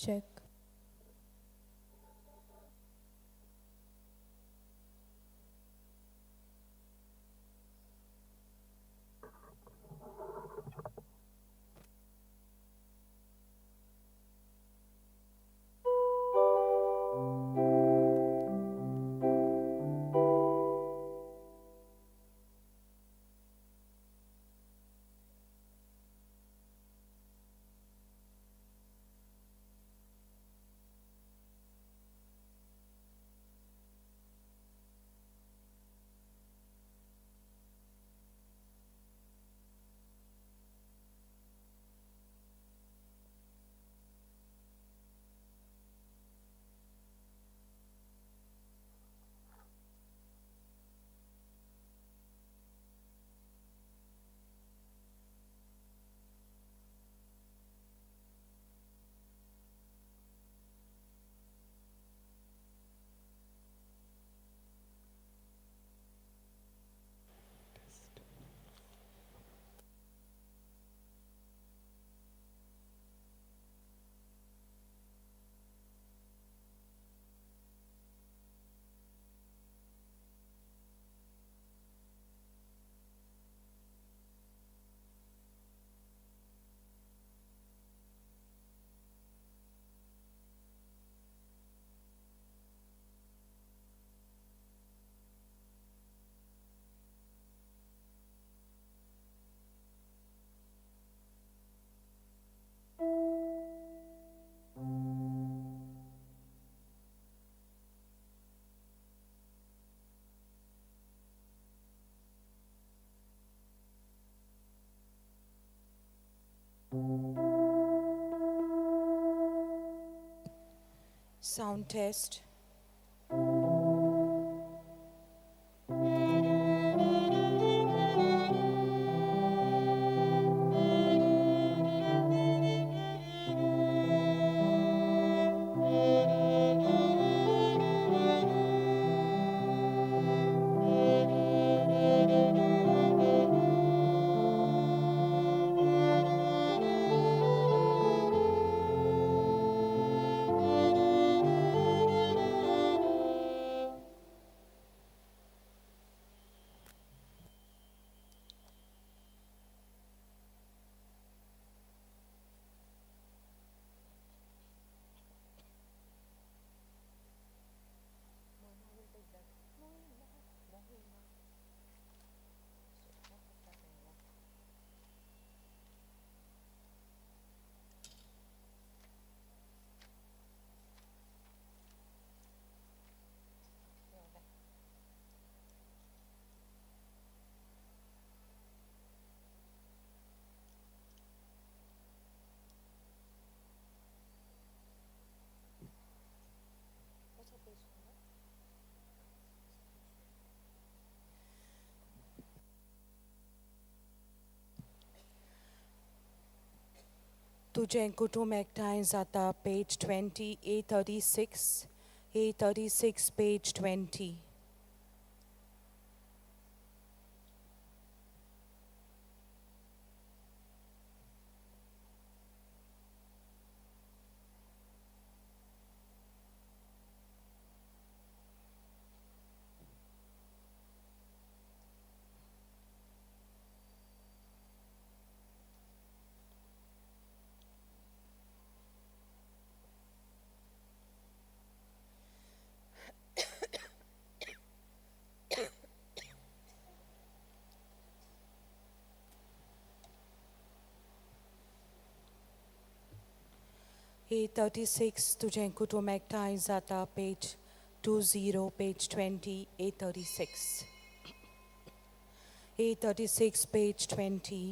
Check. Sound test. तुजें कुटूंब एकठांय जाता page 20 A36 A36 page 20. A36 तुजें कुटूंब एकठांय जाता page 20 page 20 A36 A36 page 20.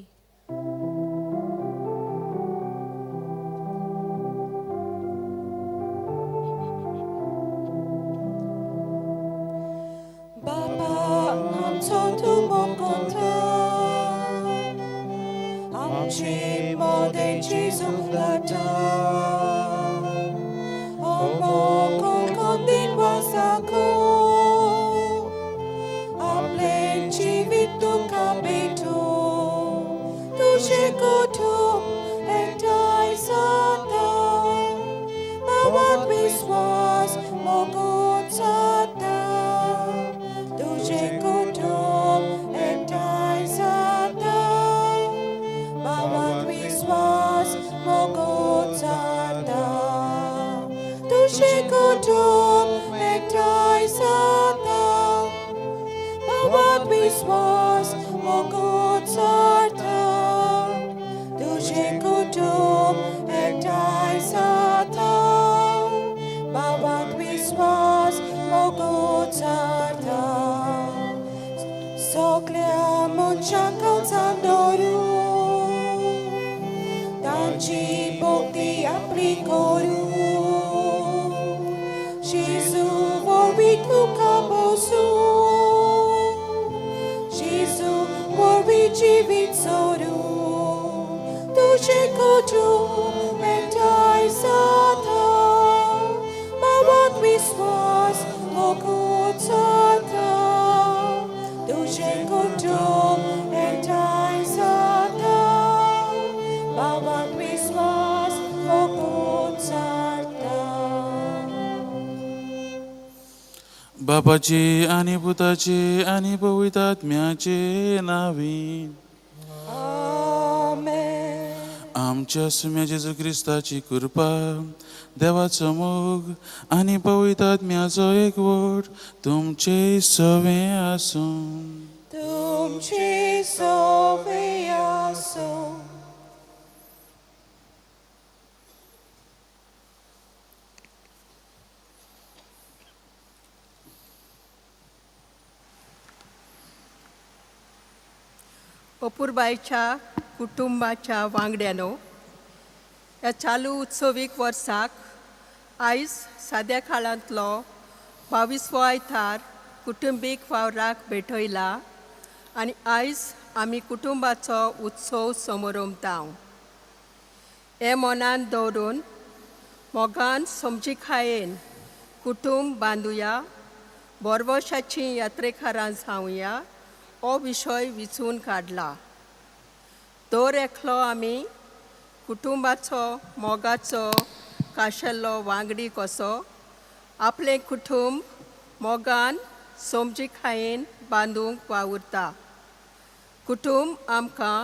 बाबा आमचो तूं मोगता आमचे मोदें जेजू जाता आपलें जिवीत तुका भेटो तुजें कुटूंब एकठांय जाता भावात विस्वास मोगून जाता तुजें कुटूंब एकठांय जाता भावात विस्वास मोगून जाता तुजें कुटूंब एकठांय जाता भावात विस्वास मोगून जाता तुजें कुटूंब एकठांय जाता भावात विस्वास मोगून जाता सगळ्या मनशांक काळजांत दवरून तांची भक्ती आपली करूं जेजू वरवीं तुका बसूं जेजू वरवीं जिवीत सोडूं तुजें कुटूंब एकठांय जाता भावात विस्वास मोगून जाता तुजें कुटूंब एकठांय जाता भावात विस्वास मोगून जाता. बापाचे आनी पुताचे आनी पवित्र आत्म्याचे नांवीन. आमेन. आमच्या सुम्या जेजू क्रिस्ताची कृपा, देवाचो मोग आनी पवित्र आत्म्याचो एकवट तुमचे सवे आसूं. तुमचे सवे आसूं. अपुरबायच्या कुटुंबाच्या वांगड्यानो, ह्या चालू उत्सवीक वर्साक आयज साद्या काळांतलो 22वो आयतार कुटुंबीक वावराक भेटयला आनी आयज आमी कुटुंबाचो उत्सव समरमता. हें मनान दवरून मोगान समजिकायेन कुटुंब बांदुया, बोरवशाची यात्रेकारां जावया हो विशय विचून काडला. दर एकलो आमी कुटुंबाचो मोगाचो खाशेलो वांगडी कसो आपलें कुटुंब मोगान समजिकायेन बांदूंक वावुरता. कुटुंब आमकां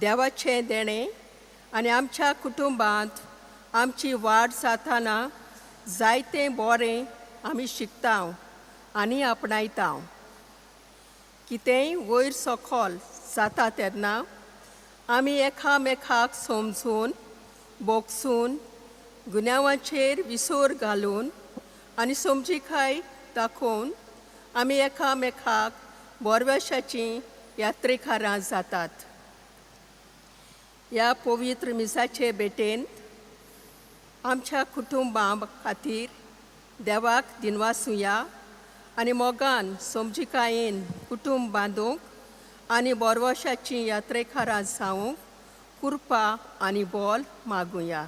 देवाचें देणें आनी आमच्या कुटुंबांत आमची वाड जाताना जायतें बरें आमी शिकता आनी आपणायता. कितेंय वयर सकल जाता तेन्ना आमी एकामेकाक समजून बोगसून गुन्यांवाचेर विसर घालून आनी समजिकाय दाखोवन आमी एकामेकाक बोरवेशाचीं यात्रेकारां जातात. ह्या पवित्र मिसाचे भेटेन आमच्या कुटुंबां खातीर देवाक दिनवासुया आनी मोगान समजिकायेन कुटुंब बांदूंक आनी बोरवशाचीं यात्रेकारां जावंक कृपा आनी बोल मागुया.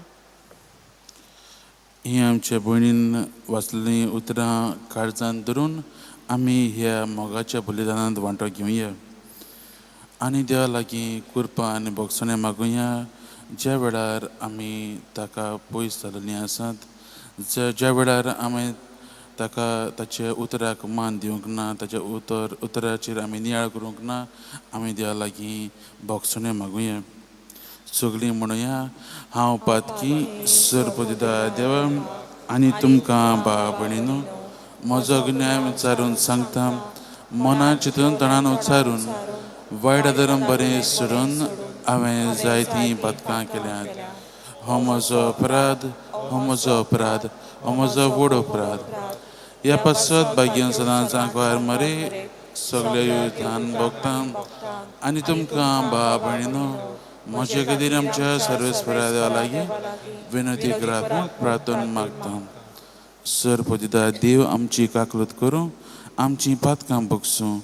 ही आमच्या भयणीन वाचलेलीं उतरां काळजान धरून आमी ह्या मोगाच्या बलिदानांत वांटो घेवया आनी देवा लागीं कृपा आनी भोगसणें मागुया. ज्या वेळार आमी ताका पयस जाल्लीं आसात, ज्या वेळार आमी ताका ताच्या उतराक मान दिवंक ना, ताच्या उतराचेर आमी नियाळ करूंक ना, आमी देवा लागीं भोगसणें मागुया. सगळीं म्हणुया, हांव पातकी सरपदिदा देवा आनी तुमकां बा भयणीनो म्हजो गिन्याय विचारून सांगता, मना चिंतून तणान उच्चारून वायट आदरम बरें सोडून हांवें जायतीं पातकां केल्यांत. हो म्हजो अपराध, हो म्हजो अपराध, हो म्हजो व्हड अपराध. ह्या पासत भाग्यान सदांच आंकवार मरे सगळे युद्धान भोगता आनी तुमकां बा भयणीनो म्हजे खातीर आमच्या सर्वेस्परा देवा लागीं विनती करात प्रार्थना मागता. सरपदिदा देव आमची काकलूत करूं, आमची पातकां बगसूं,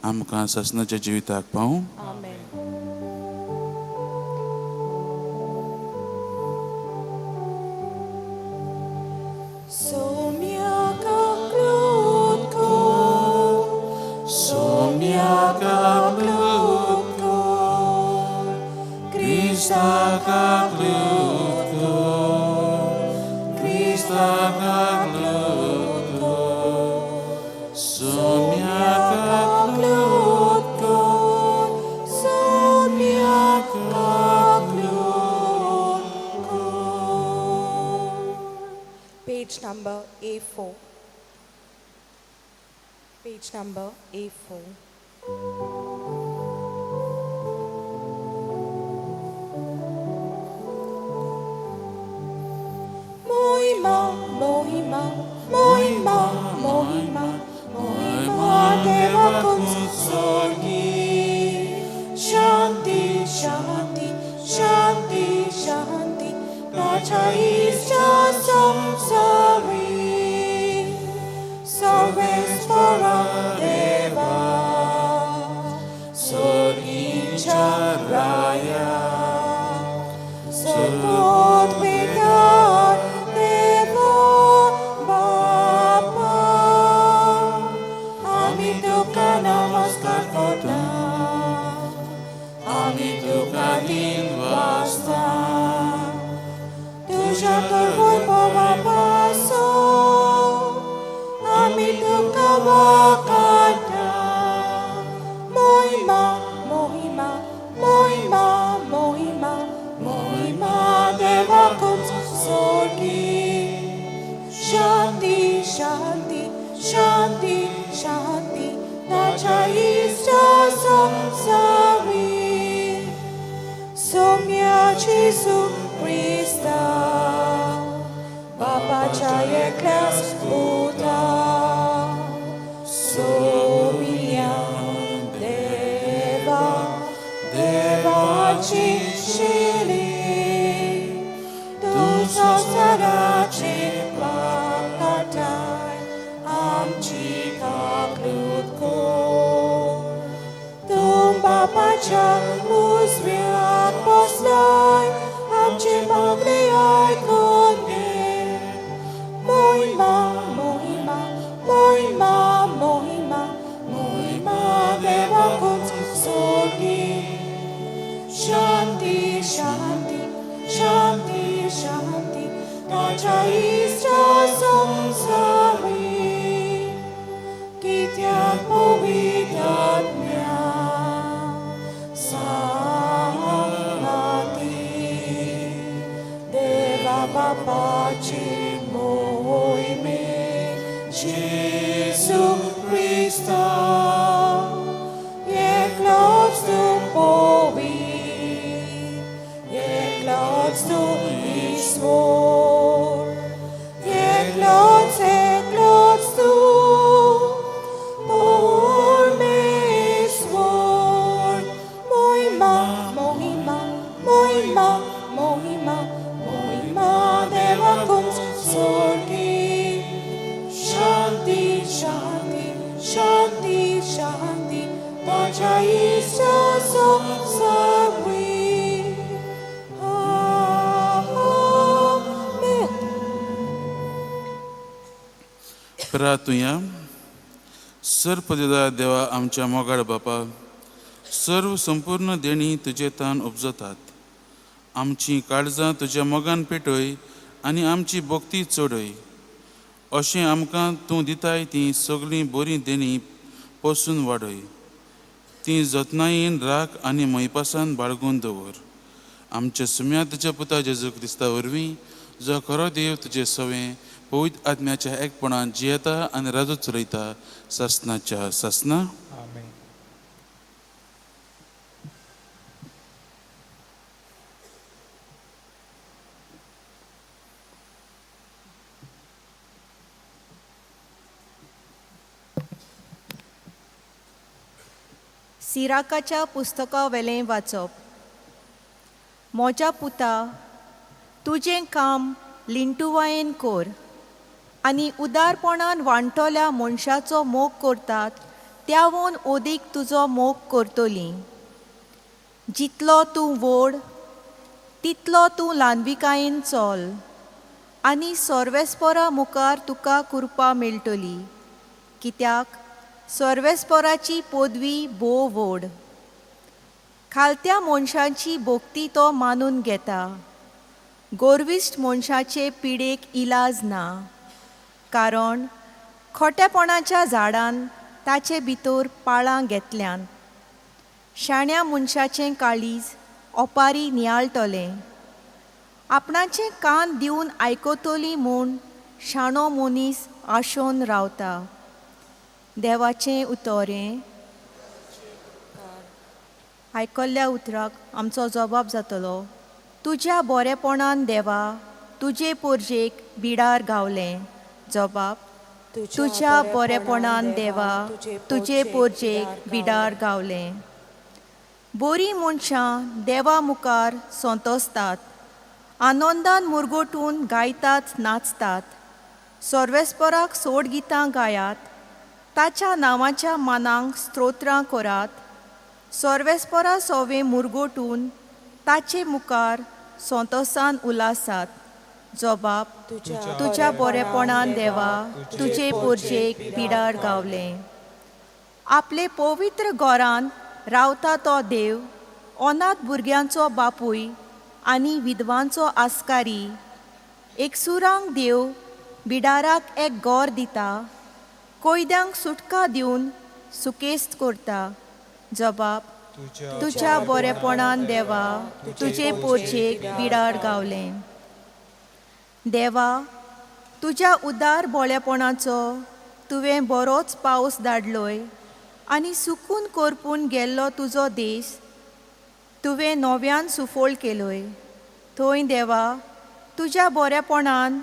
आमकां सासणाच्या जिविताक पावूं. Page number A4. Page number A4. Mohima, Mohima, Mohima, Mohima, Mohima Deva Kunsorgi. Shanti, Shanti, Shanti, Shanti, Raja Isha Samsari. Sarvesvara Deva, Sorgincha Raya, Sopot Vidar Deva Bapa. Ami tuka namaskar kota, ami tuka din vasta. Tuja torvoy pavapaso, ami tuka wakata. Mohima, Mohima, Mohima, Mohima, Mohima Deva Kunsorgi. Shanti, Shanti, Shanti, Shanti, Nacha Isha Samsari. Somya Jesu Krista, Bapa Chaya Klas Buddha. Somya Deva, Deva Chishili, Tu Sasarachi Pakatai, Amchi Kaklutko. Tum Bapacha Uzviak Poslai, Amchi Magliai Konde. Mohima, Mohima, Mohima, Mohima, Mohima Deva Kunsorgi. Shanti, Shanti, Shanti, Shanti, Raja Isha Samsari. Kityak Povitatmya Samati. Deva Bapachi Mohime Jesu Krista. Ye clouds to Povi, ye clouds to Isvor, ye clouds to Pormeswar. Mohima, Mohima, Mohima, Mohima, Mohima Deva Kunsorgi. Shanti, Shanti, Shanti, Shanti, Raja Isha Samsari. प्रातुया. सर्पदिदा देवा आमच्या मोगाळ बापा, सर्व संपूर्ण देणी तुजे तान उपजतात. आमची काळजां तुज्या मोगान पेटय आनी आमची भक्ती चडय. अशें आमकां तूं दिताय तीं सगळीं बरीं देणी पोसून वाडय. तीं जतनायेन राख आनी मोयपासान बाळगून दवर. आमच्या सुम्या तुज्या पुता जेजू क्रिस्ता वरवीं, जो खरो देव तुजे सवें पवित्र आत्म्याच्या एकपणान जियेता आनी राजू चलयता सासनाच्या सासना. आमेन. सिराकाच्या पुस्तका वेलें वाचप. म्हज्या पुता, तुजें काम लिंटुवायेन कोर आनी उदारपणान वांटोल्या मनशाचो मोग करतात त्यावून ओदीक तुजो मोग करतली. जितलो तूं व्हड तितलो तूं ल्हानविकायेन चल आनी सर्वेस्परा मुखार तुका कृपा मेळटली, कित्याक सर्वेस्पराची पदवी भोव व्हड. खालत्या मनशांची भक्ती तो मानून घेता, गोरविश्ट मनशाचे पिडेक इलाज ना, कारण खोटेपणाच्या झाडान ताचे भितर पाळां घेतल्यान. शाण्या मनशाचें काळीज ओपारी नियाळटलें, आपणाचें कान दिवन आयकतली म्हूण शाणो मनीस आशोन रावता. देवाचें उतरें आयकल्ल्या उतराक आमचो जबाब जातलो. तुज्या बरेपणान देवा तुजे पोरजेक बिडार गावलें. जबाब, तुज्या बरेपणान देवा तुजे पोरजेक बिडार गावलें. बोरी मनशां देवा मुखार संतोसतात, आनंदान मुरगोटून गायतात नाचतात. सर्वेस्पराक सोड गितां गायात, ताच्या नांवाच्या मानांक स्तोत्रां करात. सर्वेस्परा सोवे मुरगोटून ताचे मुखार संतोसान उलासात. जबाब, तुज्या बरेपणान देवा तुजे पोरजेक बिडार गावलें. आपले पवित्र घरांत रावता तो देव, अनाथ भुरग्यांचो बापूय आनी विधवांचो आस्कारी. एकसुरांक देव बिडाराक एक गोर दिता, कोयद्यांक सुटका दिवन सुकेस्त करता. जबाब, तुज्या बरेपणान देवा तुजे पोरजेक बिडार गावलें. देवा, तुज्या उदार बोळेपणाचो तुवें बरोच पावस धाडलोय आनी सुकून करपून गेल्लो तुजो देश तुवें नव्यान सुफोळ केलोय. थंय देवा तुज्या बरेपणान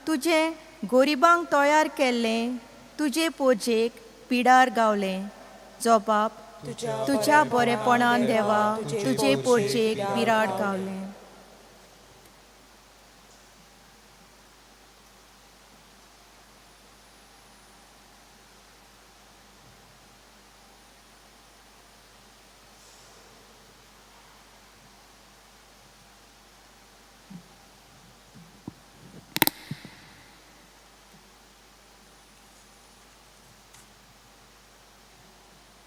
तुजें गरिबांक तयार केल्लें तुजे पोरजेक पिडार गावलें. जबाब, तुज्या बरेपणान देवा तुजे पोरजेक बिराड गावलें.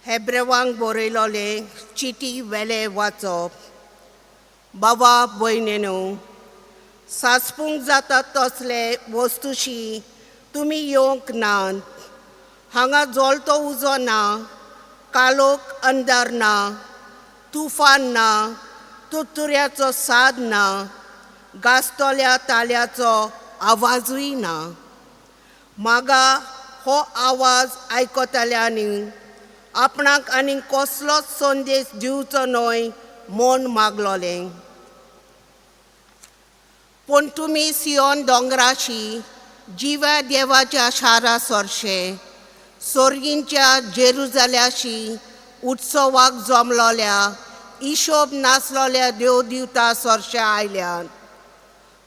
हेब्रेवांक बरयलोले चिटी वेले वाचप. बाबा भयणीनो, सासपूंक जाता तसले वस्तुशी तुमी येवंक नात. हांगा जळतो उजो ना, कालोख अंधार ना, तुफान ना, तुरतुऱ्याचो साद ना, गाजतल्या ताल्याचो आवाजूय ना. मागा हो आवाज आयकतल्यांनी आपणाक आनी कसलोच संदेश दिवचो न्हय म्हूण मागलोलें. पूण तुमी सियोन दोंगराशी जिव्या देवाच्या शारा सरशे सोर्गींच्या जेरुजाल्याशी उत्सवाक जमलोल्या इशोब नासलोल्या देव दिवता सरशे आयल्यान.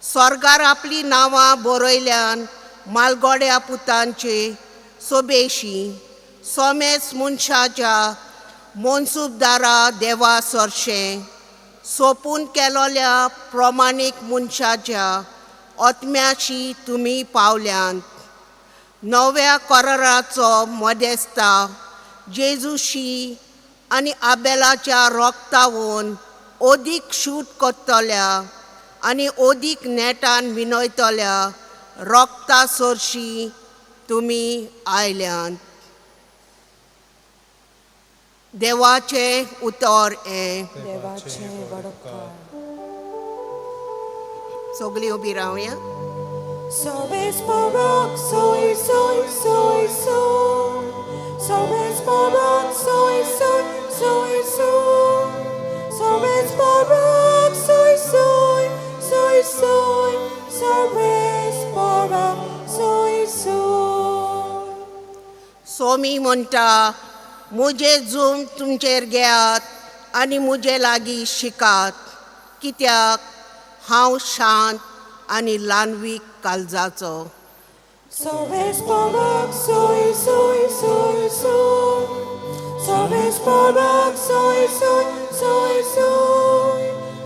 स्वर्गार आपली नांवां बरयल्यान मालगोड्या पुतांचे सोबेशी सोमेस मनशाच्या मनसुबदारा देवा सरशें सोपून केलोल्या प्रमाणीक मनशाच्या आत्म्याशी तुमी पावल्यांत. नव्या कराराचो मदेस्ता जेजूशी आनी आबेलाच्या रोगतावून ओदीक शूट करतल्या आनी ओदीक नेटान विनयतल्या रोगता सोरशी तुमी आयल्यात. देवाचें उतर हें. देवाचें वडपकार. सगळीं उबी रावया. Sois Barak, soy, soy, soy, soy. Sois Barak, soy, soy, soy, soy. Sois Barak, soy, soy, soy, soy. Sois Barak, soy, soy. Somi म्हणटा, म्हजें जूम तुमचेर घेयात आनी म्हजे लागीं शिकात, कित्याक हांव शांत आनी ल्हानवीक काळजाचो. Sois Barak, soy, soy, soy, soy. Sois Barak, soy, soy, soy, soy.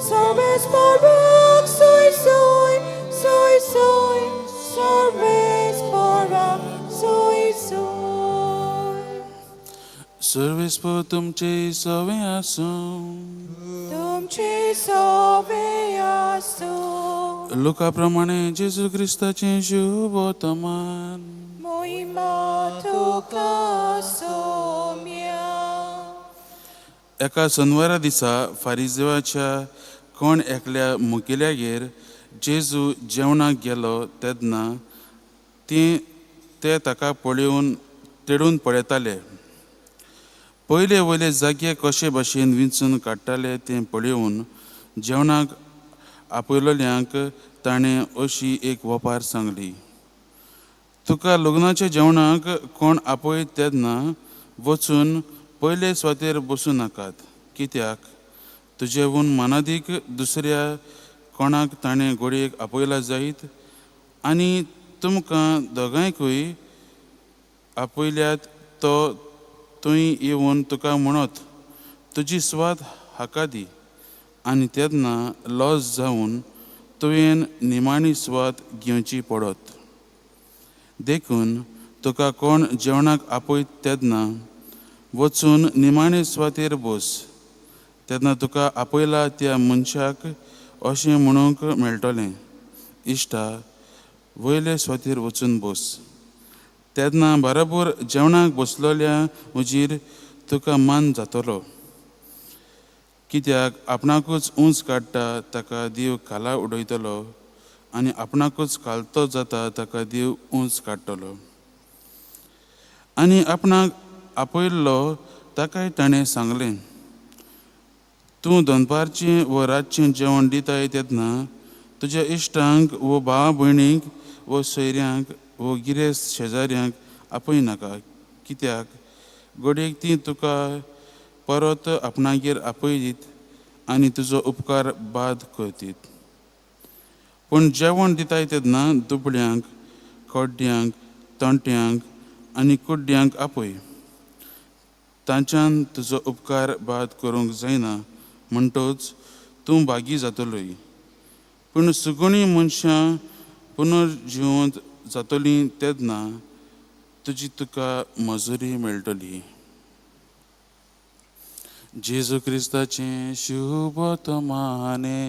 Sois Barak, soy, soy, soy, soy. Sois Barak, soy, soy. सर्वेस्पर तुमचे सवे आसूं. तुमचे सवे आसूं. लुका प्रमाणे जेजू क्रिस्ताचें शुभ वर्तमान. मोहिमा तुका सोम्या. एका सनवारा दिसा फारिजेवाच्या कोण एकल्या मुखेल्यागेर जेजू जेवणाक गेलो तेन्ना ते ताका पळोवन तेडून पळयताले. पयले वयले जागे कशे भशेन विंचून काडटाले तें पळोवन जेवणाक आपयलोल्यांक ताणें अशी एक वपार सांगली, तुका लग्नाच्या जेवणाक कोण आपयत तेन्ना वचून पयले सुवातेर बसूं नाकात, कित्याक तुजेहून मानादीक दुसऱ्या कोणाक ताणें घडयेक आपयला जायत आनी तुमकां दोगांयकूय आपयल्यात तो थंय येवन तुका म्हणत तुजी सुवात हाका दी, आनी तेन्ना लॉस जावन तुवें निमाणी सुवात घेवची पडत. देखून तुका कोण जेवणाक आपयत तेन्ना वचून निमाणे सुवातेर बस, तेन्ना तुका आपयला त्या मनशाक अशें म्हणूंक मेळटलें, इश्टा वयले सुवातेर वचून बस. तेन्ना बरोबर जेवणाक बसलोल्या हुजीर तुका मान जातलो, कित्याक आपणाकूच उंच काडटा ताका देव खाला उडयतलो आनी आपणाकूच खालतो जाता ताका देव उंच काडटलो. आनी आपणाक आपयल्लो ताकाय ताणें सांगलें, तूं दनपारचें व रातचें जेवण दिताय तेन्ना तुज्या इश्टांक वो भाव भयणींक वो सोयऱ्यांक वो गिरेस्त शेजाऱ्यांक आपय नाका, कित्याक घडयेक तीं तुका परत आपणागेर आपयलीत आनी तुजो उपकार बाद करतीत. पूण जेवण दिताय तेन्ना दुबळ्यांक, कोड्ड्यांक, तोंट्यांक आनी कुड्ड्यांक आपय, तांच्यान तुजो उपकार बाद करूंक जायना म्हणटच तूं भागी जातलोय. पूण सुगुणी मनशां पुनर्जिवंत जातलीं तेन्ना तुजी तुका मजुरी मेळटली. जेजू क्रिस्ताचें शुभ वर्तमाने.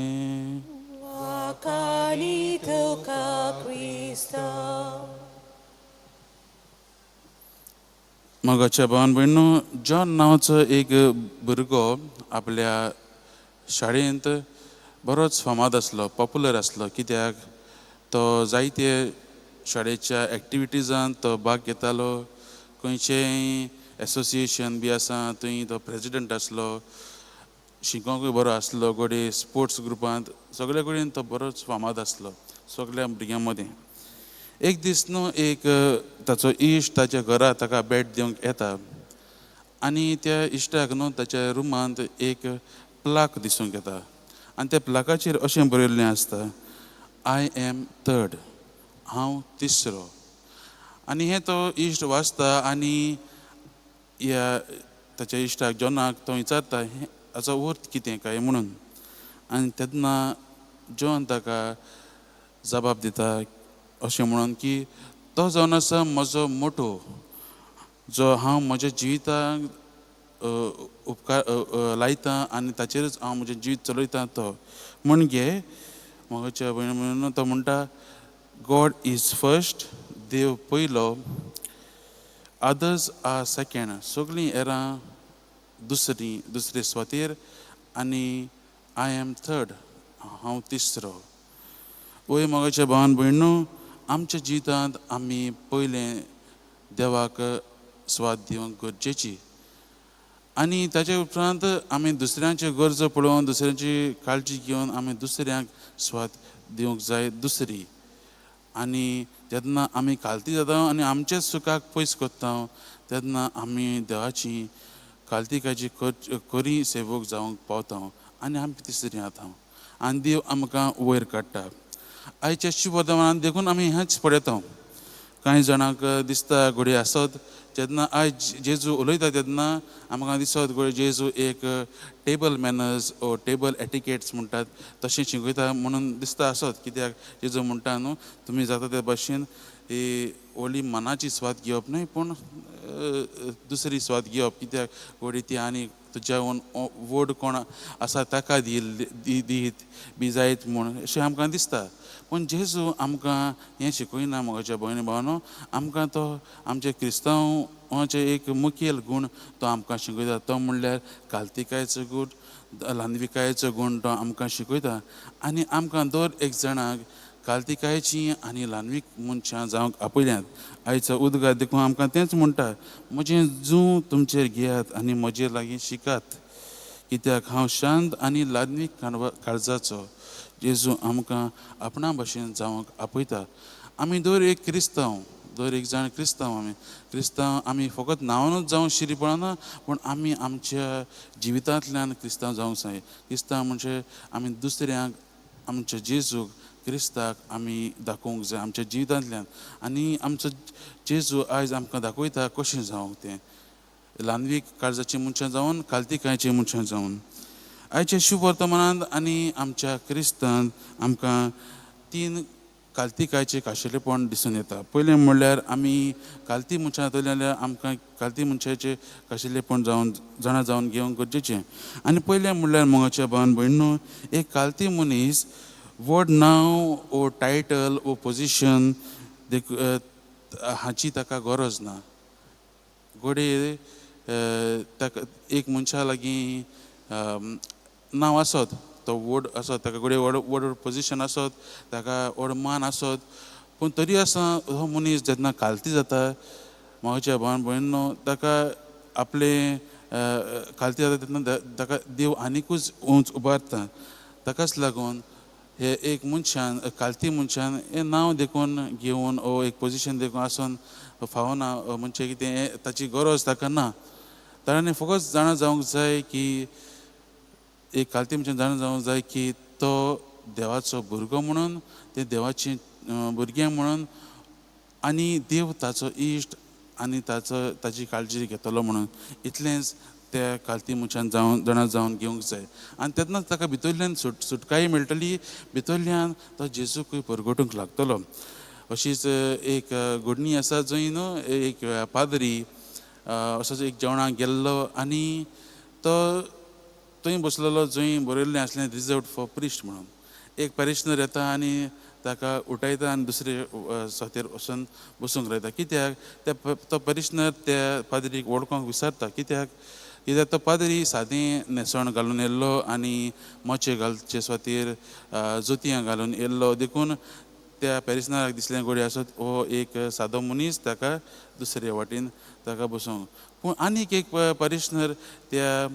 वाखाणी तुका क्रिस्ता. मोगाच्या भावान भयणो, जॉन नांवाचो एक भुरगो आपल्या शाळेंत बरोच फामाद आसलो, पॉप्युलर आसलो, कित्याक तो जायते शाळेच्या एक्टिविटीजान तो भाग घेतालो. खंयचेय एसोसिएशन बी आसा थंय तो प्रेजिडंट आसलो, शिकोंकूय बरो आसलो, घडये स्पोर्ट्स ग्रुपांत सगळे कडेन तो बरोच फामाद आसलो सगळ्या भुरग्यां मदीं. एक दीस न्हू एक ताचो इश्ट ताच्या घरा ताका भेट दिवंक येता आनी त्या इश्टाक न्हू ताच्या रुमांत एक प्लाक दिसूंक येता आनी त्या प्लाकाचेर अशें बरयल्लें आसता, I am third, हांव तिसरो. आनी हें तो इश्ट वाचता आनी ह्या ताच्या इश्टाक जॉनाक तो विचारता हें हाचो अर्थ कितें काय म्हणून. आनी तेन्ना जॉन ताका जबाब दिता अशें म्हणून की तो जावन आसा म्हजो मोटो जो हांव म्हज्या जिविताक उपकार लायता आनी ताचेरच हांव म्हजें जिवीत चलयता. तो म्हणजे म्हज्या भयण तो म्हणटा गॉड is first, देव पयलो, अदर्स are second, सगळीं हेरां दुसरी दुसरे सुवातेर, आनी I am third, हांव तिसरो. वय मोगाच्या भावान भयणू, आमच्या जिवितांत आमी पयलें देवाक सुवात दिवंक गरजेची आनी ताचे उपरांत आमी दुसऱ्यांच्यो गरजो पळोवन दुसऱ्यांची काळजी घेवन आमी दुसऱ्यांक सुवात दिवंक जाय दुसरी. आनी जेन्ना आमी कालती जाता आनी आमच्याच सुखाक पयस करता तेन्ना आमी देवाची कालतिकाची करी सेवक जावंक पावता आनी आमी तिसरी जाता आनी देव आमकां वयर काडटा. आयच्या शुभवर्तमानान देखून आमी हेंच पळयता. कांय जाणांक दिसता घडये आसत जेन्ना आयज जेजू उलयता तेन्ना आमकां दिसत घडये जेजू एक टेबल मॅनर्स ओ टेबल एटिकेट्स म्हणटात तशें शिकयता म्हणून दिसता आसत. कित्याक जेजू म्हणटा न्हू तुमी जाता ते भाशेन ही व्हडली मनाची स्वाद घेवप न्हय पूण दुसरी स्वाद घेवप. कित्याक घडये ती आनी तुज्या व्हड कोण आसा ताका दीत बी जायत म्हूण अशें आमकां दिसता. पूण जेजू आमकां हें शिकयना म्हज्या भयणी भावानो, आमकां तो आमचे क्रिस्तांवाचे एक मुखेल गूण तो आमकां शिकयता. तो म्हणल्यार कालतिकायेचो गूण, ल्हानविकायेचो गूण तो आमकां शिकयता आनी आमकां दर एक जाणाक कालतिकायेची आनी ल्हानवीक मनशां जावंक आपयल्यात. आयचो उदगार देखून आमकां तेंच म्हणटा, म्हजें जूं तुमचेर घेयात आनी म्हजे लागीं शिकात, कित्याक हांव शांत आनी ल्हानवीक काळजाचो. जेजू आमकां आपणा भशेन जावंक आपयता. आमी दर एक क्रिस्तांव, दर एक जाण क्रिस्तांव, आमी क्रिस्तांव आमी फकत नांवानूच जावंक शिरी पडना पूण आमी आमच्या जिवितांतल्यान क्रिस्तांव जावंक जाय. क्रिस्तांव म्हणजे आमी दुसऱ्यांक आमच्या जेजूक क्रिस्ताक आमी दाखोवंक जाय आमच्या जिवितांतल्यान. आनी आमचो जेजू आयज आमकां दाखयता कशें जावंक तें, ल्हानवीक काळजाची मनशां जावन कालतिकायेची मनशां जावन. आयच्या शुभवर्तमानांत आनी आमच्या क्रिस्तांत आमकां तीन कालतिकायेचें खाशेलेपण दिसून येता. पयलें म्हणल्यार आमी कालती मनशां जातलीं जाल्यार आमकां कालती मनशाचें खाशेलेपण जावन जाणा जावन घेवंक गरजेचें. आनी पयलें म्हणल्यार मोगाच्या भावान भयणीनो, एक कालती मनीस व्हड नांव ओ टायटल ओ पोजिशन हाची ताका गरज ना. घडये ताका एक मनशा लागीं नांव आसत, तो व्हड आसत, ताका घडये व्हड व्हड पोजिशन आसत, ताका व्हड मान आसत, पूण तरी आसा हो मनीस जेन्ना कालती जाता म्हज्या भावान भयणीनो ताका आपलें कालती जाता तेन्ना ताका देव आनिकूच उंच उबारता. ताकाच लागून हे एक मनशान कालती मनशान हें नांव देखून घेवन ओ एक पोजिशन देखून आसून फावना म्हणजे कितें ताची गरज ताका ना. ताणें फकत जाणा जावंक जाय की एक कालती मनशान जाणा जावंक जाय की तो देवाचो भुरगो म्हणून, ते देवाचें भुरगें म्हणून आनी देव ताचो इश्ट आनी ताचो ताची काळजी घेतलो म्हणून इतलेंच त्या कालती मनशान जावन जाणा जावन घेवंक जाय. आनी तेन्नाच ताका भितरल्यान सुटकाय मेळटली, भितरल्यान तो जेजूकूय परगटूंक लागतलो. अशीच एक घडणी आसा जंय न्हू एक पाद्री असोच एक जेवणाक गेल्लो आनी तो थंय बसलेलो जंय बरयल्लें आसलें रिजर्वड फॉर प्रिस्ट म्हणून. एक पॅरिशनर येता आनी ताका उठयता आनी दुसरे सुवातेर वचून बसूंक लायता. कित्याक त्या तो पॅरिशनर त्या पाद्रीक वळखूंक विसरता. कित्याक कित्याक तो पाद्री सादें न्हेसण घालून येयल्लो आनी मोचे घालचे सुवातेर जोतयां घालून येयल्लो. देखून त्या पॅरिशनराक दिसलें घडये आसत हो एक सादो मनीस, ताका दुसरे वाटेन ताका बसोवंक. पूण आनीक एक पॅरिशनर त्या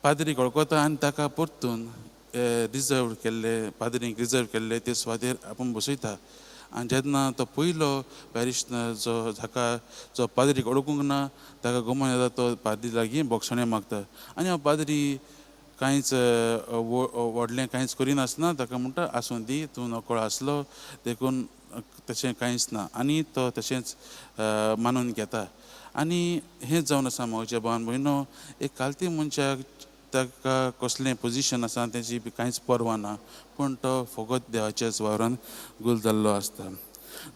पाद्रीक वळखता आनी ताका परतून रिजर्व केल्ले पाद्रीक रिजर्व केल्ले ते सुवातेर आपूण बसयता. आनी जेन्ना तो पयलो पॅरिशनर जो जाका जो पाद्रीक वळखूंक ना ताका गमन येता, तो पाद्री लागीं बोगसणें मागता आनी हो पाद्री कांयच व्हडलें कांयच करिनासतना ताका म्हणटा आसूं दी, तूं नकळ आसलो देखून तशें कांयच ना, आनी तो तशेंच मानून घेता. आनी हें जावन आसा म्हज्या भावान भयणो, एक कालती मनशाक ताका कसलें पोजिशन आसा तेजी बी कांयच पर्वा ना, पूण तो फकत देवाच्याच वावरान गुल जाल्लो आसता.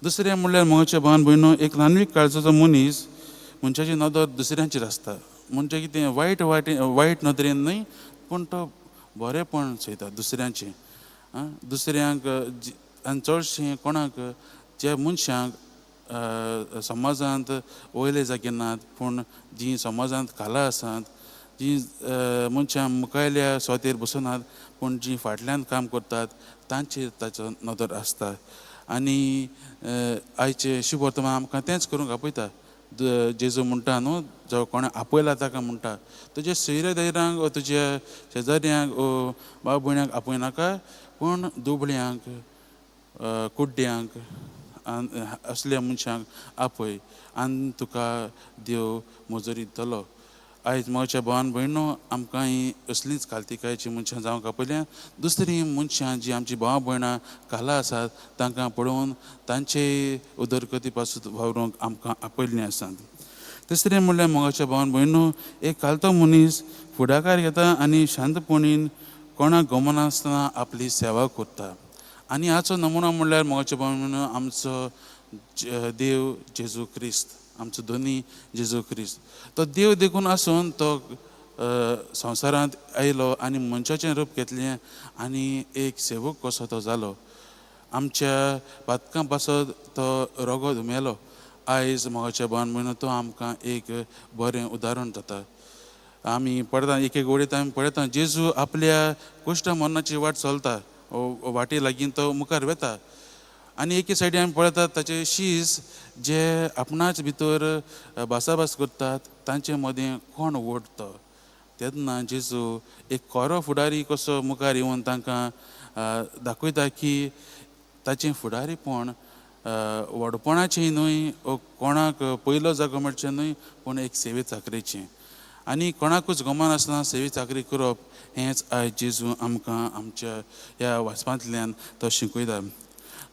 दुसरें म्हणल्यार मोगाच्या भावान भयणो, एक ल्हानवीक काळजाचो मनीस मनशाची नदर दुसऱ्यांचेर आसता, म्हणजे कितें वायट वायट वायट नदरेन न्हय, पूण तो बरेंपण चोयता दुसऱ्यांचें. दुसऱ्यांक आनी चडशें कोणाक ज्या मनशांक समाजांत वयले जागे नात, पूण जीं समाजांत खाला आसात, जीं मनशां मुखायल्या सुवातेर बसनात पूण जीं फाटल्यान काम करतात तांचेर ताचो नदर आसता. आनी आयचे शुभवर्तमान आमकां तेंच करूंक आपयता. जेजू म्हणटा न्हू, जो कोणें आपयला ताका म्हणटा, तुज्या सोयऱ्या दायऱ्यांक ओ तुज्या शेजाऱ्यांक ओ भाव भयण्यांक आपयनाका, पूण दुबळ्यांक कुड्ड्यांक असल्या मनशांक आपय आनी तुका देव मजुरी दितलो. आयज म्हज्या भावान भयणो, आमकां ही असलींच कालतिकायची मनशां जावंक आपयल्या. दुसरीं मनशां जीं आमची भावा भयणां खाला आसात तांकां पळोवन तांचे उदरगती पासून वावरूंक आमकां आपयल्लीं आसात. तिसरें म्हणल्यार मोगाच्या भावान भयणो, एक कालतो मनीस फुडाकार घेता आनी शांतपणीन कोणाक गमनासतना आपली सेवा करता. आनी हाचो नमुनो म्हणल्यार मोगाच्या भावान भयणो आमचो देव जेजू क्रिस्त, आमचो धनी जेजू क्रिस्त. तो देव देखून आसून तो संवसारांत आयलो आनी मनशाचें रूप घेतलें आनी एक सेवक कसो तो जालो. आमच्या पातकां पासत तो रोगो दुमेलो. आयज मोगाच्या भावान भयणो तो आमकां एक बरें उदाहरण जाता. आमी पळयता एक एक वडीत आमी पळयता जेजू आपल्या कुश्ट मरणाची वाट चलता, वाटे लागीं तो मुखार वता आनी एके सायडीन आमी पळयतात ताचे शीस जे आपणाच भितर भासाभास करतात तांचे मदें कोण व्हड तो. तेन्ना जेजू एक खरो फुडारी कसो मुखार येवन तांकां दाखयता की ताचें फुडारीपण व्हडपणाचें न्हय, कोणाक पयलो जागो मेळचें न्हय, पूण एक सेवे चाकरेचें. आनी कोणाकूच गमनासतना सेवे चाकरी करप हेंच आयज जेजू आमकां आमच्या ह्या वाचपांतल्यान तो शिकयता.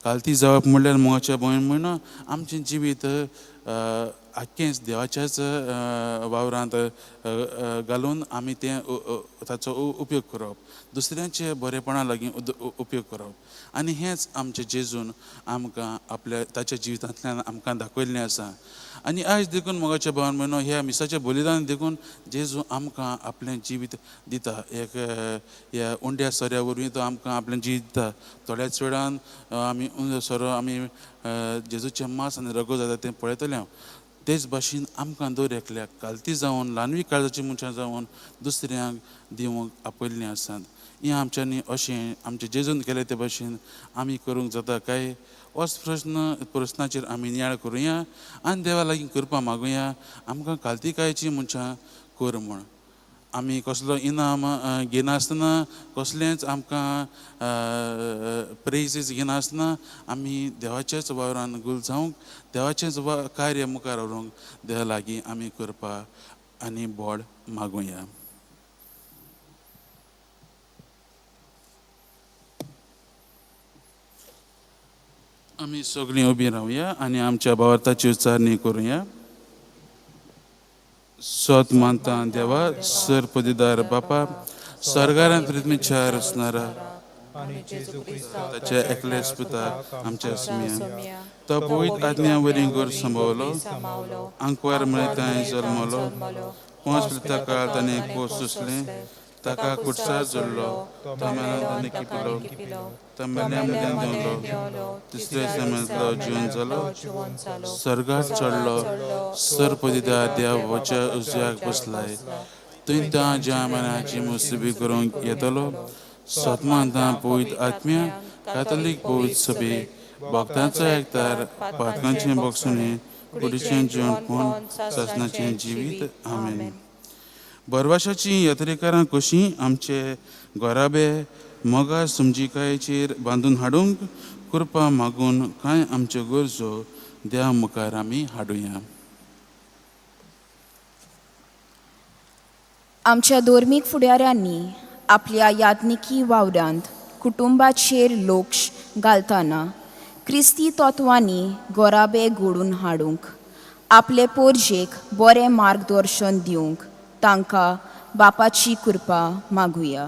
कालती जावप म्हणल्यार मोगाच्या भयण म्हयनो आमचें जिवीत आख्खेंच देवाच्याच वावरांत घालून आमी तें ताचो उपयोग करप, दुसऱ्यांचे बरेपणा लागीं उपयोग करप. आनी हेंच आमचें जेजून आमकां आपल्या ताच्या जिवितांतल्यान आमकां दाखयल्लें आसा. आनी आयज देखून मोगाच्या भावान म्हयनो ह्या मिसाचें बलिदान देखून जेजू आमकां आपलें जिवीत दिता. एक ह्या उंड्या सोऱ्या वरवीं तो आमकां आपलें जिवीत दिता. थोड्याच वेळान आमी उंडो सोरो आमी जेजूचें मांस आनी रगत जाता तें पळयतलें हांव. तेच भाशेन आमकां दर एकल्याक कालती जावन ल्हानवी काळजाची मनशां जावन दुसऱ्यांक दिवंक आपयल्लीं आसात. हें आमच्यांनी अशें आमचें जेजून केलें ते भाशेन आमी करूंक जाता काय होच प्रस्न प्रस्नाचेर आमी नियाळ करुया आनी देवा लागीं कृपा मागुया आमकां कालतिकायची मनशां कर म्हूण. आमी कसलो इनाम घेनासतना, कसलेंच आमकां प्रेजीस घेनासतना आमी देवाच्याच वावरान गुल जावंक, देवाचेंच कार्य मुखार व्हरूंक देवा लागीं आमी कृपा आनी बोड मागुया. आमी सगळीं उबीं रावया आनी आमच्या भावार्थाची उच्चारणी करुया. सोत मानता देवा सरपदीदार बापा, सरकारान प्रिथमीच्या रचणारा ताच्या एकल्याच पुताक आमच्या सुमया, तो पवित्र आज्ञा वरी गोर संभवलो, आंकवार म्हळ्यार ताणें जल्मलो, 5 पिता काळ ताणें कोस सोंसलें, ताका कुडसार जोडलो, तो मेल्यान ताणें किपिलो, तो मेल्या मदें देंवलो, तिसऱ्या समयांतलो जिवन जालो, सर्गार चडलो, सरपदीदार देवाच्या उजव्याक बसलाय, थंय तां ज्या मनाची मुसबी करूंक येतलो. सतमानतां पवित्र आत्म्या, कातोलीक पवित्र सभे, भक्तांचो एकतार, पातकांचें बक्षणें, कुडीचें जिवनपण, सासणाचें जिवीत. आमेन. बरवाशाची यात्रेकारां कशीं आमचे घराबे मोगा समजिकायेचेर बांदून हाडूंक कृपा मागून कांय आमच्यो गरजो देवा मुखार आमी हाडुया. आमच्या धर्मीक फुडाऱ्यांनी आपल्या याज्ञिकी वावरांत कुटुंबाचेर लक्ष घालतना क्रिस्ती तत्वांनी घराबे घडून हाडूंक, आपले पोरजेक बरें मार्गदर्शन दिवंक तांकां बापाची कृपा मागुया.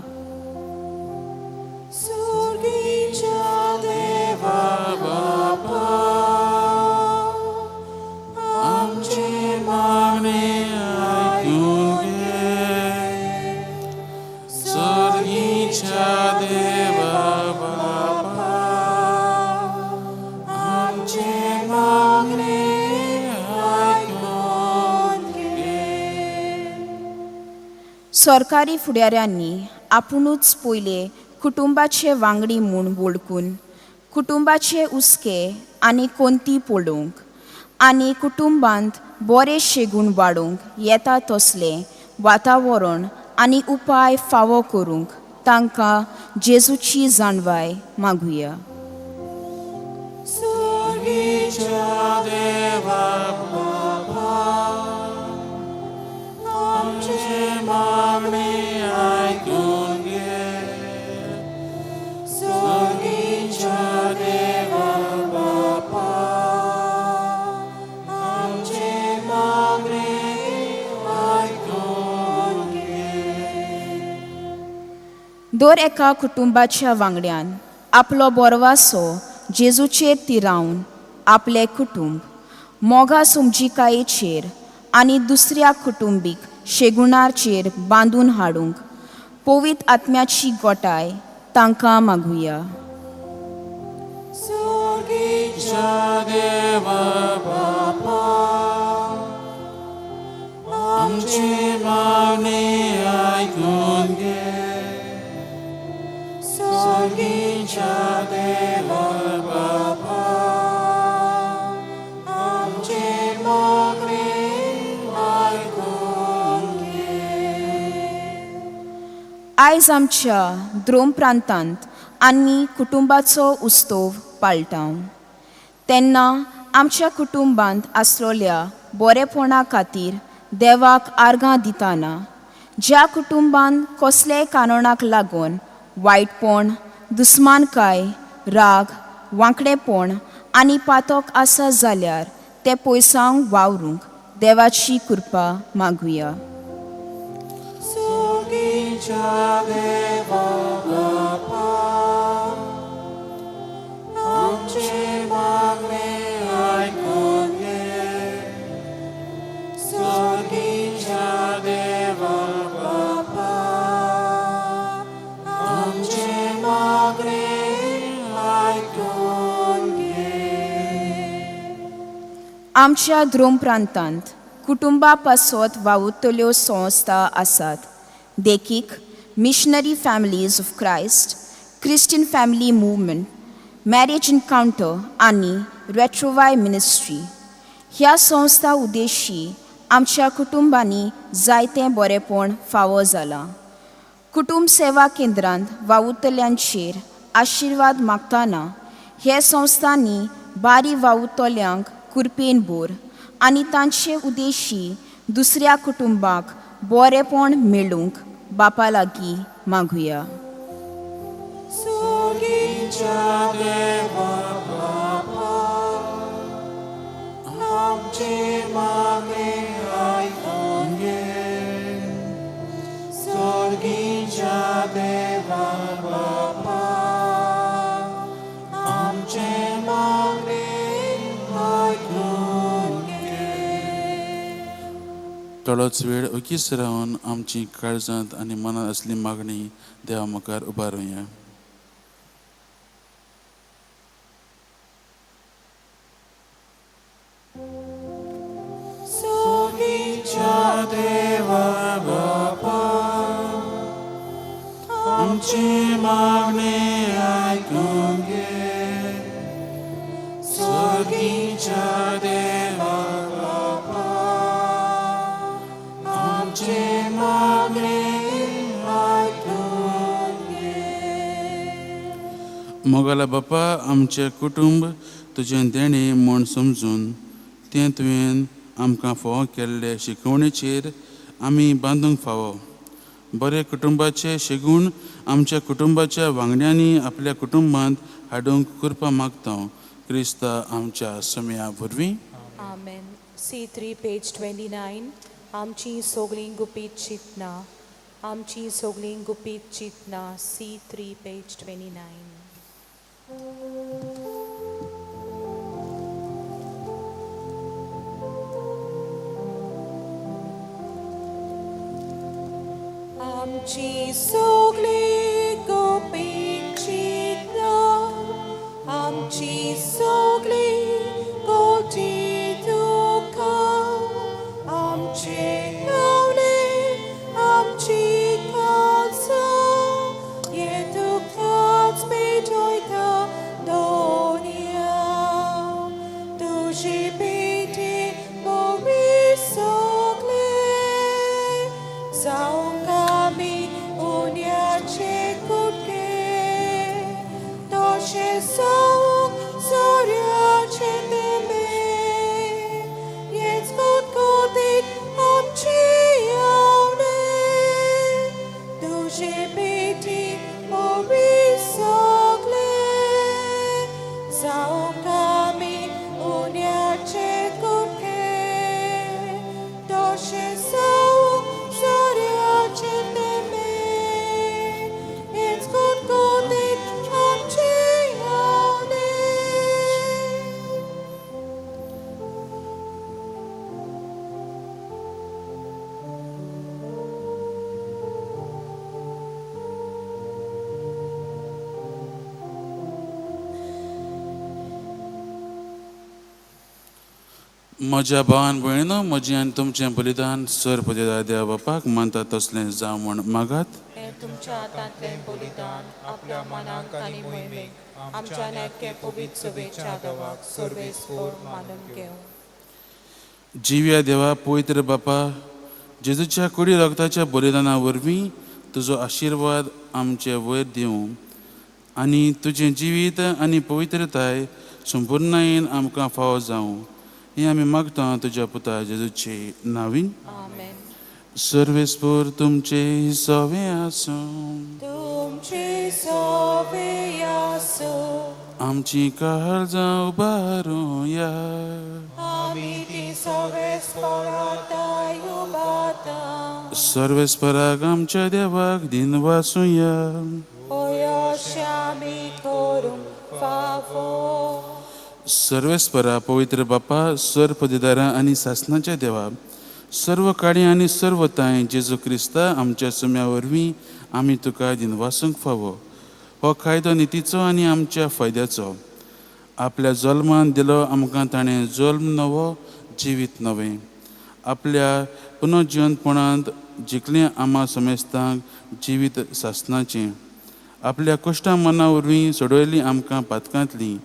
देवा बापा, सरकारी फुडाऱ्यांनी आपुणूच पयले कुटुंबाचे वांगडी म्हूण वळखून कुटुंबाचे हुस्के आनी कोंती पळोवंक आनी कुटुंबांत बरे शेगूण वाडोवंक येता तसलें वातावरण आनी उपाय फावो करूंक तांकां जेजूची जाणवाय मागुया. सर्गीच्या देवा बापा, आमची मागणी आयकून घे. सर्गीच्या देवा बापा, आमची मागणी आयकून घे. दर एका कुटुंबाच्या वांगड्यान आपलो बोरवासो जेजूचेर तिरावन आपलें कुटुंब मोगा समजिकायेचेर आनी दुसऱ्या कुटुंबीक शेगुणाचेर बांदून हाडूंक पवित्र आत्म्याची गोटाय तांकां मागुया. सर्गीच्या देवा बापा, आमची मागणी आयकून घे. सर्गीच्या देवा बापा, आमची मागणी आयकून घे. आयज आमच्या द्रोम प्रांतांत आमी कुटुंबाचो उत्सव पाळटा तेन्ना आमच्या कुटुंबांत आसलेल्या बरेपणा खातीर देवाक आर्गां दितना ज्या कुटुंबान कसलेय कारणाक लागून वायटपण, दुस्मानकाय, राग, वांकडेपण आनी पातक आसा जाल्यार ते पयसावंक वावरूंक देवाची कृपा मागुया. सर्गीच्या देवा बापा, आमची मागणी आयकून घे. सर्गीच्या देवा बापा, आमची मागणी आयकून घे. आमच्या द्रोम प्रांतांत कुटुंबा पासत वावुरतल्यो संस्था आसात, देखीक Missionary Families of Christ, Christian Family Movement, Marriage Encounter आनी रेट्रोवाय मिनिस्ट्री. ह्या संस्था उद्देशी आमच्या कुटुंबांनी जायतें बरेपण फावो जालां. कुटुंब सेवा केंद्रांत वावुरतल्यांचेर आशिर्वाद मागतना हे संस्थांनी बारी वावुरतल्यांक कुरपेन भर आनी तांचे उद्देशी दुसऱ्या कुटुंबाक बरेपण मेळूंक बापा लागीं मागुया. सर्गीच्या देवा बापा, आमची मागणी आयकून घे. सर्गीच्या देवा बापा, आमची मागणी आयकून घे. थोडोच वेळ ओगीच रावन आमची काळजांत आनी मनांत आसली मागणी देवा मुखार उबारुया. सर्गीच्या देवा बापा, आमची मागणी आयकून घे. सर्गीच्या देवा बापा, आमची मागणी आयकून घे. मोगाला बापा, आमचें कुटुंब तुजें देणें म्हूण समजून तें तुवें आमकां फावो केल्ले शिकवणेचेर आमी बांदूंक फावो. बरे कुटुंबाचे शेगूण आमच्या कुटुंबाच्या वांगड्यांनी आपल्या कुटुंबांत हाडूंक कृपा मागता क्रिस्ता आमच्या समया वरवीं. आमेन. C3 page 29. आमची सगळीं गुपीत चिंतना, आमची सगळीं गुपीत चिंतना. C3 page 29. आमची सगळीं गुपीत चिंतना, आमची सगळीं गोटी दुखां, आमचे गावले, आमची म्हज्या भावान भयणीनो, म्हजें आनी तुमचें बलिदान सर पदेदा देवा बापाक मानता तसलें जावं म्हूण मागात. हें तुमच्या हातांतलें बलिदान आपल्या मनाक आनी मोहिमेक आमच्या नेटके पवित्र सभेच्या देवाक सर्वेस्पोर मानून घेवं. जिव्या देवा पवित्र बापा, जेजूच्या कुडी रगताच्या बलिदाना वरवीं तुजो आशिर्वाद आमचे वयर दिवं आनी तुजें जिवीत आनी पवित्रताय संपुर्णायेन आमकां फावो जावं, हें आमी मागता तुज्या पुता जेजूचे नांवीन. आमेन. सर्वेस्पोर तुमचे सवे आसूं. तुमचे सवे आसूं. आमची काळजां उबारुया. आमी ती सर्वेस्पोराताय उबाता. सर्वेस्पराक आमच्या देवाक दिनवासुया. अशें आमी करूंक फावो. सर्वेस्परा पवित्र बापा, सर पदेदारा आनी सासनाच्या देवा, सर्व काळी आनी सर्व तांय जेजू क्रिस्ता आमच्या सुम्या वरवीं आमी तुका दिनवासूंक फावो. हो कायदो नितीचो आनी आमच्या फायद्याचो. आपल्या जल्मान दिलो आमकां ताणें जल्म नवो, जिवीत नवें. आपल्या पुनर्जिवंतपणांत जिखलें आमा समेस्तांक जिवीत सासनाचें. आपल्या कश्टां मना वरवीं सोडयलीं आमकां पातकांतलीं.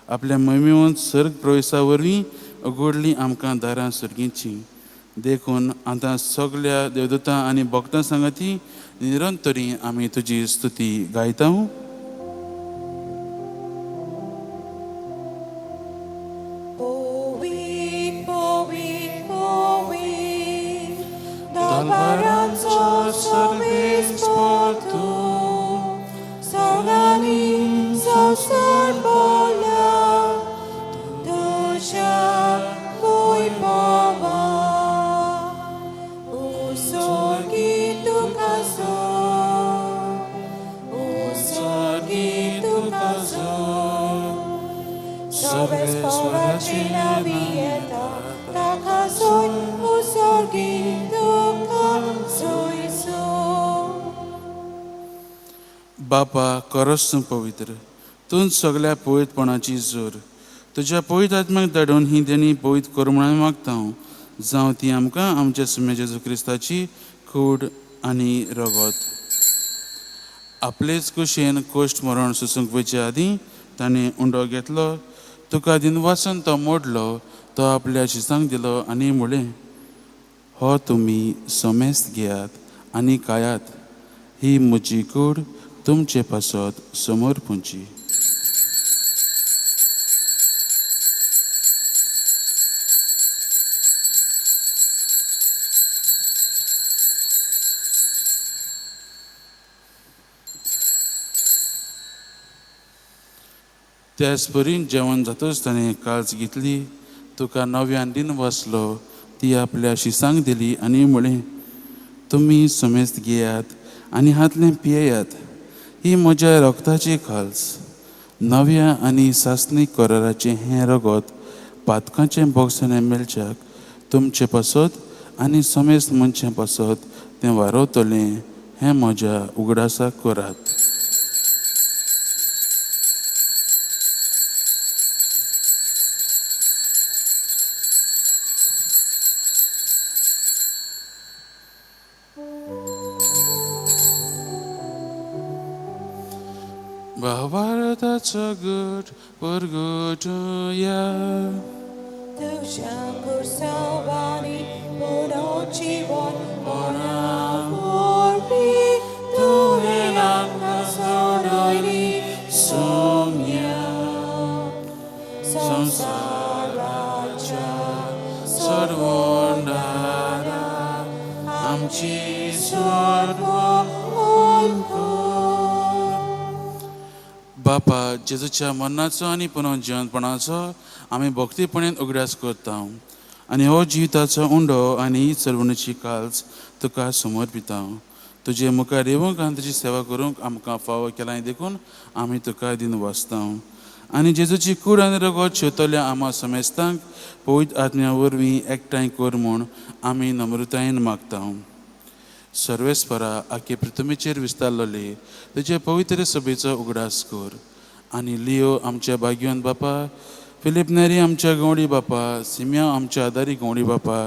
आपल्या मोहिमेवंत सर्ग प्रवेशा वरवीं उगडलीं आमकां दारां सर्गीचीं. देखून आतां सगल्या देवदूतां आनी भक्तां सांगाती निरंतरी आमी तुजी स्तुती गायता. पवीत पवीत पवीत दरबारांचो सर्वेस्पोर तूं, सगळ्यांनी संवसार भरला तुज्या वैभवान. उसर्गी तुका जोर, उसर्गी तुका जोर. सर्वेस्पोराची नावी येता ताका जोर, उसर्गी तुका जोर जोर. बापा, करस तूं पवित्र, तूं सगल्या पवित्रपणाची जोर. तुज्या पवित्र आत्म्याक धाडून ही देणी पवित्र कर म्हणून मागता हांव, जावं ती आमकां आमच्या सुम्या जेजू क्रिस्ताची कूड आनी रगत. आपलेच कुशेन कोश्ट मरण सोसूंक वयचे आदीं ताणें उंडो घेतलो, तुका दिनवासन तो मोडलो, तो आपल्या शिसांक दिलो आनी म्हणलें, हो तुमी समेस्त घेयात आनी खायात, ही म्हजी कूड तुमचे पासत समोर पुंची. त्याच परीन जेवण जातच ताणें काळज घेतली, तुका नव्यान दिन वाचलो, ती आपल्या शिसांक दिली आनी म्हळें, तुमी समेस्त घेयात आनी हातलें पियेयात, ही म्हज्या रगताची खाल्स, नव्या आनी सासणीक कराराचें हें रगत पातकाचें बोगसणें मेळच्याक तुमचे पासत आनी समेस्त मनशां पासत तें वारवतलें, हें म्हज्या उगडासाक करात. भावार्थाचो गट परगटुया. तुज्या कुर्सांवांनी पुनर्जीवन मना वरवीं तुवें आमकां सोडयली सोम्या. संवसाराच्या सर्वोंडारा आमची सर्वोंकार. बापा, जेजूच्या मरणाचो आनी पुनर्जिवंतपणाचो आमी भक्तीपणान उगडास करता आनी हो जिविताचो उंडो आनी ही चलवणेची काल्स तुका समर्पिता. तुजे मुखार येवंक आनी तुजी सेवा करूंक आमकां फावो केलां देखून आमी तुका दिन वाचता. आनी जेजूची कूड आनी रगत शेवतल्या आमा समेस्तांक पवित्र आत्म्या वरवीं एकठांय कर म्हूण आमी नम्रतायेन मागता. सर्वेस्परा आखे पृथ्वीचेर विस्तारलेले तुजे पवित्र सभेचो उगडास कर आनी लियो आमच्या भाग्यवंत बापा फिलीप नेरी आमच्या गवडी बापा, सिम्या आमच्या आदारी गवडी बापा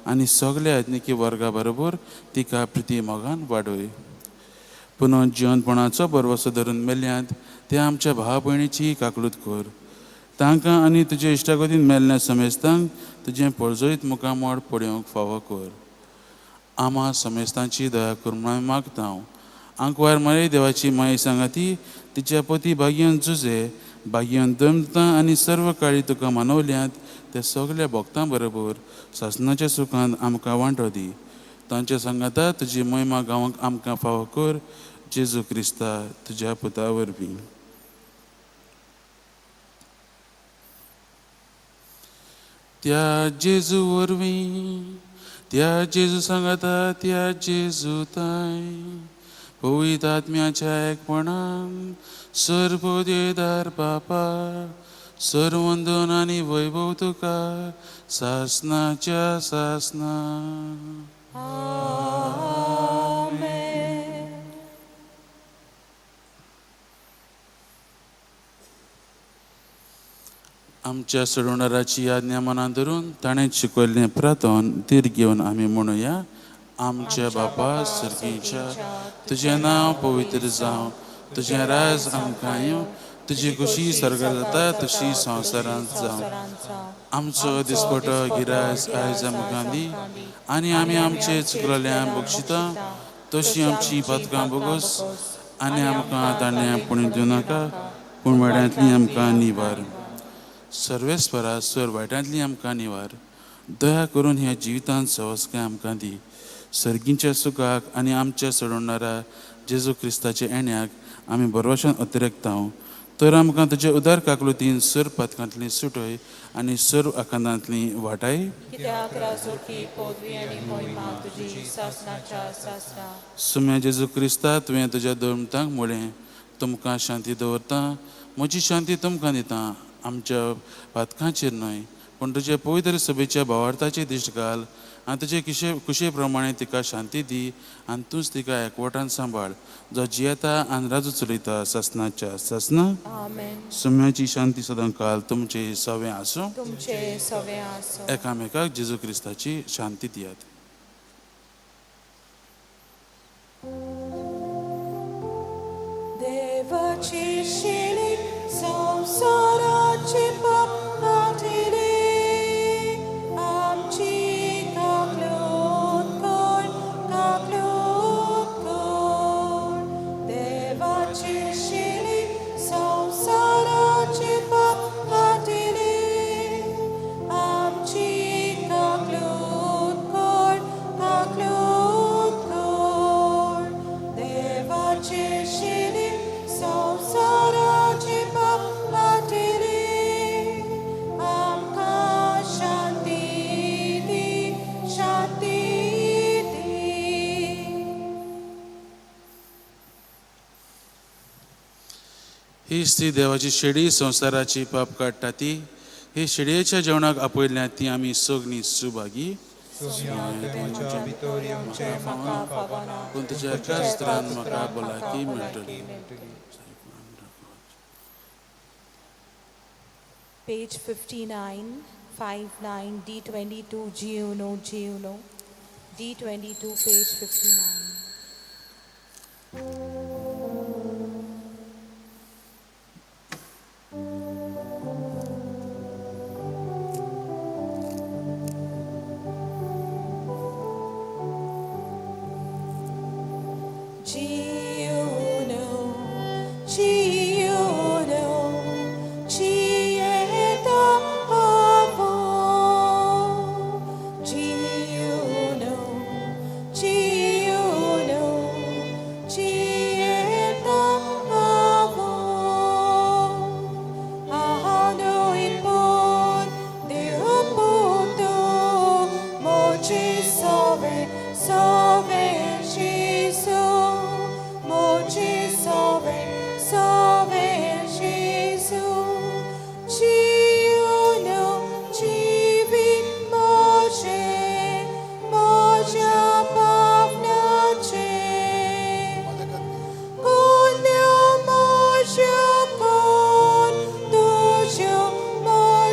आनी सगल्या आज्ञिकी वर्गा बरोबर तिका प्रिती मोगान वाडय. पुनः जिवनपणाचो भरवसो धरून मेल्यांत ते आमच्या भाव भयणीची काकळूत कर. तांकां आनी तुजे इश्टागतीन मेल्ल्या समेस्तांक तुजें परजळीत मुखामळ पळोवंक फावो कर. आमा समेस्तांची दया कर म्हूण आमी मागता. आंकवार मारी देवाची माई सांगाती तिच्या पती भाग्यान जुजे भाग्यान दमता आनी सर्व काळी तुका मानवल्यांत ते सगल्या भक्तां बरोबर सासणाच्या सुखांत आमकां वांटो दी. तांच्या सांगाता तुजी महिमा गांवांक आमकां फावो कर. जेजू क्रिस्ता तुज्या पुता वरवीं. त्या जेजू वरवीं, त्या जेजू सांगाता, त्या जेजू ताय पवित्र आत्म्याच्या एकपणान सर्वदेदार बापा सर्वंदन आनी वैभव तुका सासनाच्या सासना. आमच्या सोडवणाराची आज्ञा मनान धरून ताणें शिकयल्लें प्रार्थन धीर घेवन आमी म्हणुया. आमच्या बापा सर्गीच्या, तुजें नांव पवित्र जावं, तुजें राज आमकां येवं, तुजी खुशी सर्गार जाता तशी संवसारांत जावं. आमचो दिसपटो गिरास आयज आमकां दी आनी आमी आमचे चुकलेल्या बक्षिता तशी आमची पातकां बोगस आनी आमकां ताणें पुणी दिवं नाका, पूण वाड्यांतली आमकां निवार. सर्वेस्परा सर वायटांतली आमकां निवार. दया करून ह्या जिवितांत सवस्काय आमकां दी. सर्गींच्या सुखाक आनी आमच्या सोडवणारा जेजू क्रिस्ताच्या येण्याक आमी बरवशान अतिरेकता. तर आमकां तुज्या उदार काकलुतीन सर पातकांतली सुटय आनी सर्व आकांतांतली वाटाय. सुम्या जेजू क्रिस्ता, तुवें तुज्या दोमतांक म्हळें, तुमकां शांती दवरता, म्हजी शांती तुमकां दिता. आमच्या पातकांचेर न्हय पूण तुज्या पवित्र सभेच्या भावार्थाची दिश्ट घाल आनी तुजे कुशे प्रमाणे तिका शांती दी आनी तूंच तिका एकवटान सांबाळ, जो जियेता आनी राजू चलयता सासनाच्या सासना. सुम्याची शांती सदांकाल तुमचे सवें आसूं. एकामेकाक जेजू क्रिस्ताची शांती दियात. देवाची शिली संवसाराचे पाप काडटले, आमची काकलूत कर, काकलूत कर. देवाची शिली संवसाराचे पाप काडटले, आमची काकलूत कर, काकलूत कर. देवाची शिली संवसाराचे पाप काडटले, आमकां शांती दी, शांती दी. ही ती देवाची शेडी संवसाराची पाप काडटा ती. ही शेडयेच्या जेवणाक आपयल्या ती आमी सगळीं सुभागी. पूण तुज्या एकाच उतरान म्हाका भलायकी मेळटली. Page 59, 59, D22, G-UNO, G-UNO, D22, page 59. G-UNO, G-UNO, G-E-T-A-V. G-UNO, G-UNO, G-E-T-A-V. Ahano ipon Deo puto, moji sove, sove Jesu, moji sove, sove Jesu. G-UNO, G-vit moje, moja pavnache. Konyo moja kon, tujo moja.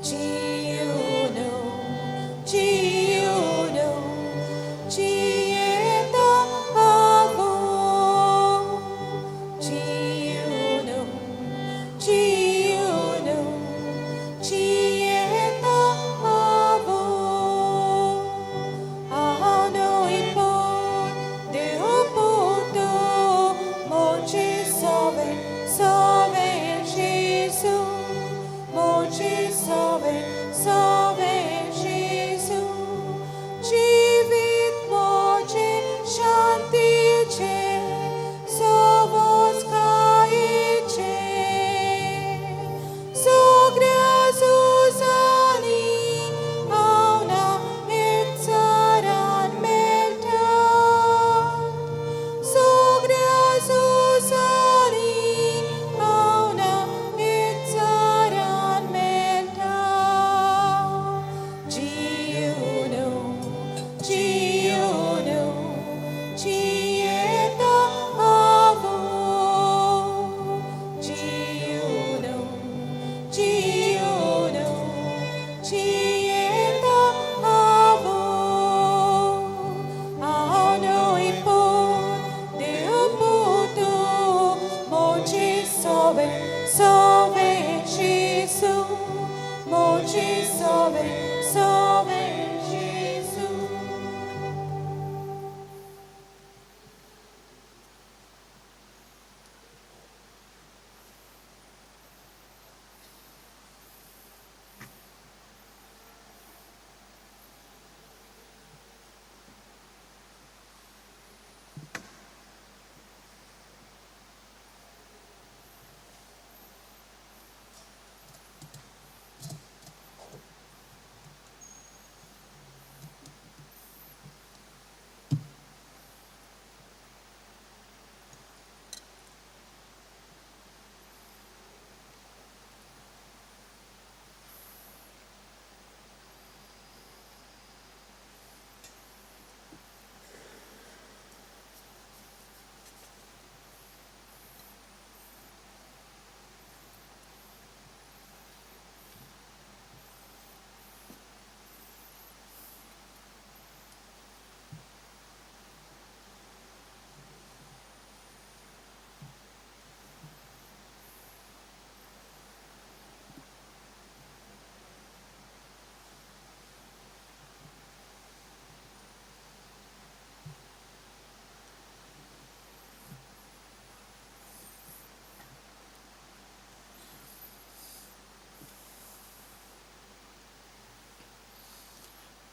जियुनु जियुनु जियेता आवो जियुनु जियुनु जियेता आवो Ano ipo Deo puto moce sove sove Gesù moce sove sove Gesù जीवित मोचे शांतीचे सवस्कायेचे सगळ्या झुजांनी हांव ना एकचारान मेळटा सगळ्या झुजांनी हांव ना एकचारान मेळटा जियुनु जियुनु जियेता आवो जियुनु जियुनु जियेता आवो Ano ipo Deo puto moce sove sove Gesù moce sove sove Gesù.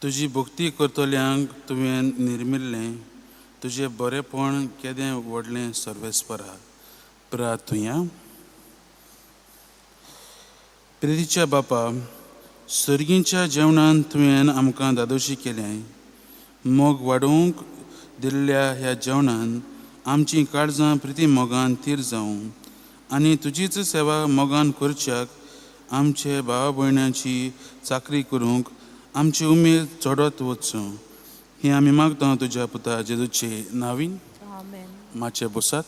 तुजी भक्ती करतल्यांक तुवें निर्मिल्लें तुजें बरेपण केदें व्हडलें सर्वेस्परा. प्रार्थुया. प्रेरीच्या बापा, सर्गींच्या जेवणान तुवें आमकां दादोशी केलें. मोग वाडोवंक दिल्ल्या ह्या जेवणान आमचीं काळजां प्रिती मोगान थीर जावं आनी तुजीच सेवा मोगान करच्याक आमचे भावा भयणांची चाकरी करूंक आमची उमेद चडत वचूं हें आमी मागता तुज्या पुता जेजूचे नावीन. मातशें बसात.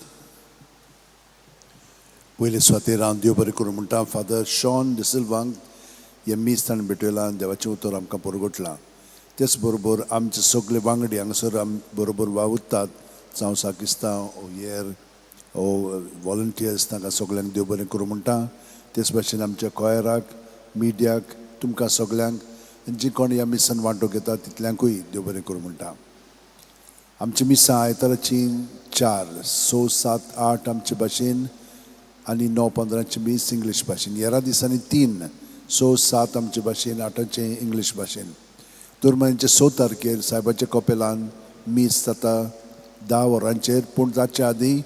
पयले सुवातेर हांव देव बरें करूं म्हणटा फादर शॉन डिसिल्वांक हें मीस ताणें भेटयलां, देवाचें उतर आमकां परगटलां. तेच बरोबर आमचे सगळे वांगडी हांगासर आम बरोबर वावुरतात, जावं साकिस्तांव हेर वॉलंटियर्स, तांकां सगळ्यांक देव बरें करूं म्हणटा. तेच भाशेन आमच्या कॉयराक, मिडियाक, तुमकां सगळ्यांक जी कोण ह्या मिसान वांटो घेता तितल्यांकूय देव बरें करूं म्हणटा. आमची मिसां आयताराची 4, 6, 7, 8 आमचे भाशेन आनी 9, 15 मीस इंग्लीश भाशेन. हेरा दिसांनी 3, 6, 7 आमचे भाशेन, 8 इंग्लीश भाशेन. तर म्हयन्याचे 6 तारखेर सायबाच्या कपेलान मीस जाता 10 वरांचेर, पूण ताच्या आदीं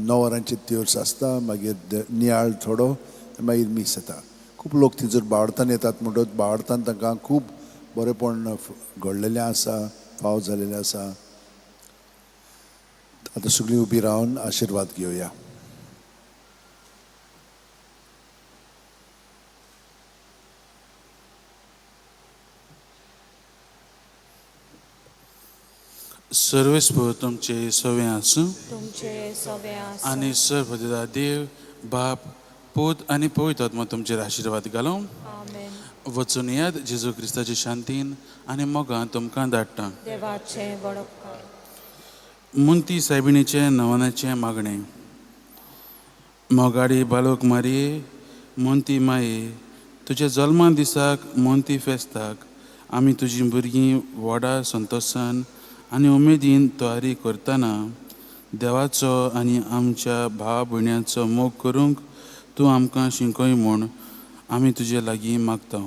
9 वरांचेर त्योर्स आसता, मागीर नियाळ थोडो, मागीर मीस येता. खूब लोक थंयसर बावडतान येतात, म्हणटकच बावडतान तांकां खूब बरेपण घडलेलें आसा, फाव जालेलें आसा. आतां सगळीं उबी रावन आशिर्वाद घेवया. सर्वेस्पर तुमचे सवे आसूं तुमचे सवे आसूं आनी सर्व देव बाप पूत आनी पवित्र आत्मा तुमचेर आशिर्वाद घालूं. आमेन. वचून याद जेजू क्रिस्ताचे शांतीन आनी मोगान तुमकां धाडटा. देवाचें व्हड उपकार. मुंती सायबिणीचें नवनाचें मागणें. मोगाडी बालोक मारये मोंती माये, तुज्या जल्मा दिसाक मोंती फेस्ताक आमी तुजीं भुरगीं व्हडा संतोशान आनी उमेदीन तयारी करतना देवाचो आनी आमच्या भाव भयण्यांचो मोग करूंक तूं आमकां शिकय म्हूण आमी तुजे लागीं मागता.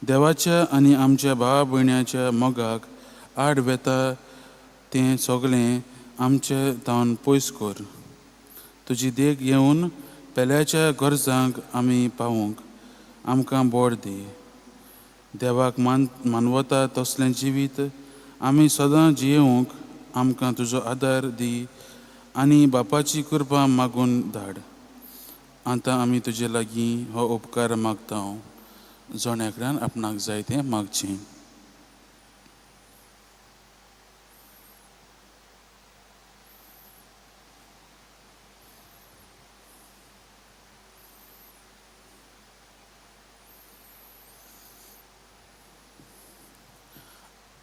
देवाच्या आनी आमच्या भाव भयण्याच्या मोगाक आड वेता तें सगळें आमचे तावन पयस कर. तुजी देख घेवन पेल्याच्या गरजांक आमी पावूंक आमकां बोड दी. देवाक मानवता तसलें जिवीत आमी सदां जियेवंक आमकां तुजो आदार दी आनी बापाची कृपा मागून धाड. आतां आमी तुजे लागीं हो उपकार मागता. जण एकल्यान आपणाक जाय तें मागचें.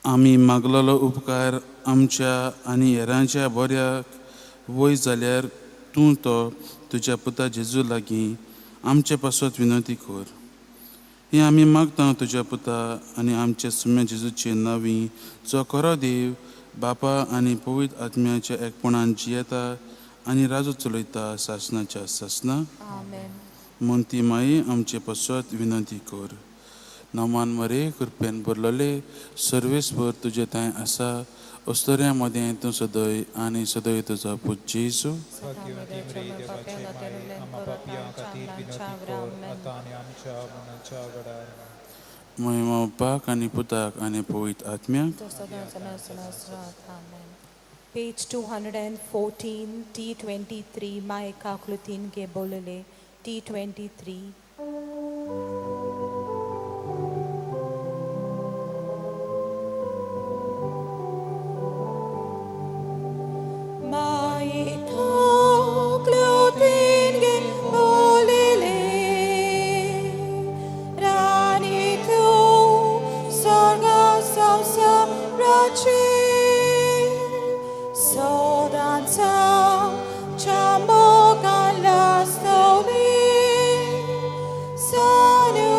आमी मागलेलो उपकार आमच्या आनी हेरांच्या बऱ्याक वय जाल्यार तूं तो तुज्या पुता जेजू लागीं आमचे पासत विनंती कर. हें आमी मागता तुज्या पुता आनी आमच्या सुम्या जेजूचे नांवी, जो खरो देव बापा आनी पवित्र आत्म्याच्या एकपणान जियेता आनी राजू चलयता सासनाच्या सासना. मोंती माई आमचे पासत विनंती कर. नमान मरे कृपेन भरलेले सर्वेस्पर तुजे थंय आसा. अस्तोऱ्या मदें तूं सदय आनी सदय तुजो पूत जेजू. महिमा बापाक आनी पुताक आनी पवित्र आत्म्याक. Page 214, T23, माय काकलुतीन गे बोलले, T23. Chamogala Soli, Sanu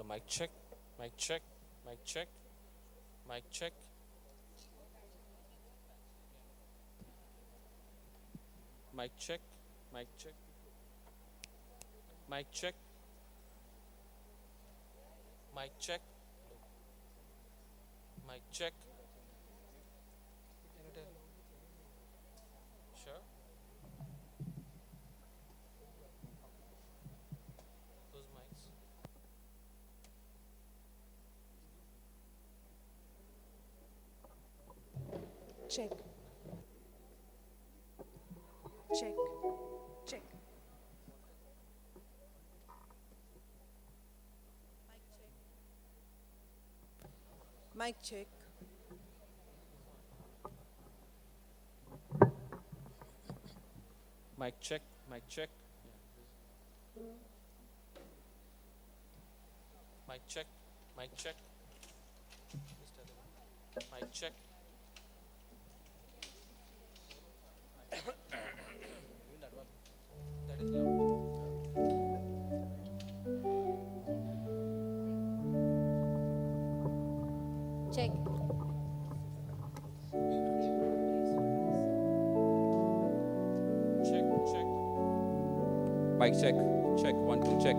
Mic check, mic check, mic check, mic check. Mic check, mic check, mic check, mic check, mic check. Sure. Those mics. Check. Check. Check. Mic check. Mic check, mic check. Mic check, mic check. Mic check. That is loud. Check. Check, check. Mic check, check, 1, 2, check.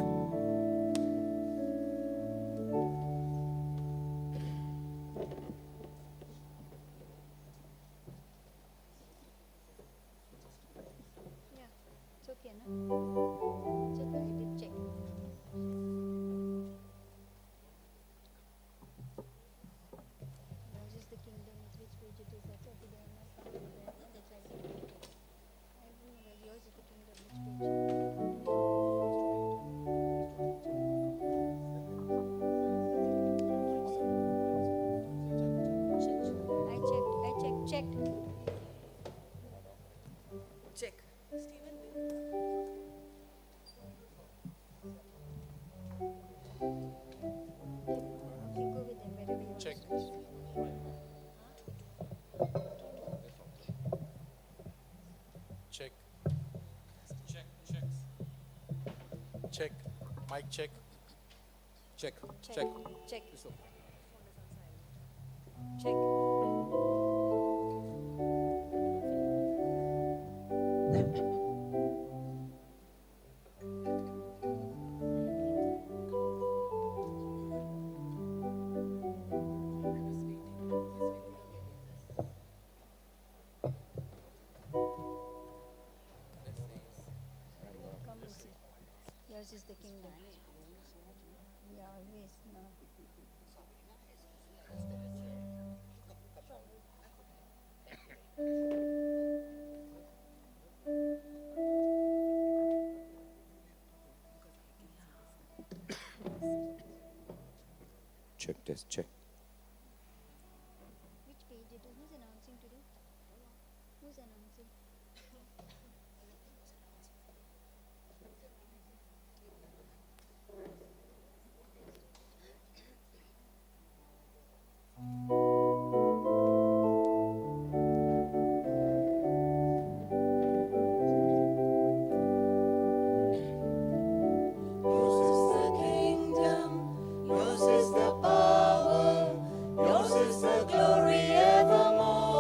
Yeah, it's okay, no? It's okay, I did check. Yours is the kingdom, it's which page it is, that's what they have not found it there. That's I said. I don't know where yours is the kingdom, which page? I checked, checked. Check. Okay, go with them wherever you want. Check. Check. Check, check. Check. Mic check. Check, Check. check. Check. Check. Come and see. Yours is the kingdom. We always know. Check, test, check. Which page it is? Who's announcing today? Who's announcing? Yours is the kingdom, yours is the power, yours is the glory evermore.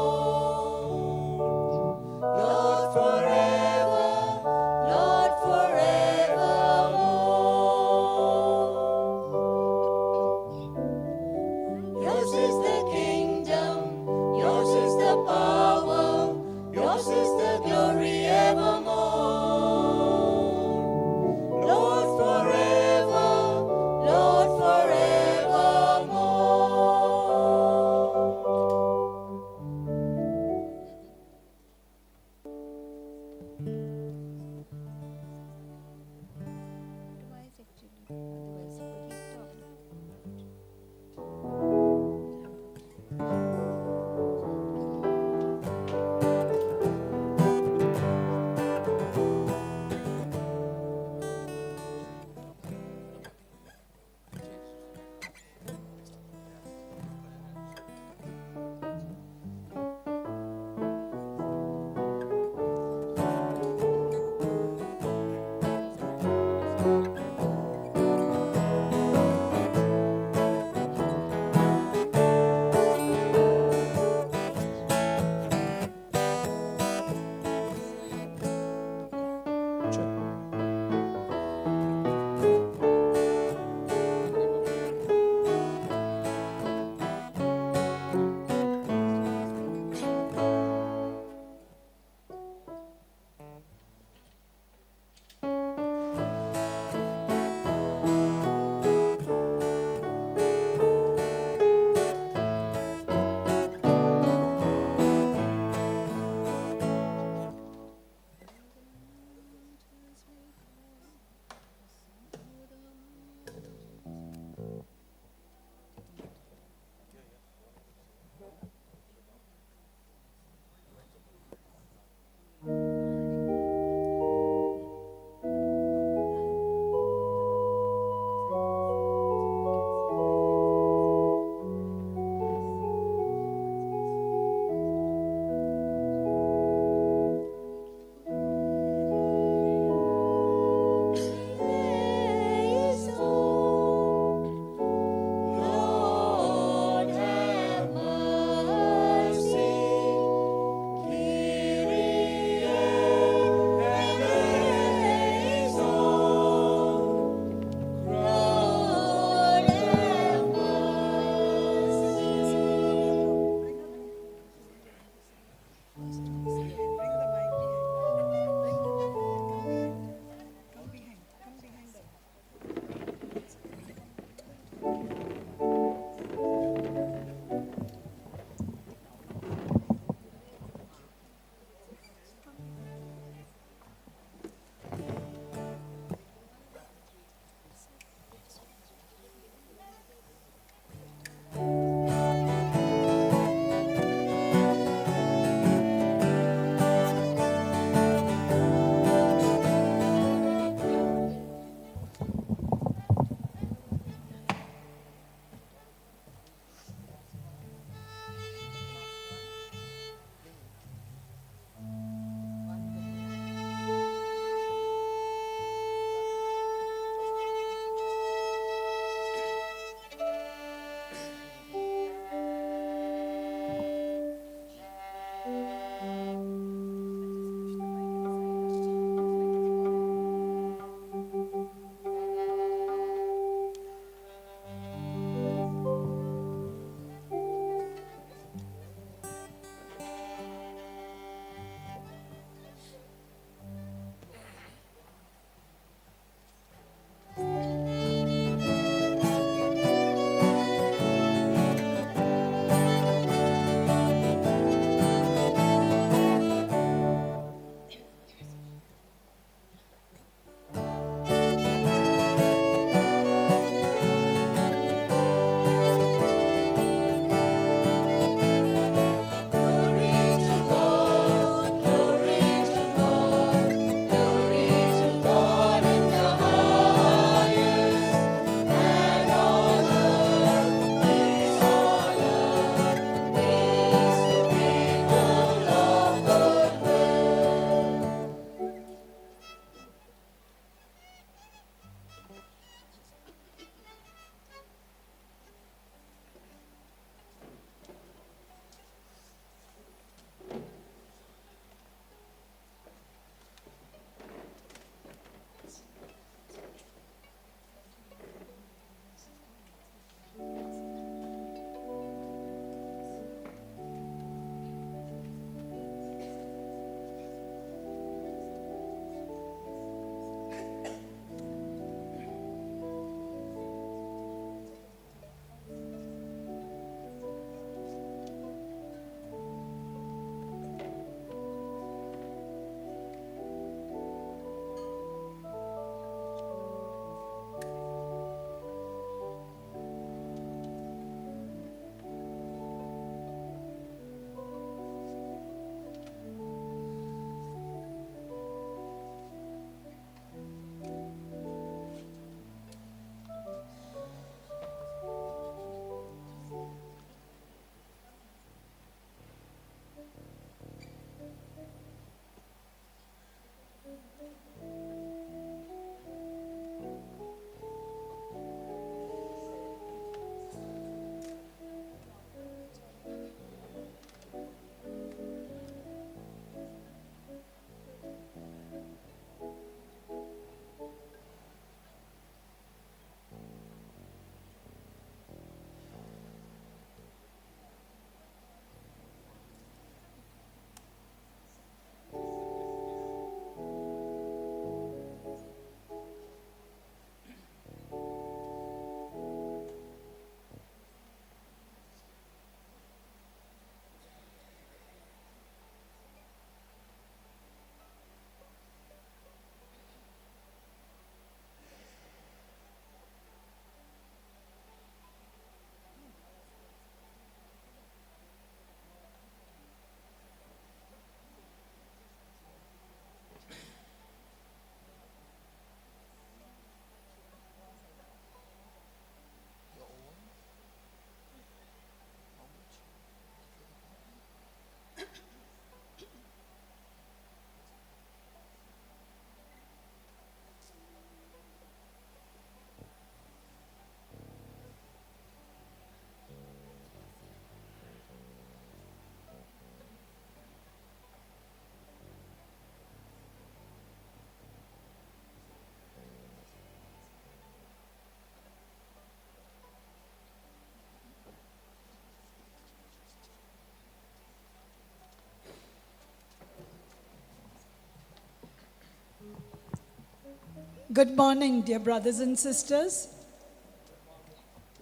Good morning, dear brothers and sisters.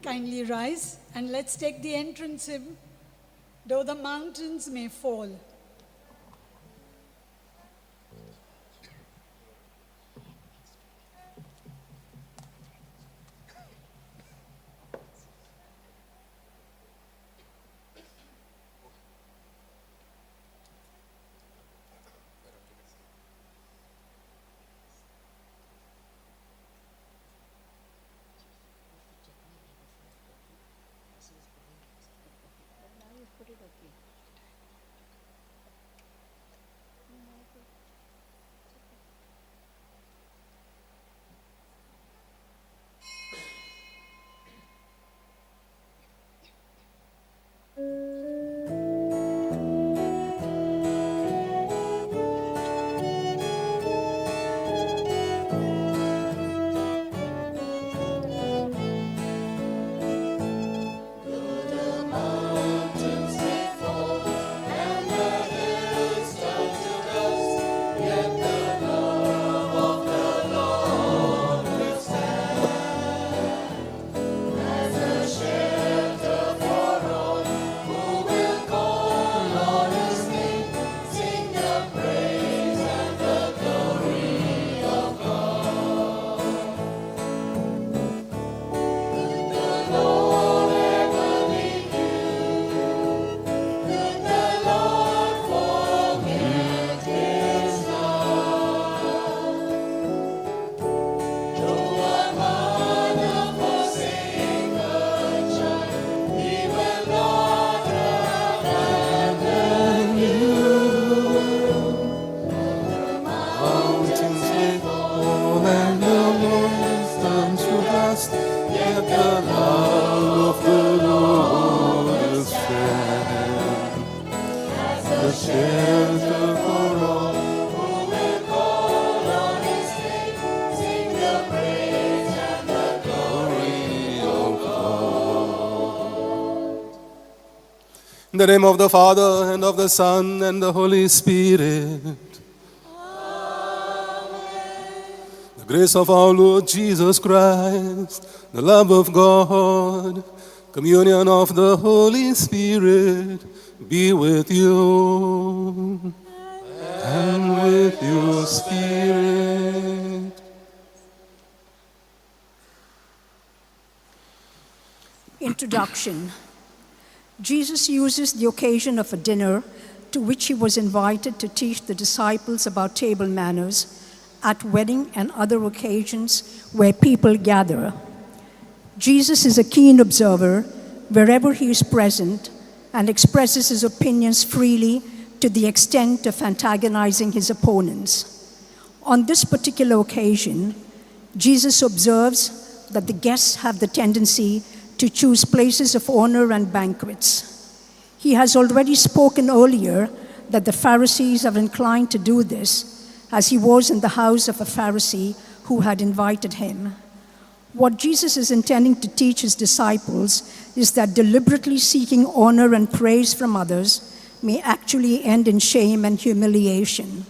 Kindly rise and let's take the entrance hymn, Though the Mountains May Fall. In the name of the Father, and of the Son, and the Holy Spirit. Amen. The grace of our Lord Jesus Christ, the love of God, communion of the Holy Spirit, be with you. And with your spirit. Introduction. Jesus uses the occasion of a dinner to which he was invited to teach the disciples about table manners at wedding and other occasions where people gather. Jesus is a keen observer wherever he is present and expresses his opinions freely to the extent of antagonizing his opponents. On this particular occasion, Jesus observes that the guests have the tendency to choose places of honor and banquets. He has already spoken earlier that the Pharisees are inclined to do this, as he was in the house of a Pharisee who had invited him. What Jesus is intending to teach his disciples is that deliberately seeking honor and praise from others may actually end in shame and humiliation.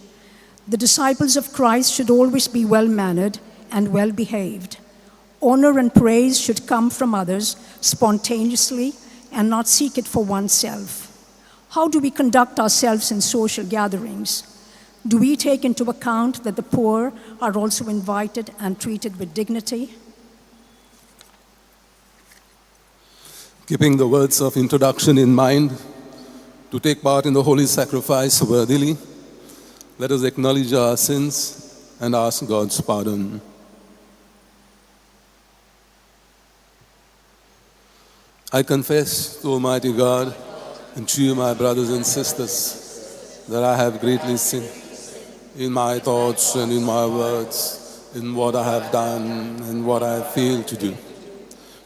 The disciples of Christ should always be well-mannered and well-behaved. Honor and praise should come from others spontaneously and not seek it for oneself. How do we conduct ourselves in social gatherings? Do we take into account that the poor are also invited and treated with dignity? Keeping the words of introduction in mind, to take part in the holy sacrifice worthily, let us acknowledge our sins and ask God's pardon. I confess to Almighty God and to you, my brothers and sisters, that I have greatly sinned in my thoughts and in my words, in what I have done and what I failed to do.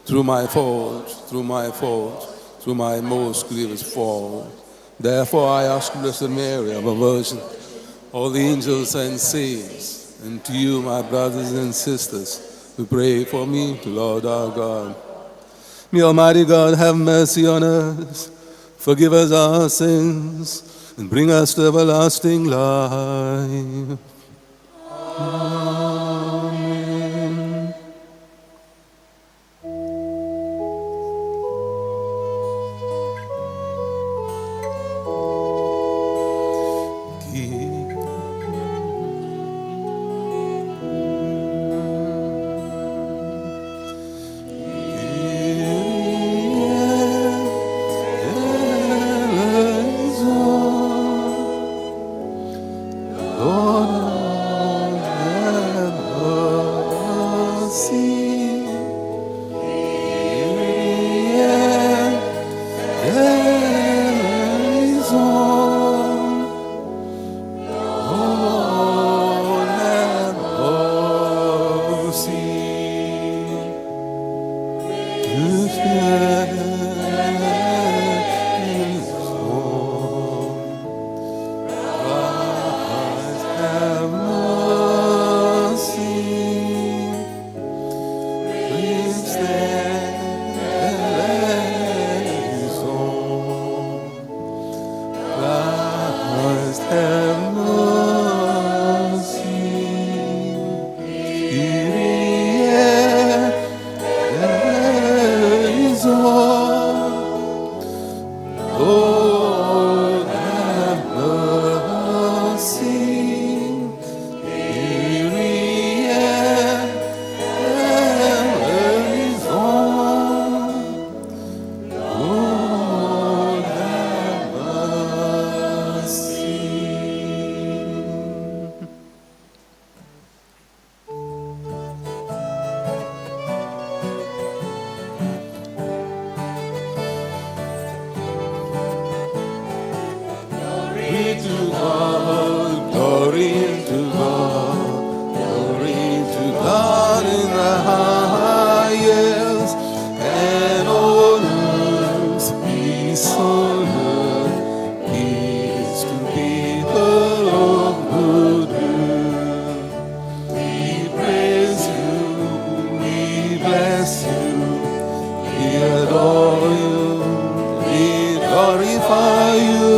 Through my fault, through my fault, through my most grievous fault. Therefore I ask Blessed Mary, our Virgin, all the angels and saints, and to you, my brothers and sisters, who pray for me to Lord our God. May Almighty God have mercy on us, forgive us our sins, and bring us to everlasting life. Amen. have mercy. Eleison. Lord, have mercy. Christ, have mercy. Please Christ, have mercy. Kyrie eleison. Lord, have mercy. Kyrie eleison. Lord, have mercy. Glory to God, glory to God, glory to God in the highest, and on earth, peace on earth, peace to people of good will. We praise you, we bless you, we adore you, we glorify you,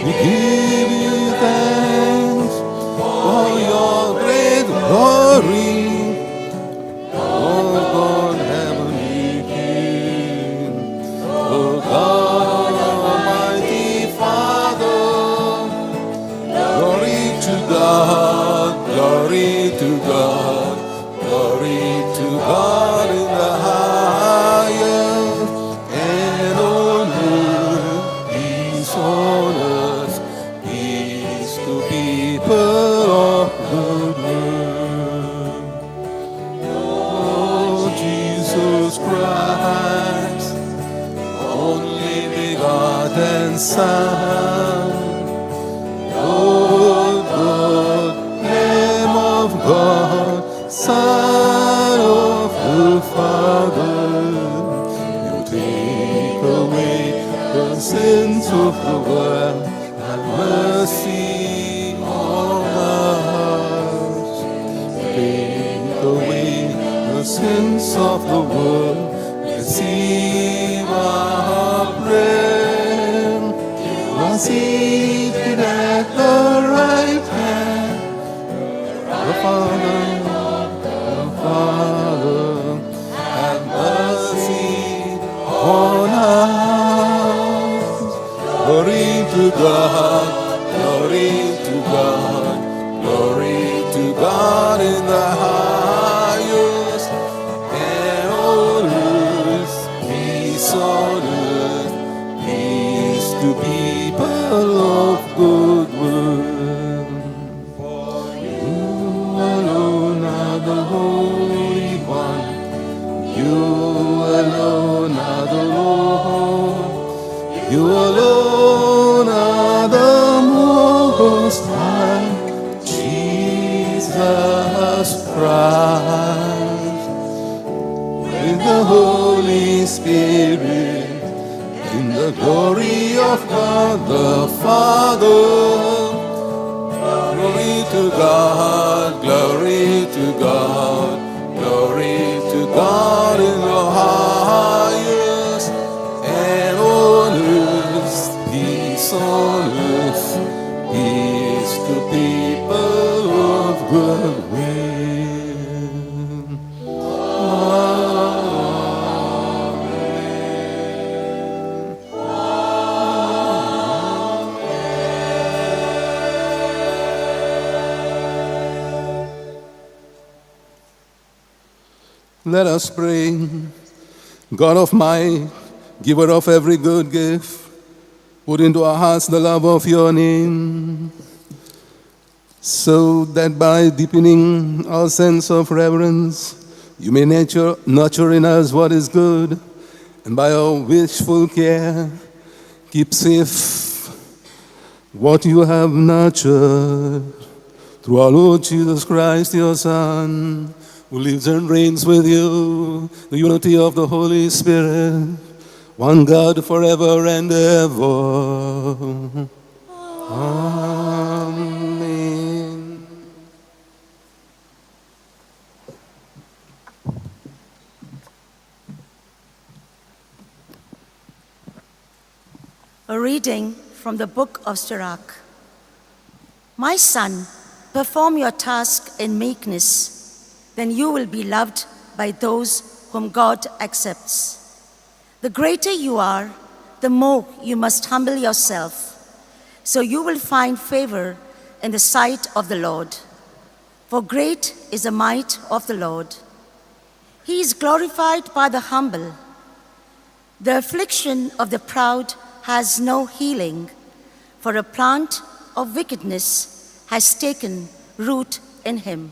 we give you thanks for your great glory. O God, heavenly King, O God, Almighty Father, glory to God, glory to God, glory to God in the highest, and on earth, peace on earth, peace to people of good will. Lord Jesus Christ, only begotten Son, Lord God, Lamb of God, Son of the Father, you take away the sins of the world, have mercy on us. Take away the sins of the world, receive our prayer. You are seated at the right hand of the Father, have mercy on us. Glory to God, glory to God, glory to God in the highest, and on earth, peace on earth, peace to people of good will. For you alone are the Holy One, you alone are the Lord, you alone are the Most High, Jesus Christ. With the Holy Spirit, in the glory of God the Father. Glory to God, glory to God, glory to God in the highest, and on earth, peace on earth, peace to people of good will. Let us pray. God of might, giver of every good gift, put into our hearts the love of your name, so that by deepening our sense of reverence, you may nurture in us what is good, and by your wishful care, keep safe what you have nurtured. Through our Lord Jesus Christ, your Son, who lives and reigns with you, the unity of the Holy Spirit, one God forever and ever. Amen. A reading from the book of Sirach. My son, perform your task in meekness, then you will be loved by those whom God accepts. The greater you are, the more you must humble yourself, so you will find favor in the sight of the Lord. For great is the might of the Lord. He is glorified by the humble. The affliction of the proud has no healing, for a plant of wickedness has taken root in him.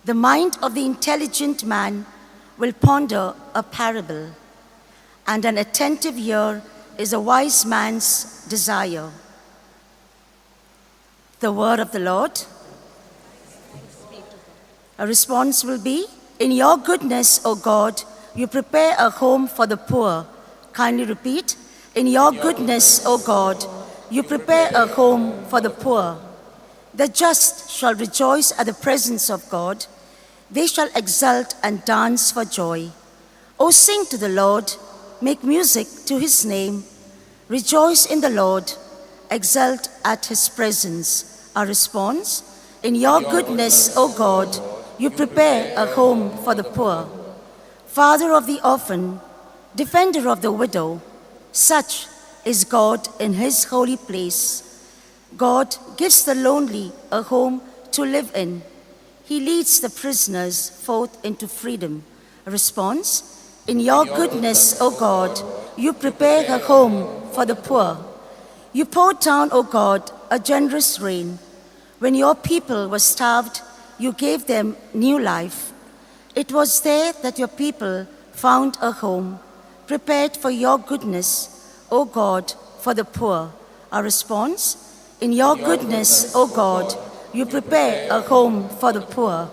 The mind of the intelligent man will ponder a parable, and an attentive ear is a wise man's desire. The word of the Lord. A response will be, in your goodness, O God, you prepare a home for the poor. Kindly repeat, in your goodness, O God, you prepare a home for the poor. The just shall rejoice at the presence of God. They shall exult and dance for joy. O sing to the Lord, make music to his name. Rejoice in the Lord, exult at his presence. Our response, in your goodness, O God, you prepare a home for the poor. Father of the orphan, defender of the widow, such is God in his holy place. God gives the lonely a home to live in. He leads the prisoners forth into freedom. Response, in your goodness, O God, you prepare a home for the poor. You poured down, O God, a generous rain. When your people were starved, you gave them new life. It was there that your people found a home, prepared for your goodness, O God, for the poor. Our response, in your goodness, O God, you prepare a home for the poor.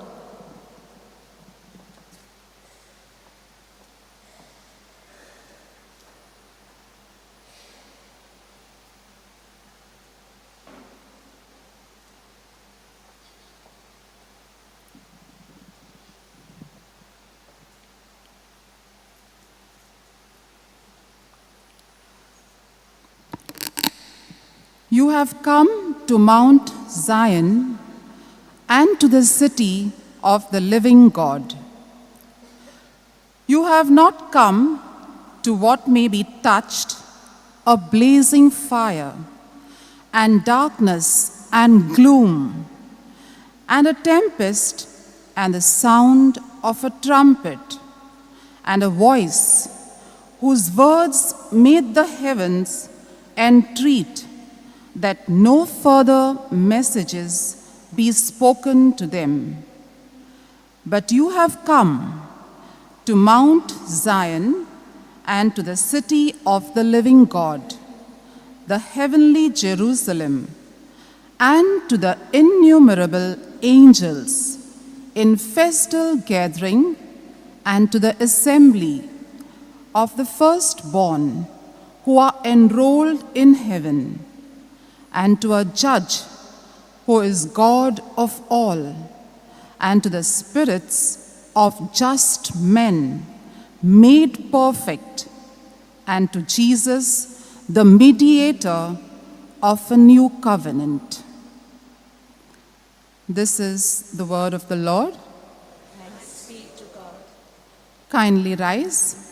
You have come to Mount Zion and to the city of the living God. You have not come to what may be touched, a blazing fire, and darkness and gloom, and a tempest and the sound of a trumpet, and a voice whose words made the heavens entreat that no further messages be spoken to them. But you have come to Mount Zion and to the city of the living God, the heavenly Jerusalem, and to the innumerable angels in festal gathering, and to the assembly of the firstborn who are enrolled in heaven, and to a judge who is God of all, and to the spirits of just men made perfect, and to Jesus, the mediator of a new covenant. This is the word of the Lord. Thanks be to God. Kindly rise.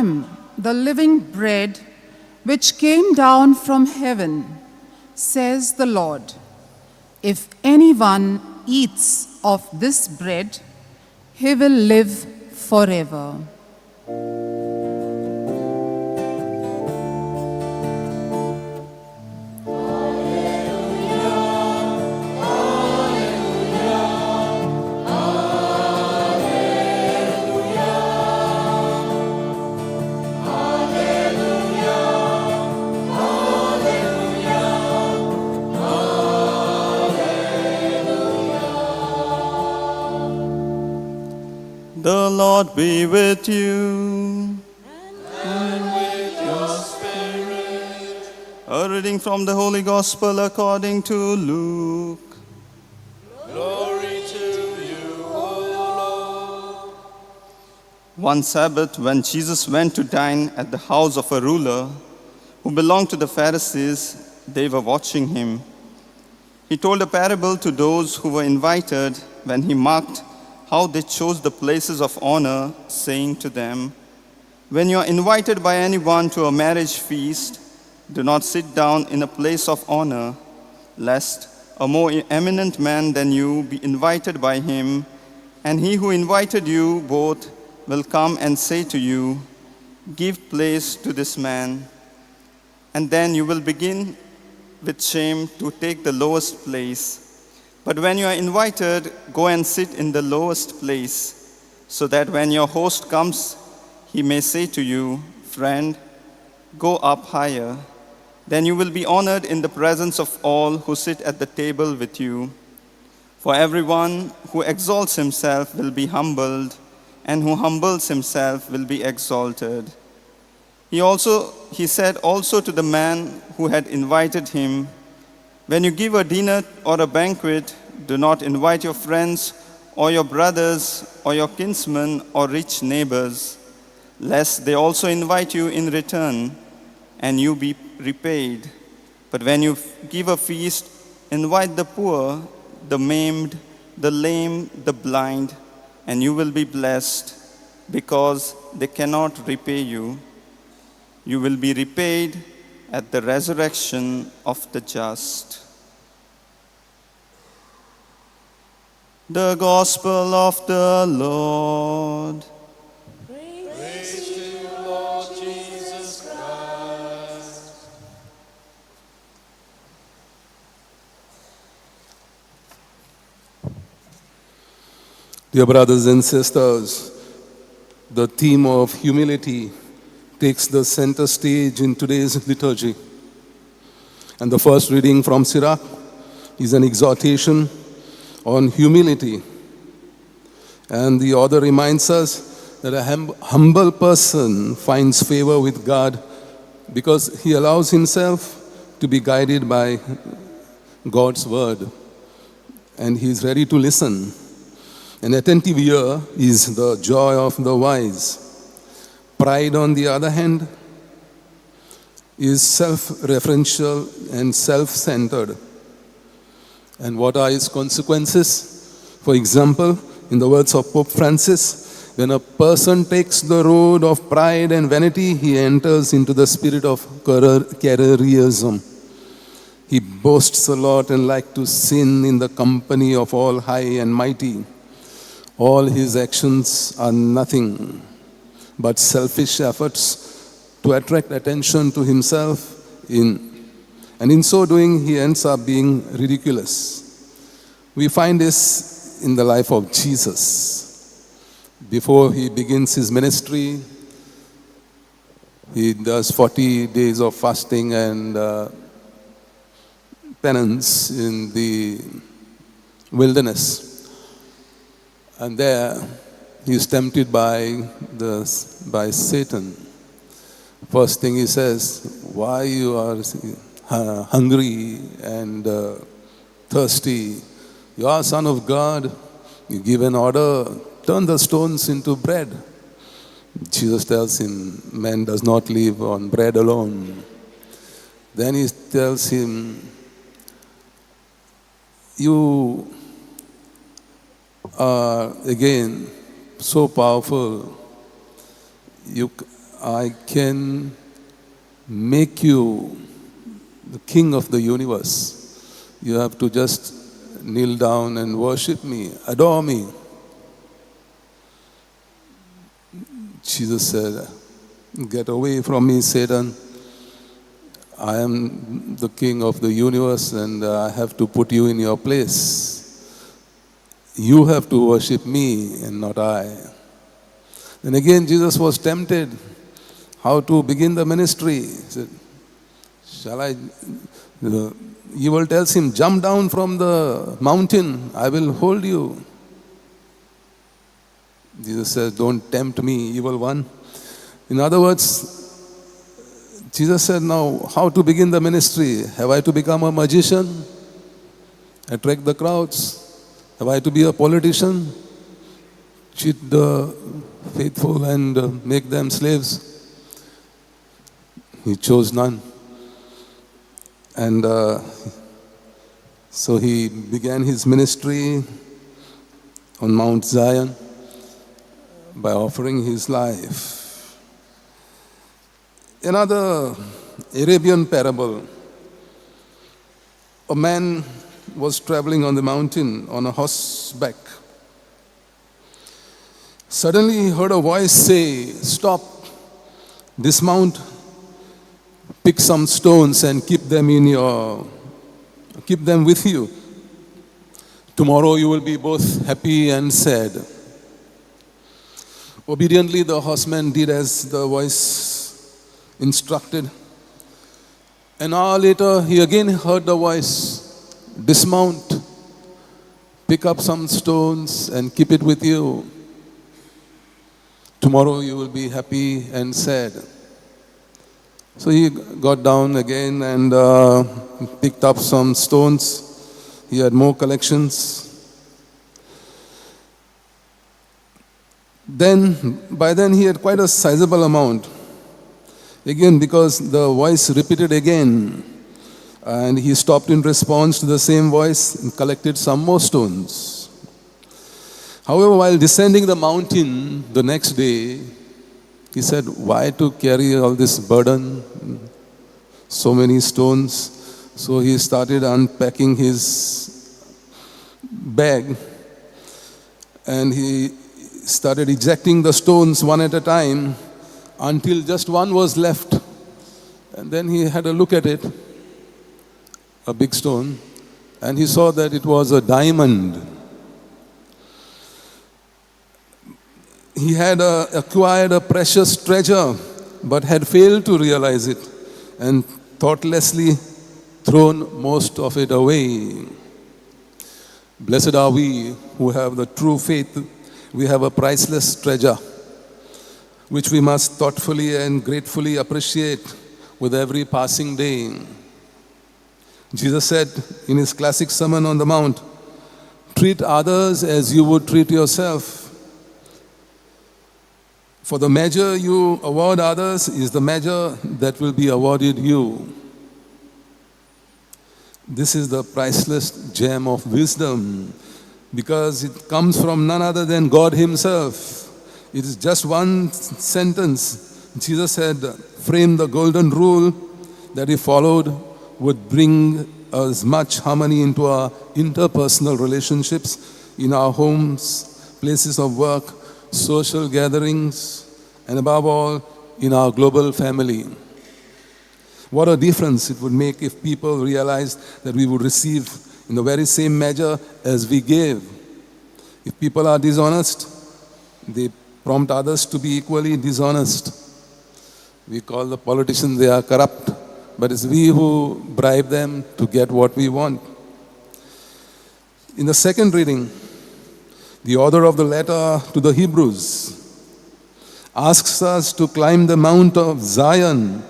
am the living bread which came down from heaven, says the Lord. If anyone eats of this bread, he will live forever. The Lord be with you. And with your spirit. A reading from the Holy Gospel according to Luke. Glory to you, O Lord. One Sabbath, when Jesus went to dine at the house of a ruler who belonged to the Pharisees, they were watching him. He told a parable to those who were invited when he marked how they chose the places of honor, saying to them, "When you are invited by anyone to a marriage feast, do not sit down in a place of honor, lest a more eminent man than you be invited by him, and he who invited you both will come and say to you, 'Give place to this man.' And then you will begin with shame to take the lowest place. But when you are invited, go and sit in the lowest place, so that when your host comes, he may say to you, 'Friend, go up higher.' Then you will be honored in the presence of all who sit at the table with you. For everyone who exalts himself will be humbled, and who humbles himself will be exalted." He said also to the man who had invited him, "When you give a dinner or a banquet, do not invite your friends or your brothers or your kinsmen or rich neighbors, lest they also invite you in return and you be repaid. But when you give a feast, invite the poor, the maimed, the lame, the blind, and you will be blessed, because they cannot repay you. You will be repaid at the resurrection of the just." The Gospel of the Lord. Praise to you, Lord Jesus Christ. Dear brothers and sisters, the theme of humility takes the center stage in today's liturgy. And the first reading from Sirach is an exhortation on humility. And the author reminds us that a humble person finds favor with God because he allows himself to be guided by God's word, and he is ready to listen. An attentive ear is the joy of the wise. Pride, on the other hand, is self-referential and self-centered. And what are its consequences? For example, in the words of Pope Francis, when a person takes the road of pride and vanity, he enters into the spirit of careerism. He boasts a lot and likes to sin in the company of all high and mighty. All his actions are nothing but selfish efforts to attract attention to himself, and in so doing, he ends up being ridiculous. We find this in the life of Jesus. Before he begins his ministry, he does 40 days of fasting and penance in the wilderness. And there, he is tempted by Satan. First thing he says, why you are hungry and thirsty? You are son of God. You give an order, turn the stones into bread. Jesus tells him, man does not live on bread alone. Then he tells him, you are again so powerful. You I can make you the king of the universe. You have to just kneel down and worship me, adore me. Jesus said, get away from me, Satan. I am the king of the universe and I have to put you in your place. You have to worship me and not I. Then again, Jesus was tempted how to begin the ministry. He said, shall I? The evil tells him, jump down from the mountain, I will hold you. Jesus says, don't tempt me, evil one. In other words, Jesus said, now, how to begin the ministry? Have I to become a magician? Attract the crowds? Have I to be a politician? Cheat the faithful and make them slaves? He chose none. And so he began his ministry on Mount Zion by offering his life. Another Arabian parable. A man was traveling on the mountain on a horseback. Suddenly he heard a voice say, stop, dismount, pick some stones and keep them with you. Tomorrow you will be both happy and sad. Obediently the horseman did as the voice instructed. An hour later he again heard the voice, dismount, pick up some stones and keep it with you. Tomorrow you will be happy and sad. So he got down again and picked up some stones. He had more collections. Then, by then he had quite a sizable amount. Again, because the voice repeated again, and he stopped in response to the same voice and collected some more stones. However, while descending the mountain the next day, he said, why to carry all this burden, so many stones? So he started unpacking his bag and he started ejecting the stones one at a time until just one was left. And then he had a look at it, a big stone, and he saw that it was a diamond. He had acquired a precious treasure, but had failed to realize it and thoughtlessly thrown most of it away. Blessed are we who have the true faith. We have a priceless treasure, which we must thoughtfully and gratefully appreciate with every passing day. Jesus said in his classic Sermon on the Mount, treat others as you would treat yourself. For the measure you award others is the measure that will be awarded you. This is the priceless gem of wisdom, because it comes from none other than God Himself. It is just one sentence. Jesus had framed the golden rule that he followed would bring as much harmony into our interpersonal relationships, in our homes, places of work, social gatherings, and above all, in our global family. What a difference it would make if people realized that we would receive in the very same measure as we gave. If people are dishonest, they prompt others to be equally dishonest. We call the politicians, they are corrupt, but it's we who bribe them to get what we want. In the second reading, the author of the letter to the Hebrews asks us to climb the Mount of Zion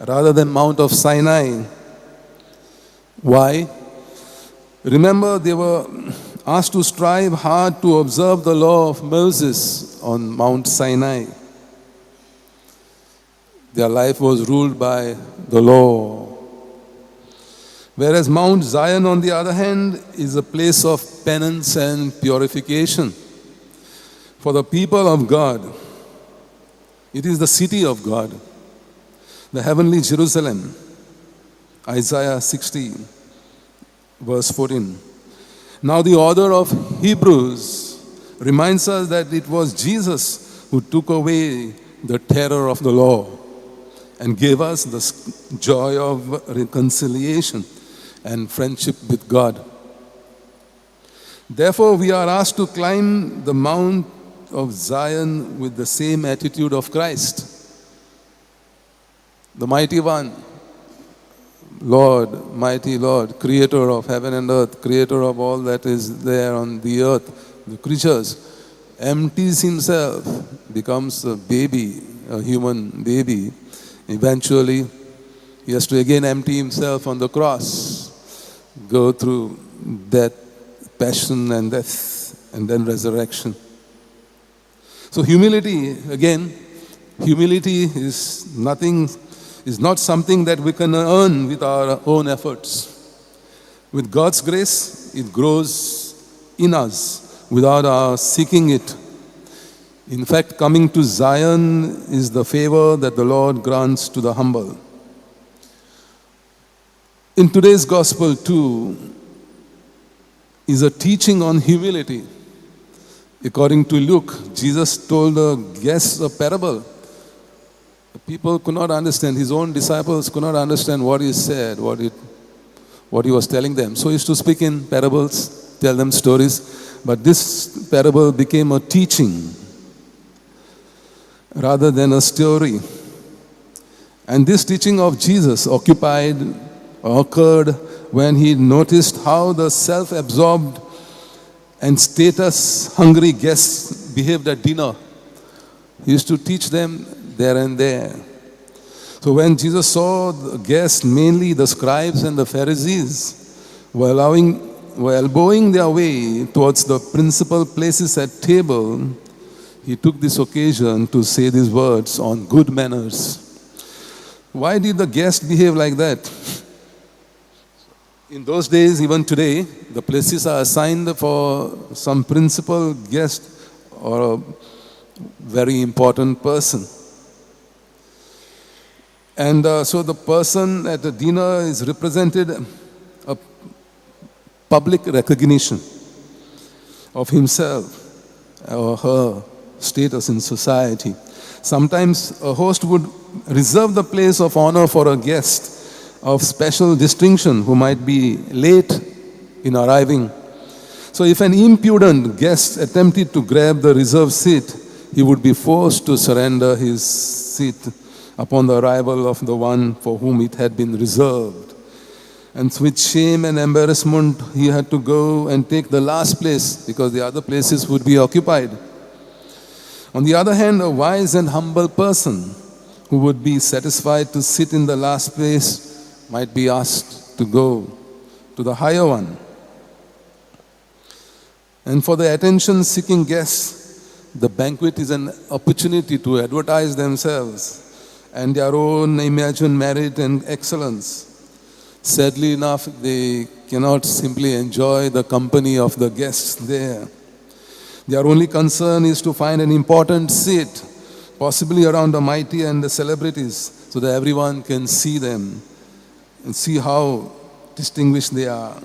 rather than Mount of Sinai. Why? Remember, they were asked to strive hard to observe the law of Moses on Mount Sinai. Their life was ruled by the law. Whereas Mount Zion, on the other hand, is a place of penance and purification. For the people of God, It is the city of God, the heavenly Jerusalem. Isaiah 60, verse 14. Now the author of Hebrews reminds us that it was Jesus who took away the terror of the law and gave us the joy of reconciliation and friendship with God. Therefore, we are asked to climb the Mount of Zion with the same attitude of Christ, the mighty one, Lord, mighty Lord, creator of heaven and earth, creator of all that is there on the earth, the creatures, empties himself, becomes a baby, a human baby. Eventually, he has to again empty himself on the cross, go through death, passion and death, and then resurrection. So humility, again, humility is nothing, is not something that we can earn with our own efforts. With God's grace, it grows in us without our seeking it. In fact, coming to Zion is the favor that the Lord grants to the humble. In today's gospel too, is a teaching on humility. According to Luke, Jesus told the guests a parable. The people could not understand, his own disciples could not understand what he said, what he was telling them. So he used to speak in parables, tell them stories. But this parable became a teaching rather than a story. And this teaching of Jesus occurred when he noticed how the self-absorbed and status-hungry guests behaved at dinner. He used to teach them there and there. So when Jesus saw the guests, mainly the scribes and the Pharisees, were elbowing their way towards the principal places at table, he took this occasion to say these words on good manners. Why did the guests behave like that? In those days, even today, the places are assigned for some principal guest or a very important person. And so the person at the dinner is represented a public recognition of himself or her status in society. Sometimes a host would reserve the place of honor for a guest of special distinction who might be late in arriving. So if an impudent guest attempted to grab the reserved seat, he would be forced to surrender his seat upon the arrival of the one for whom it had been reserved. And with shame and embarrassment, he had to go and take the last place because the other places would be occupied. On the other hand, a wise and humble person who would be satisfied to sit in the last place might be asked to go to the higher one. And for the attention-seeking guests, the banquet is an opportunity to advertise themselves and their own imagined merit and excellence. Sadly enough, they cannot simply enjoy the company of the guests there. Their only concern is to find an important seat, possibly around the mighty and the celebrities, so that everyone can see them and see how distinguished they are.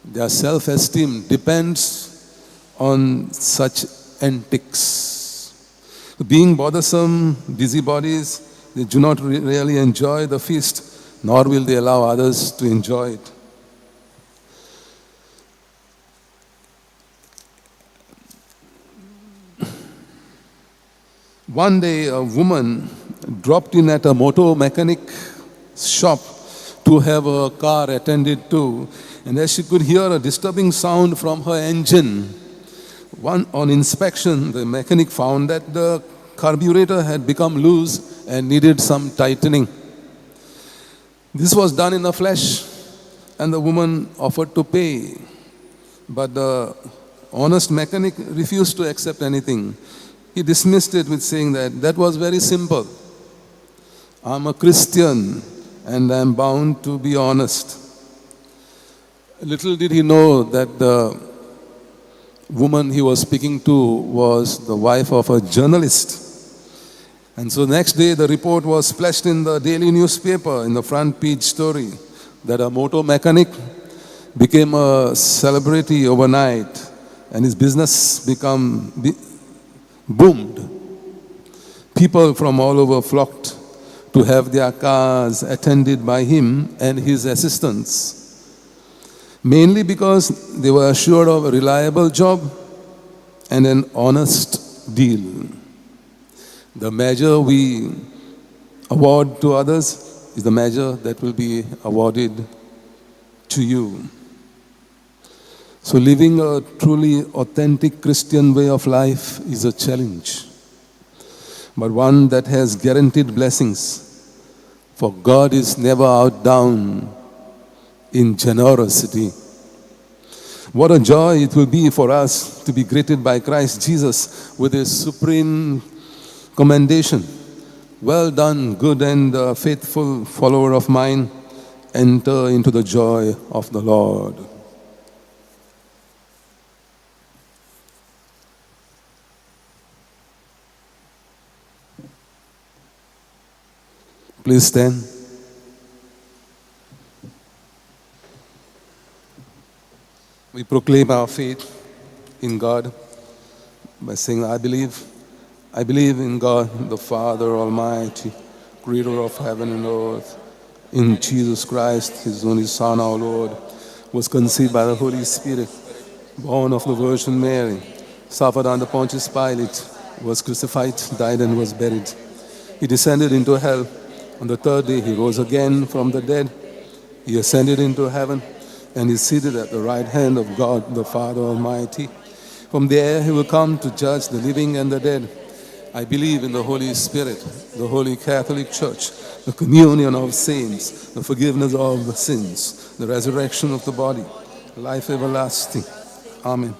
Their self-esteem depends on such antics. Being bothersome, busybodies, they do not really enjoy the feast, nor will they allow others to enjoy it. One day, a woman dropped in at a motor mechanic shop to have her car attended to, and as she could hear a disturbing sound from her engine, on inspection, the mechanic found that the carburetor had become loose and needed some tightening. This was done in a flash, and the woman offered to pay, but the honest mechanic refused to accept anything. He dismissed it with saying that was very simple. I'm a Christian and I'm bound to be honest. Little did he know that the woman he was speaking to was the wife of a journalist. And so next day, the report was splashed in the daily newspaper, in the front page story, that a motor mechanic became a celebrity overnight and his business boomed. People from all over flocked to have their cars attended by him and his assistants, mainly because they were assured of a reliable job and an honest deal. The measure we award to others is the measure that will be awarded to you. So living a truly authentic Christian way of life is a challenge, but one that has guaranteed blessings. For God is never outdone in generosity. What a joy it will be for us to be greeted by Christ Jesus with his supreme commendation. Well done, good and faithful follower of mine. Enter into the joy of the Lord. Please stand. We proclaim our faith in God by saying, I believe in God, the Father Almighty, creator of heaven and earth, in Jesus Christ, his only Son, our Lord, was conceived by the Holy Spirit, born of the Virgin Mary, suffered under Pontius Pilate, was crucified, died, and was buried. He descended into hell. On the third day, he rose again from the dead. He ascended into heaven and is seated at the right hand of God, the Father Almighty. From there, he will come to judge the living and the dead. I believe in the Holy Spirit, the Holy Catholic Church, the communion of saints, the forgiveness of sins, the resurrection of the body, life everlasting. Amen.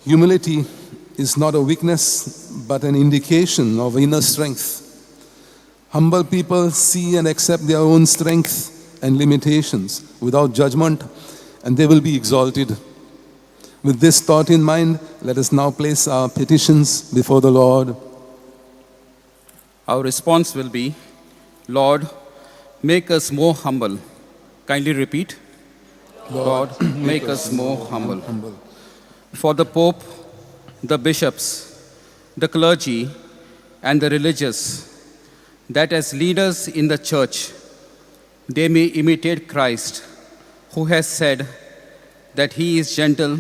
Humility is not a weakness, but an indication of inner strength. Humble people see and accept their own strength and limitations without judgment, and they will be exalted. With this thought in mind, let us now place our petitions before the Lord. Our response will be, Lord, make us more humble. Kindly repeat. Lord, make us more humble. For the Pope, the bishops, the clergy, and the religious, that as leaders in the church, they may imitate Christ, who has said that he is gentle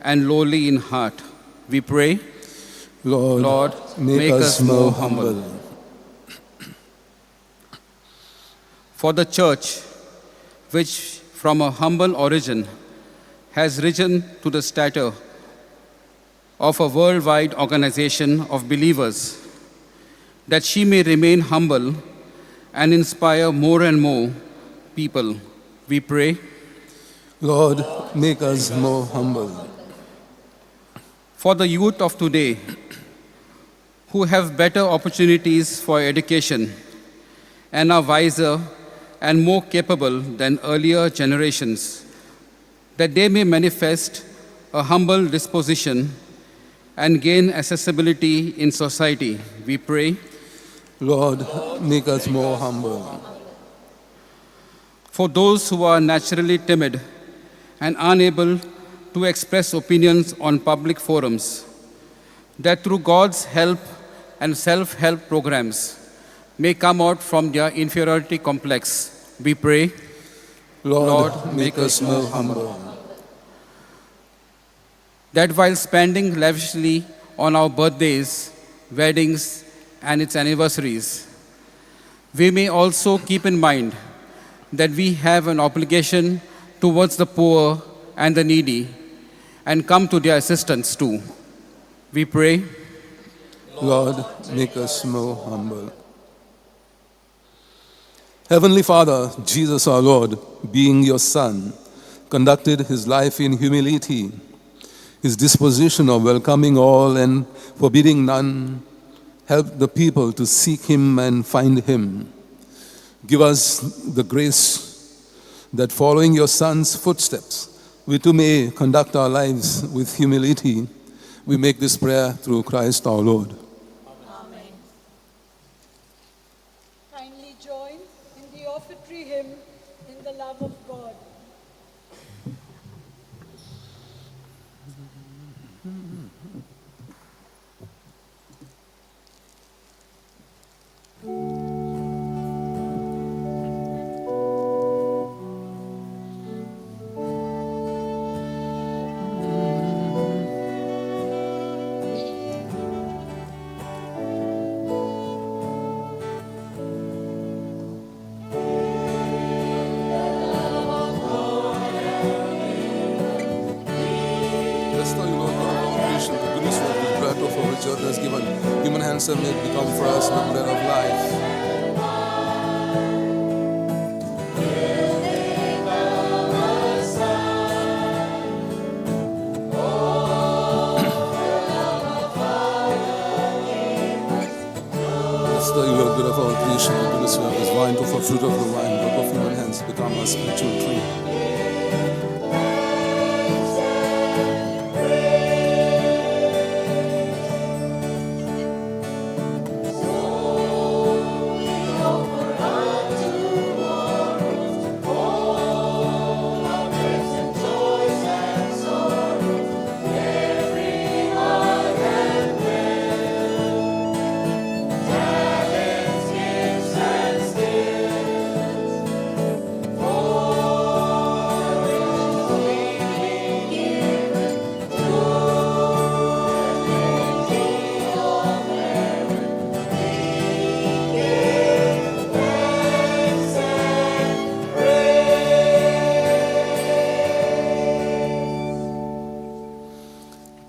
and lowly in heart. We pray, Lord, make us more humble. For the church, which from a humble origin has risen to the stature of a worldwide organization of believers, that she may remain humble and inspire more and more people. We pray, Lord, make us more humble. For the youth of today, who have better opportunities for education and are wiser and more capable than earlier generations, that they may manifest a humble disposition and gain accessibility in society. We pray, Lord, make us more humble. For those who are naturally timid and unable to express opinions on public forums, that through God's help and self-help programs may come out from their inferiority complex. We pray, Lord, make us more humble. That while spending lavishly on our birthdays, weddings, and its anniversaries, we may also keep in mind that we have an obligation towards the poor and the needy and come to their assistance too. We pray, Lord, make us more humble. Heavenly Father, Jesus our Lord, being your Son, conducted his life in humility. His disposition of welcoming all and forbidding none helped the people to seek him and find him. Give us the grace that following your Son's footsteps, we too may conduct our lives with humility. We make this prayer through Christ our Lord. which earth has given, human hands have made become for us the bread of life. The good of our creation, the goodness of this vine, to for fruit of the vine, work of human hands, become a spiritual tree.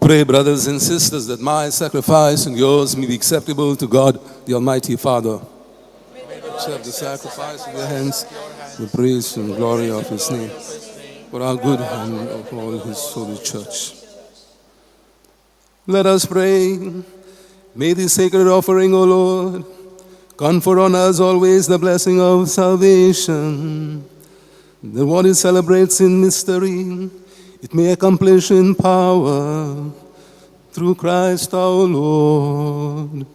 Pray, brothers and sisters, that my sacrifice and yours may be acceptable to God, the Almighty Father. Accept the sacrifice in your hands, the praise and glory of His name, for our good and of all His holy church. Let us pray. May this sacred offering, O Lord, confer on us always the blessing of salvation. The one who celebrates in mystery, it may accomplish in power, through Christ our Lord.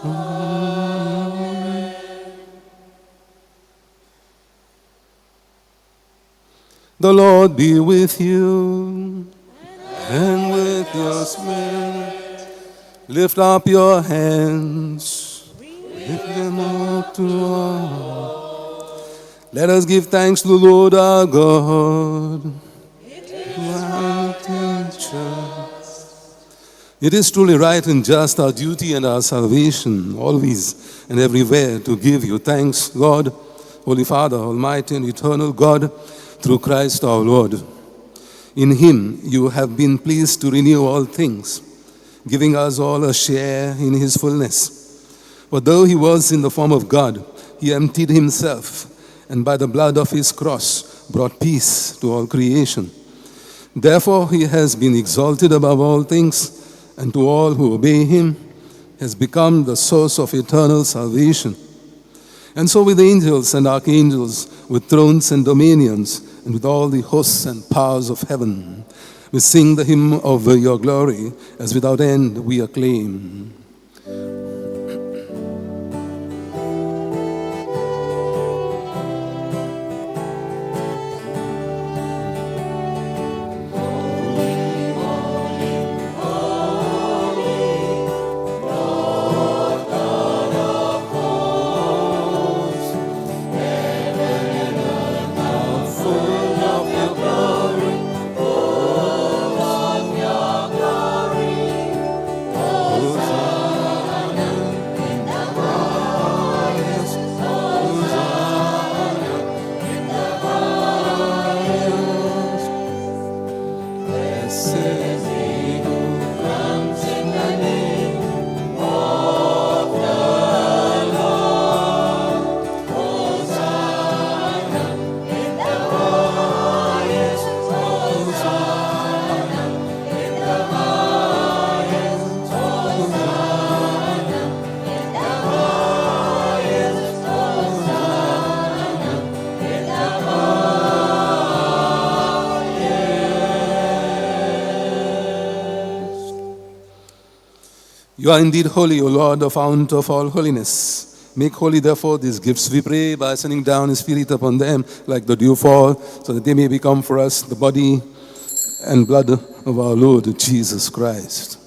Amen. The Lord be with you, and with your spirit. Lift up your hands, lift them up to God. Let us give thanks to the Lord our God. It is truly right and just, our duty and our salvation, always and everywhere, to give you thanks, Lord, Holy Father, Almighty and eternal God, through Christ our Lord. In Him you have been pleased to renew all things, giving us all a share in His fullness. For though He was in the form of God, He emptied Himself, and by the blood of His cross brought peace to all creation. Therefore He has been exalted above all things, and to all who obey Him has become the source of eternal salvation. And so with angels and archangels, with thrones and dominions, and with all the hosts and powers of heaven, we sing the hymn of your glory, as without end we acclaim. You are indeed holy, O Lord, the fount of all holiness. Make holy, therefore, these gifts, we pray, by sending down His Spirit upon them like the dew fall, so that they may become for us the body and blood of our Lord Jesus Christ.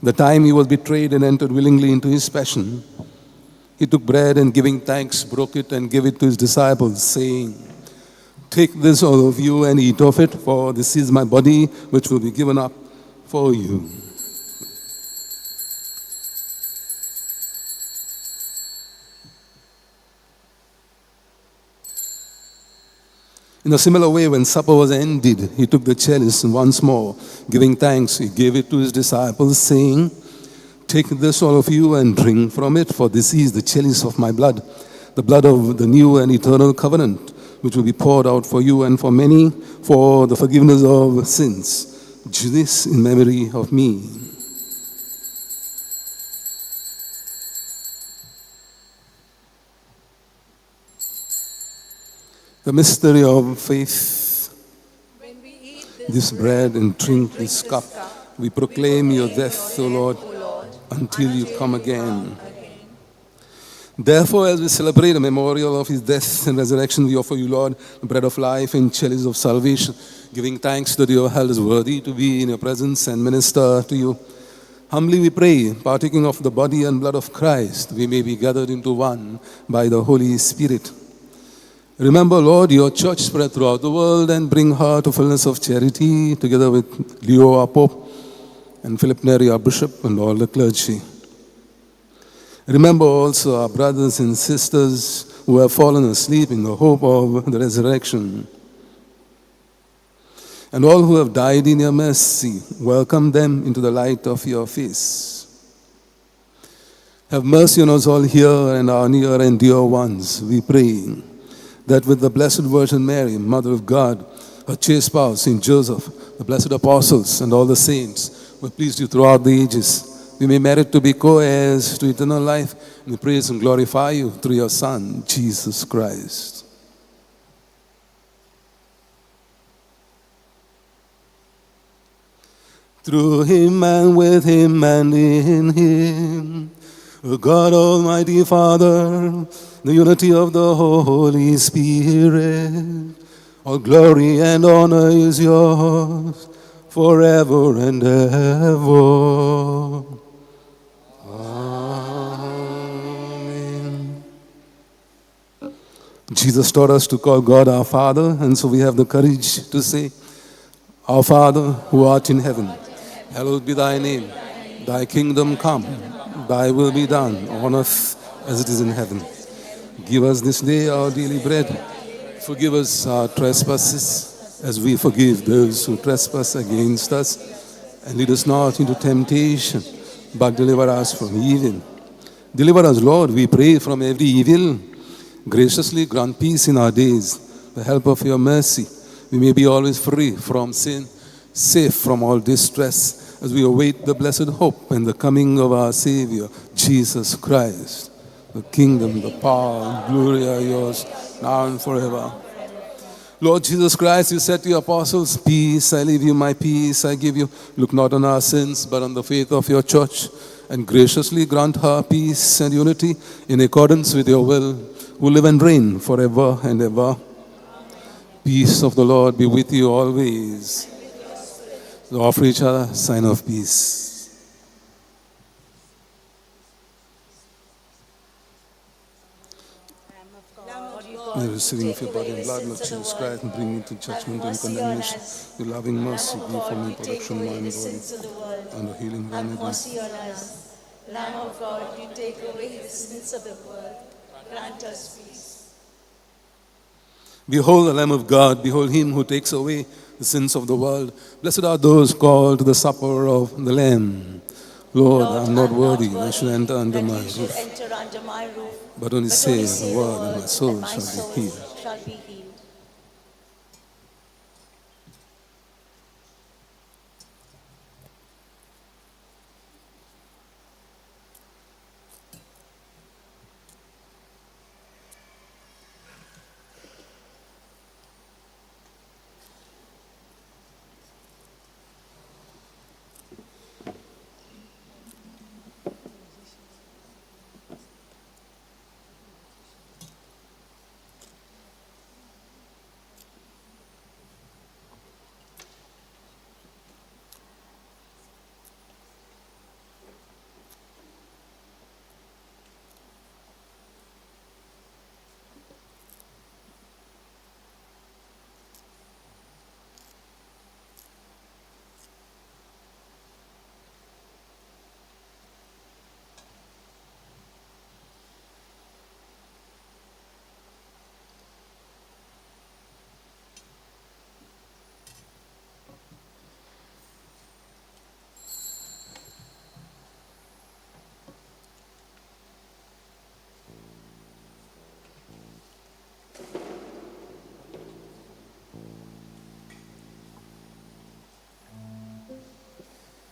The time He was betrayed and entered willingly into His passion, He took bread and, giving thanks, broke it and gave it to His disciples, saying, "Take this, all of you, and eat of it, for this is my body, which will be given up for you." In a similar way, when supper was ended, he took the chalice, and once more, giving thanks, he gave it to his disciples, saying, "Take this, all of you, and drink from it, for this is the chalice of my blood, the blood of the new and eternal covenant, which will be poured out for you and for many for the forgiveness of sins. Do this in memory of me." The mystery of faith. This bread and drink this cup, we proclaim your death, O Lord, until you come again. Therefore, as we celebrate the memorial of his death and resurrection, we offer you, Lord, the bread of life and chalice of salvation, giving thanks that you have held us worthy to be in your presence and minister to you. Humbly we pray, partaking of the body and blood of Christ, we may be gathered into one by the Holy Spirit. Remember, Lord, your church spread throughout the world and bring her to fullness of charity, together with Leo, our Pope, and Philip Neri, our Bishop, and all the clergy. Remember also our brothers and sisters who have fallen asleep in the hope of the resurrection. And all who have died in your mercy, welcome them into the light of your face. Have mercy on us all here and our near and dear ones, we pray, that with the Blessed Virgin Mary, Mother of God, her chaste spouse, Saint Joseph, the blessed apostles, and all the saints who have pleased you throughout the ages, we may merit to be co-heirs to eternal life, and praise and glorify you through your Son, Jesus Christ. Through him and with him and in him, God Almighty Father, the unity of the Holy Spirit, all glory and honor is yours forever and ever. Amen. Jesus taught us to call God our Father, and so we have the courage to say, Our Father, who art in heaven, hallowed be thy name. Thy kingdom come, thy will be done on earth as it is in heaven. Give us this day our daily bread. Forgive us our trespasses, as we forgive those who trespass against us. And lead us not into temptation, but deliver us from evil. Deliver us, Lord, we pray, from every evil. Graciously grant peace in our days. The help of your mercy, we may be always free from sin, safe from all distress, as we await the blessed hope and the coming of our Savior, Jesus Christ. The kingdom, the power, and glory are yours, now and forever. Lord Jesus Christ, you said to your apostles, "Peace I leave you, my peace I give you. Look not on our sins, but on the faith of your church, and graciously grant her peace and unity in accordance with your will, who live and reign forever and ever. Peace of the Lord be with you always. So offer each other a sign of peace. The receiving of your body and blood, Lord Jesus Christ, and bring me to judgment and condemnation. Your loving mercy be for me, protection, mind, body, and the healing remedy. Have mercy on us. Lamb of God, you take away the sins of the world. Grant us peace. Behold the Lamb of God, behold him who takes away the sins of the world. Blessed are those called to the supper of the Lamb. Lord, I am not worthy that you should enter under my roof. But only say the word, and my soul shall be healed.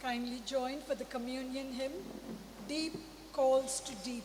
Kindly join for the communion hymn, Deep Calls to Deep.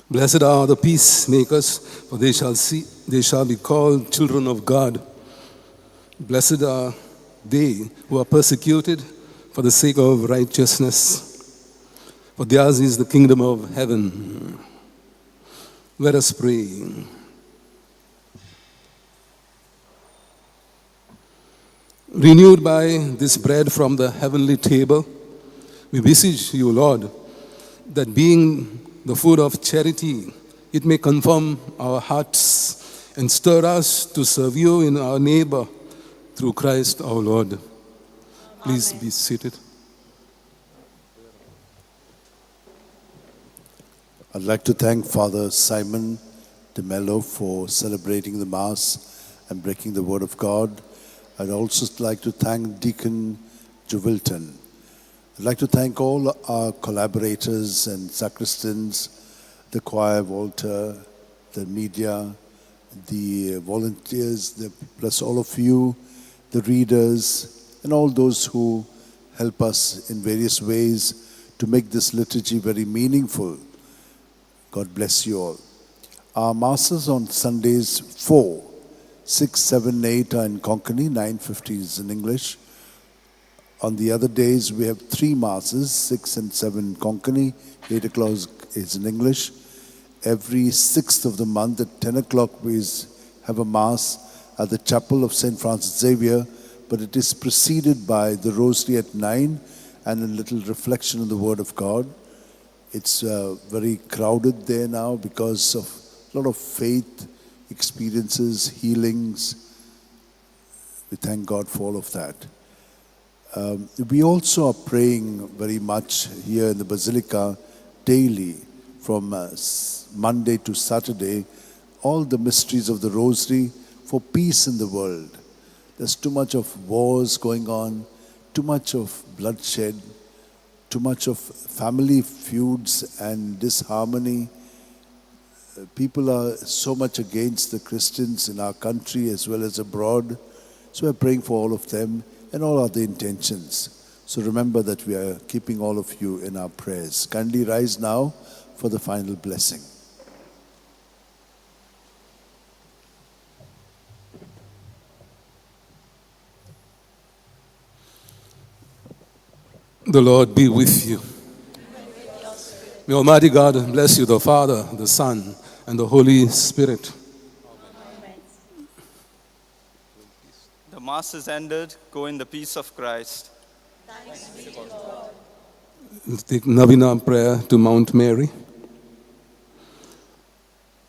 Blessed are the peacemakers, for they shall be called children of God. Blessed are they who are persecuted for the sake of righteousness, for theirs is the kingdom of heaven. Let us pray. Renewed by this bread from the heavenly table, we beseech you, Lord, that being the food of charity, it may confirm our hearts and stir us to serve you in our neighbor through Christ our Lord. Please be seated. I'd like to thank Father Simon de Mello for celebrating the Mass and breaking the Word of God. I'd also like to thank Deacon Jovilton. I'd like to thank all our collaborators and sacristans, the choir, Walter, the media, the volunteers, plus all of you, the readers, and all those who help us in various ways to make this liturgy very meaningful. God bless you all. Our Masses on Sundays 4, 6, 7, 8 are in Konkani, 9:50 is in English. On the other days, we have 3 Masses, 6 and 7 Konkani, 8 o'clock is in English. Every 6th of the month at 10 o'clock, we have a Mass at the Chapel of St. Francis Xavier, but it is preceded by the Rosary at 9 and a little reflection on the Word of God. It's very crowded there now because of a lot of faith experiences, healings. We thank God for all of that. We also are praying very much here in the Basilica daily from Monday to Saturday, all the mysteries of the Rosary for peace in the world. There's too much of wars going on, too much of bloodshed, too much of family feuds and disharmony. People are so much against the Christians in our country as well as abroad. So we're praying for all of them and all other intentions. So remember that we are keeping all of you in our prayers. Kindly rise now for the final blessing. The Lord be with you. May Almighty God bless you, the Father, the Son, and the Holy Spirit. Amen. The Mass is ended. Go in the peace of Christ. Thanks be to God. Let's take Novena prayer to Mount Mary.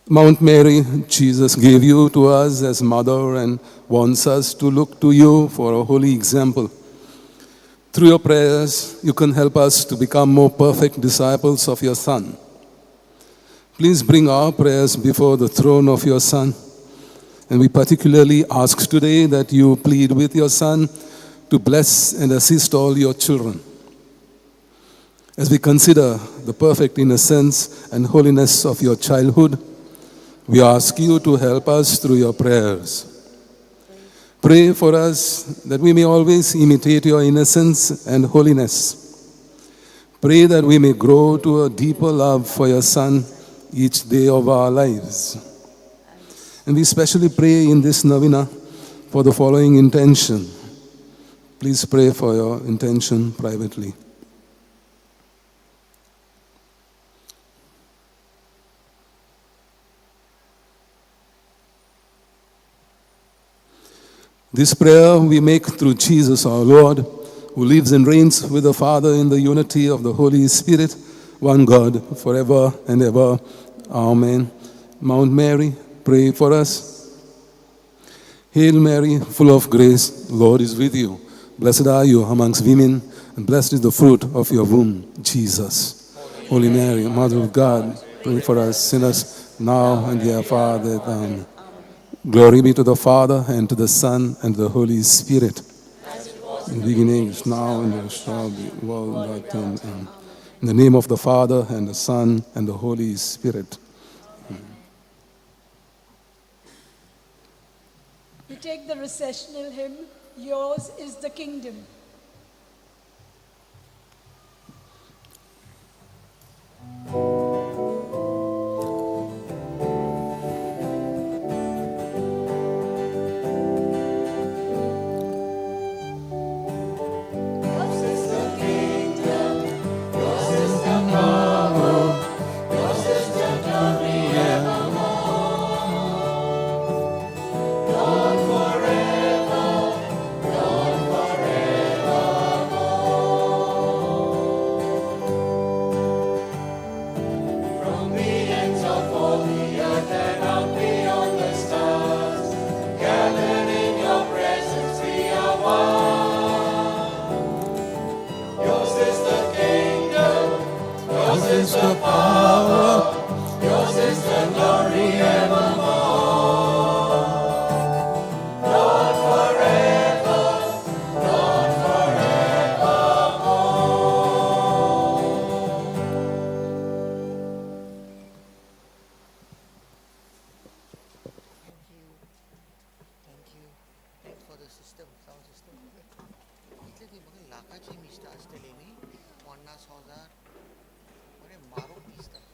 Mount Mary, Jesus gave you to us as mother and wants us to look to you for a holy example. Through your prayers, you can help us to become more perfect disciples of your Son. Please bring our prayers before the throne of your Son. And we particularly ask today that you plead with your Son to bless and assist all your children. As we consider the perfect innocence and holiness of your childhood, we ask you to help us through your prayers. Pray for us that we may always imitate your innocence and holiness. Pray that we may grow to a deeper love for your Son each day of our lives. And we especially pray in this novena for the following intention. Please pray for your intention privately. This prayer we make through Jesus our Lord, who lives and reigns with the Father in the unity of the Holy Spirit, one God, forever and ever. Amen. Mount Mary, pray for us. Hail Mary, full of grace, the Lord is with you. Blessed are you amongst women, and blessed is the fruit of your womb, Jesus. Holy Mary, Mother of God, pray for us sinners, now and the hour of our death. Amen. Glory be to the Father, and to the Son, and to the Holy Spirit. In the beginning, is now, and there shall be, world without end. Amen. In the name of the Father, and the Son, and the Holy Spirit. Amen. We take the recessional hymn, Yours is the Kingdom. System sound system इतले ती म्हाका लाखाची मिसता आसतली न्ही 50,000 बरें मारूंक दिसता.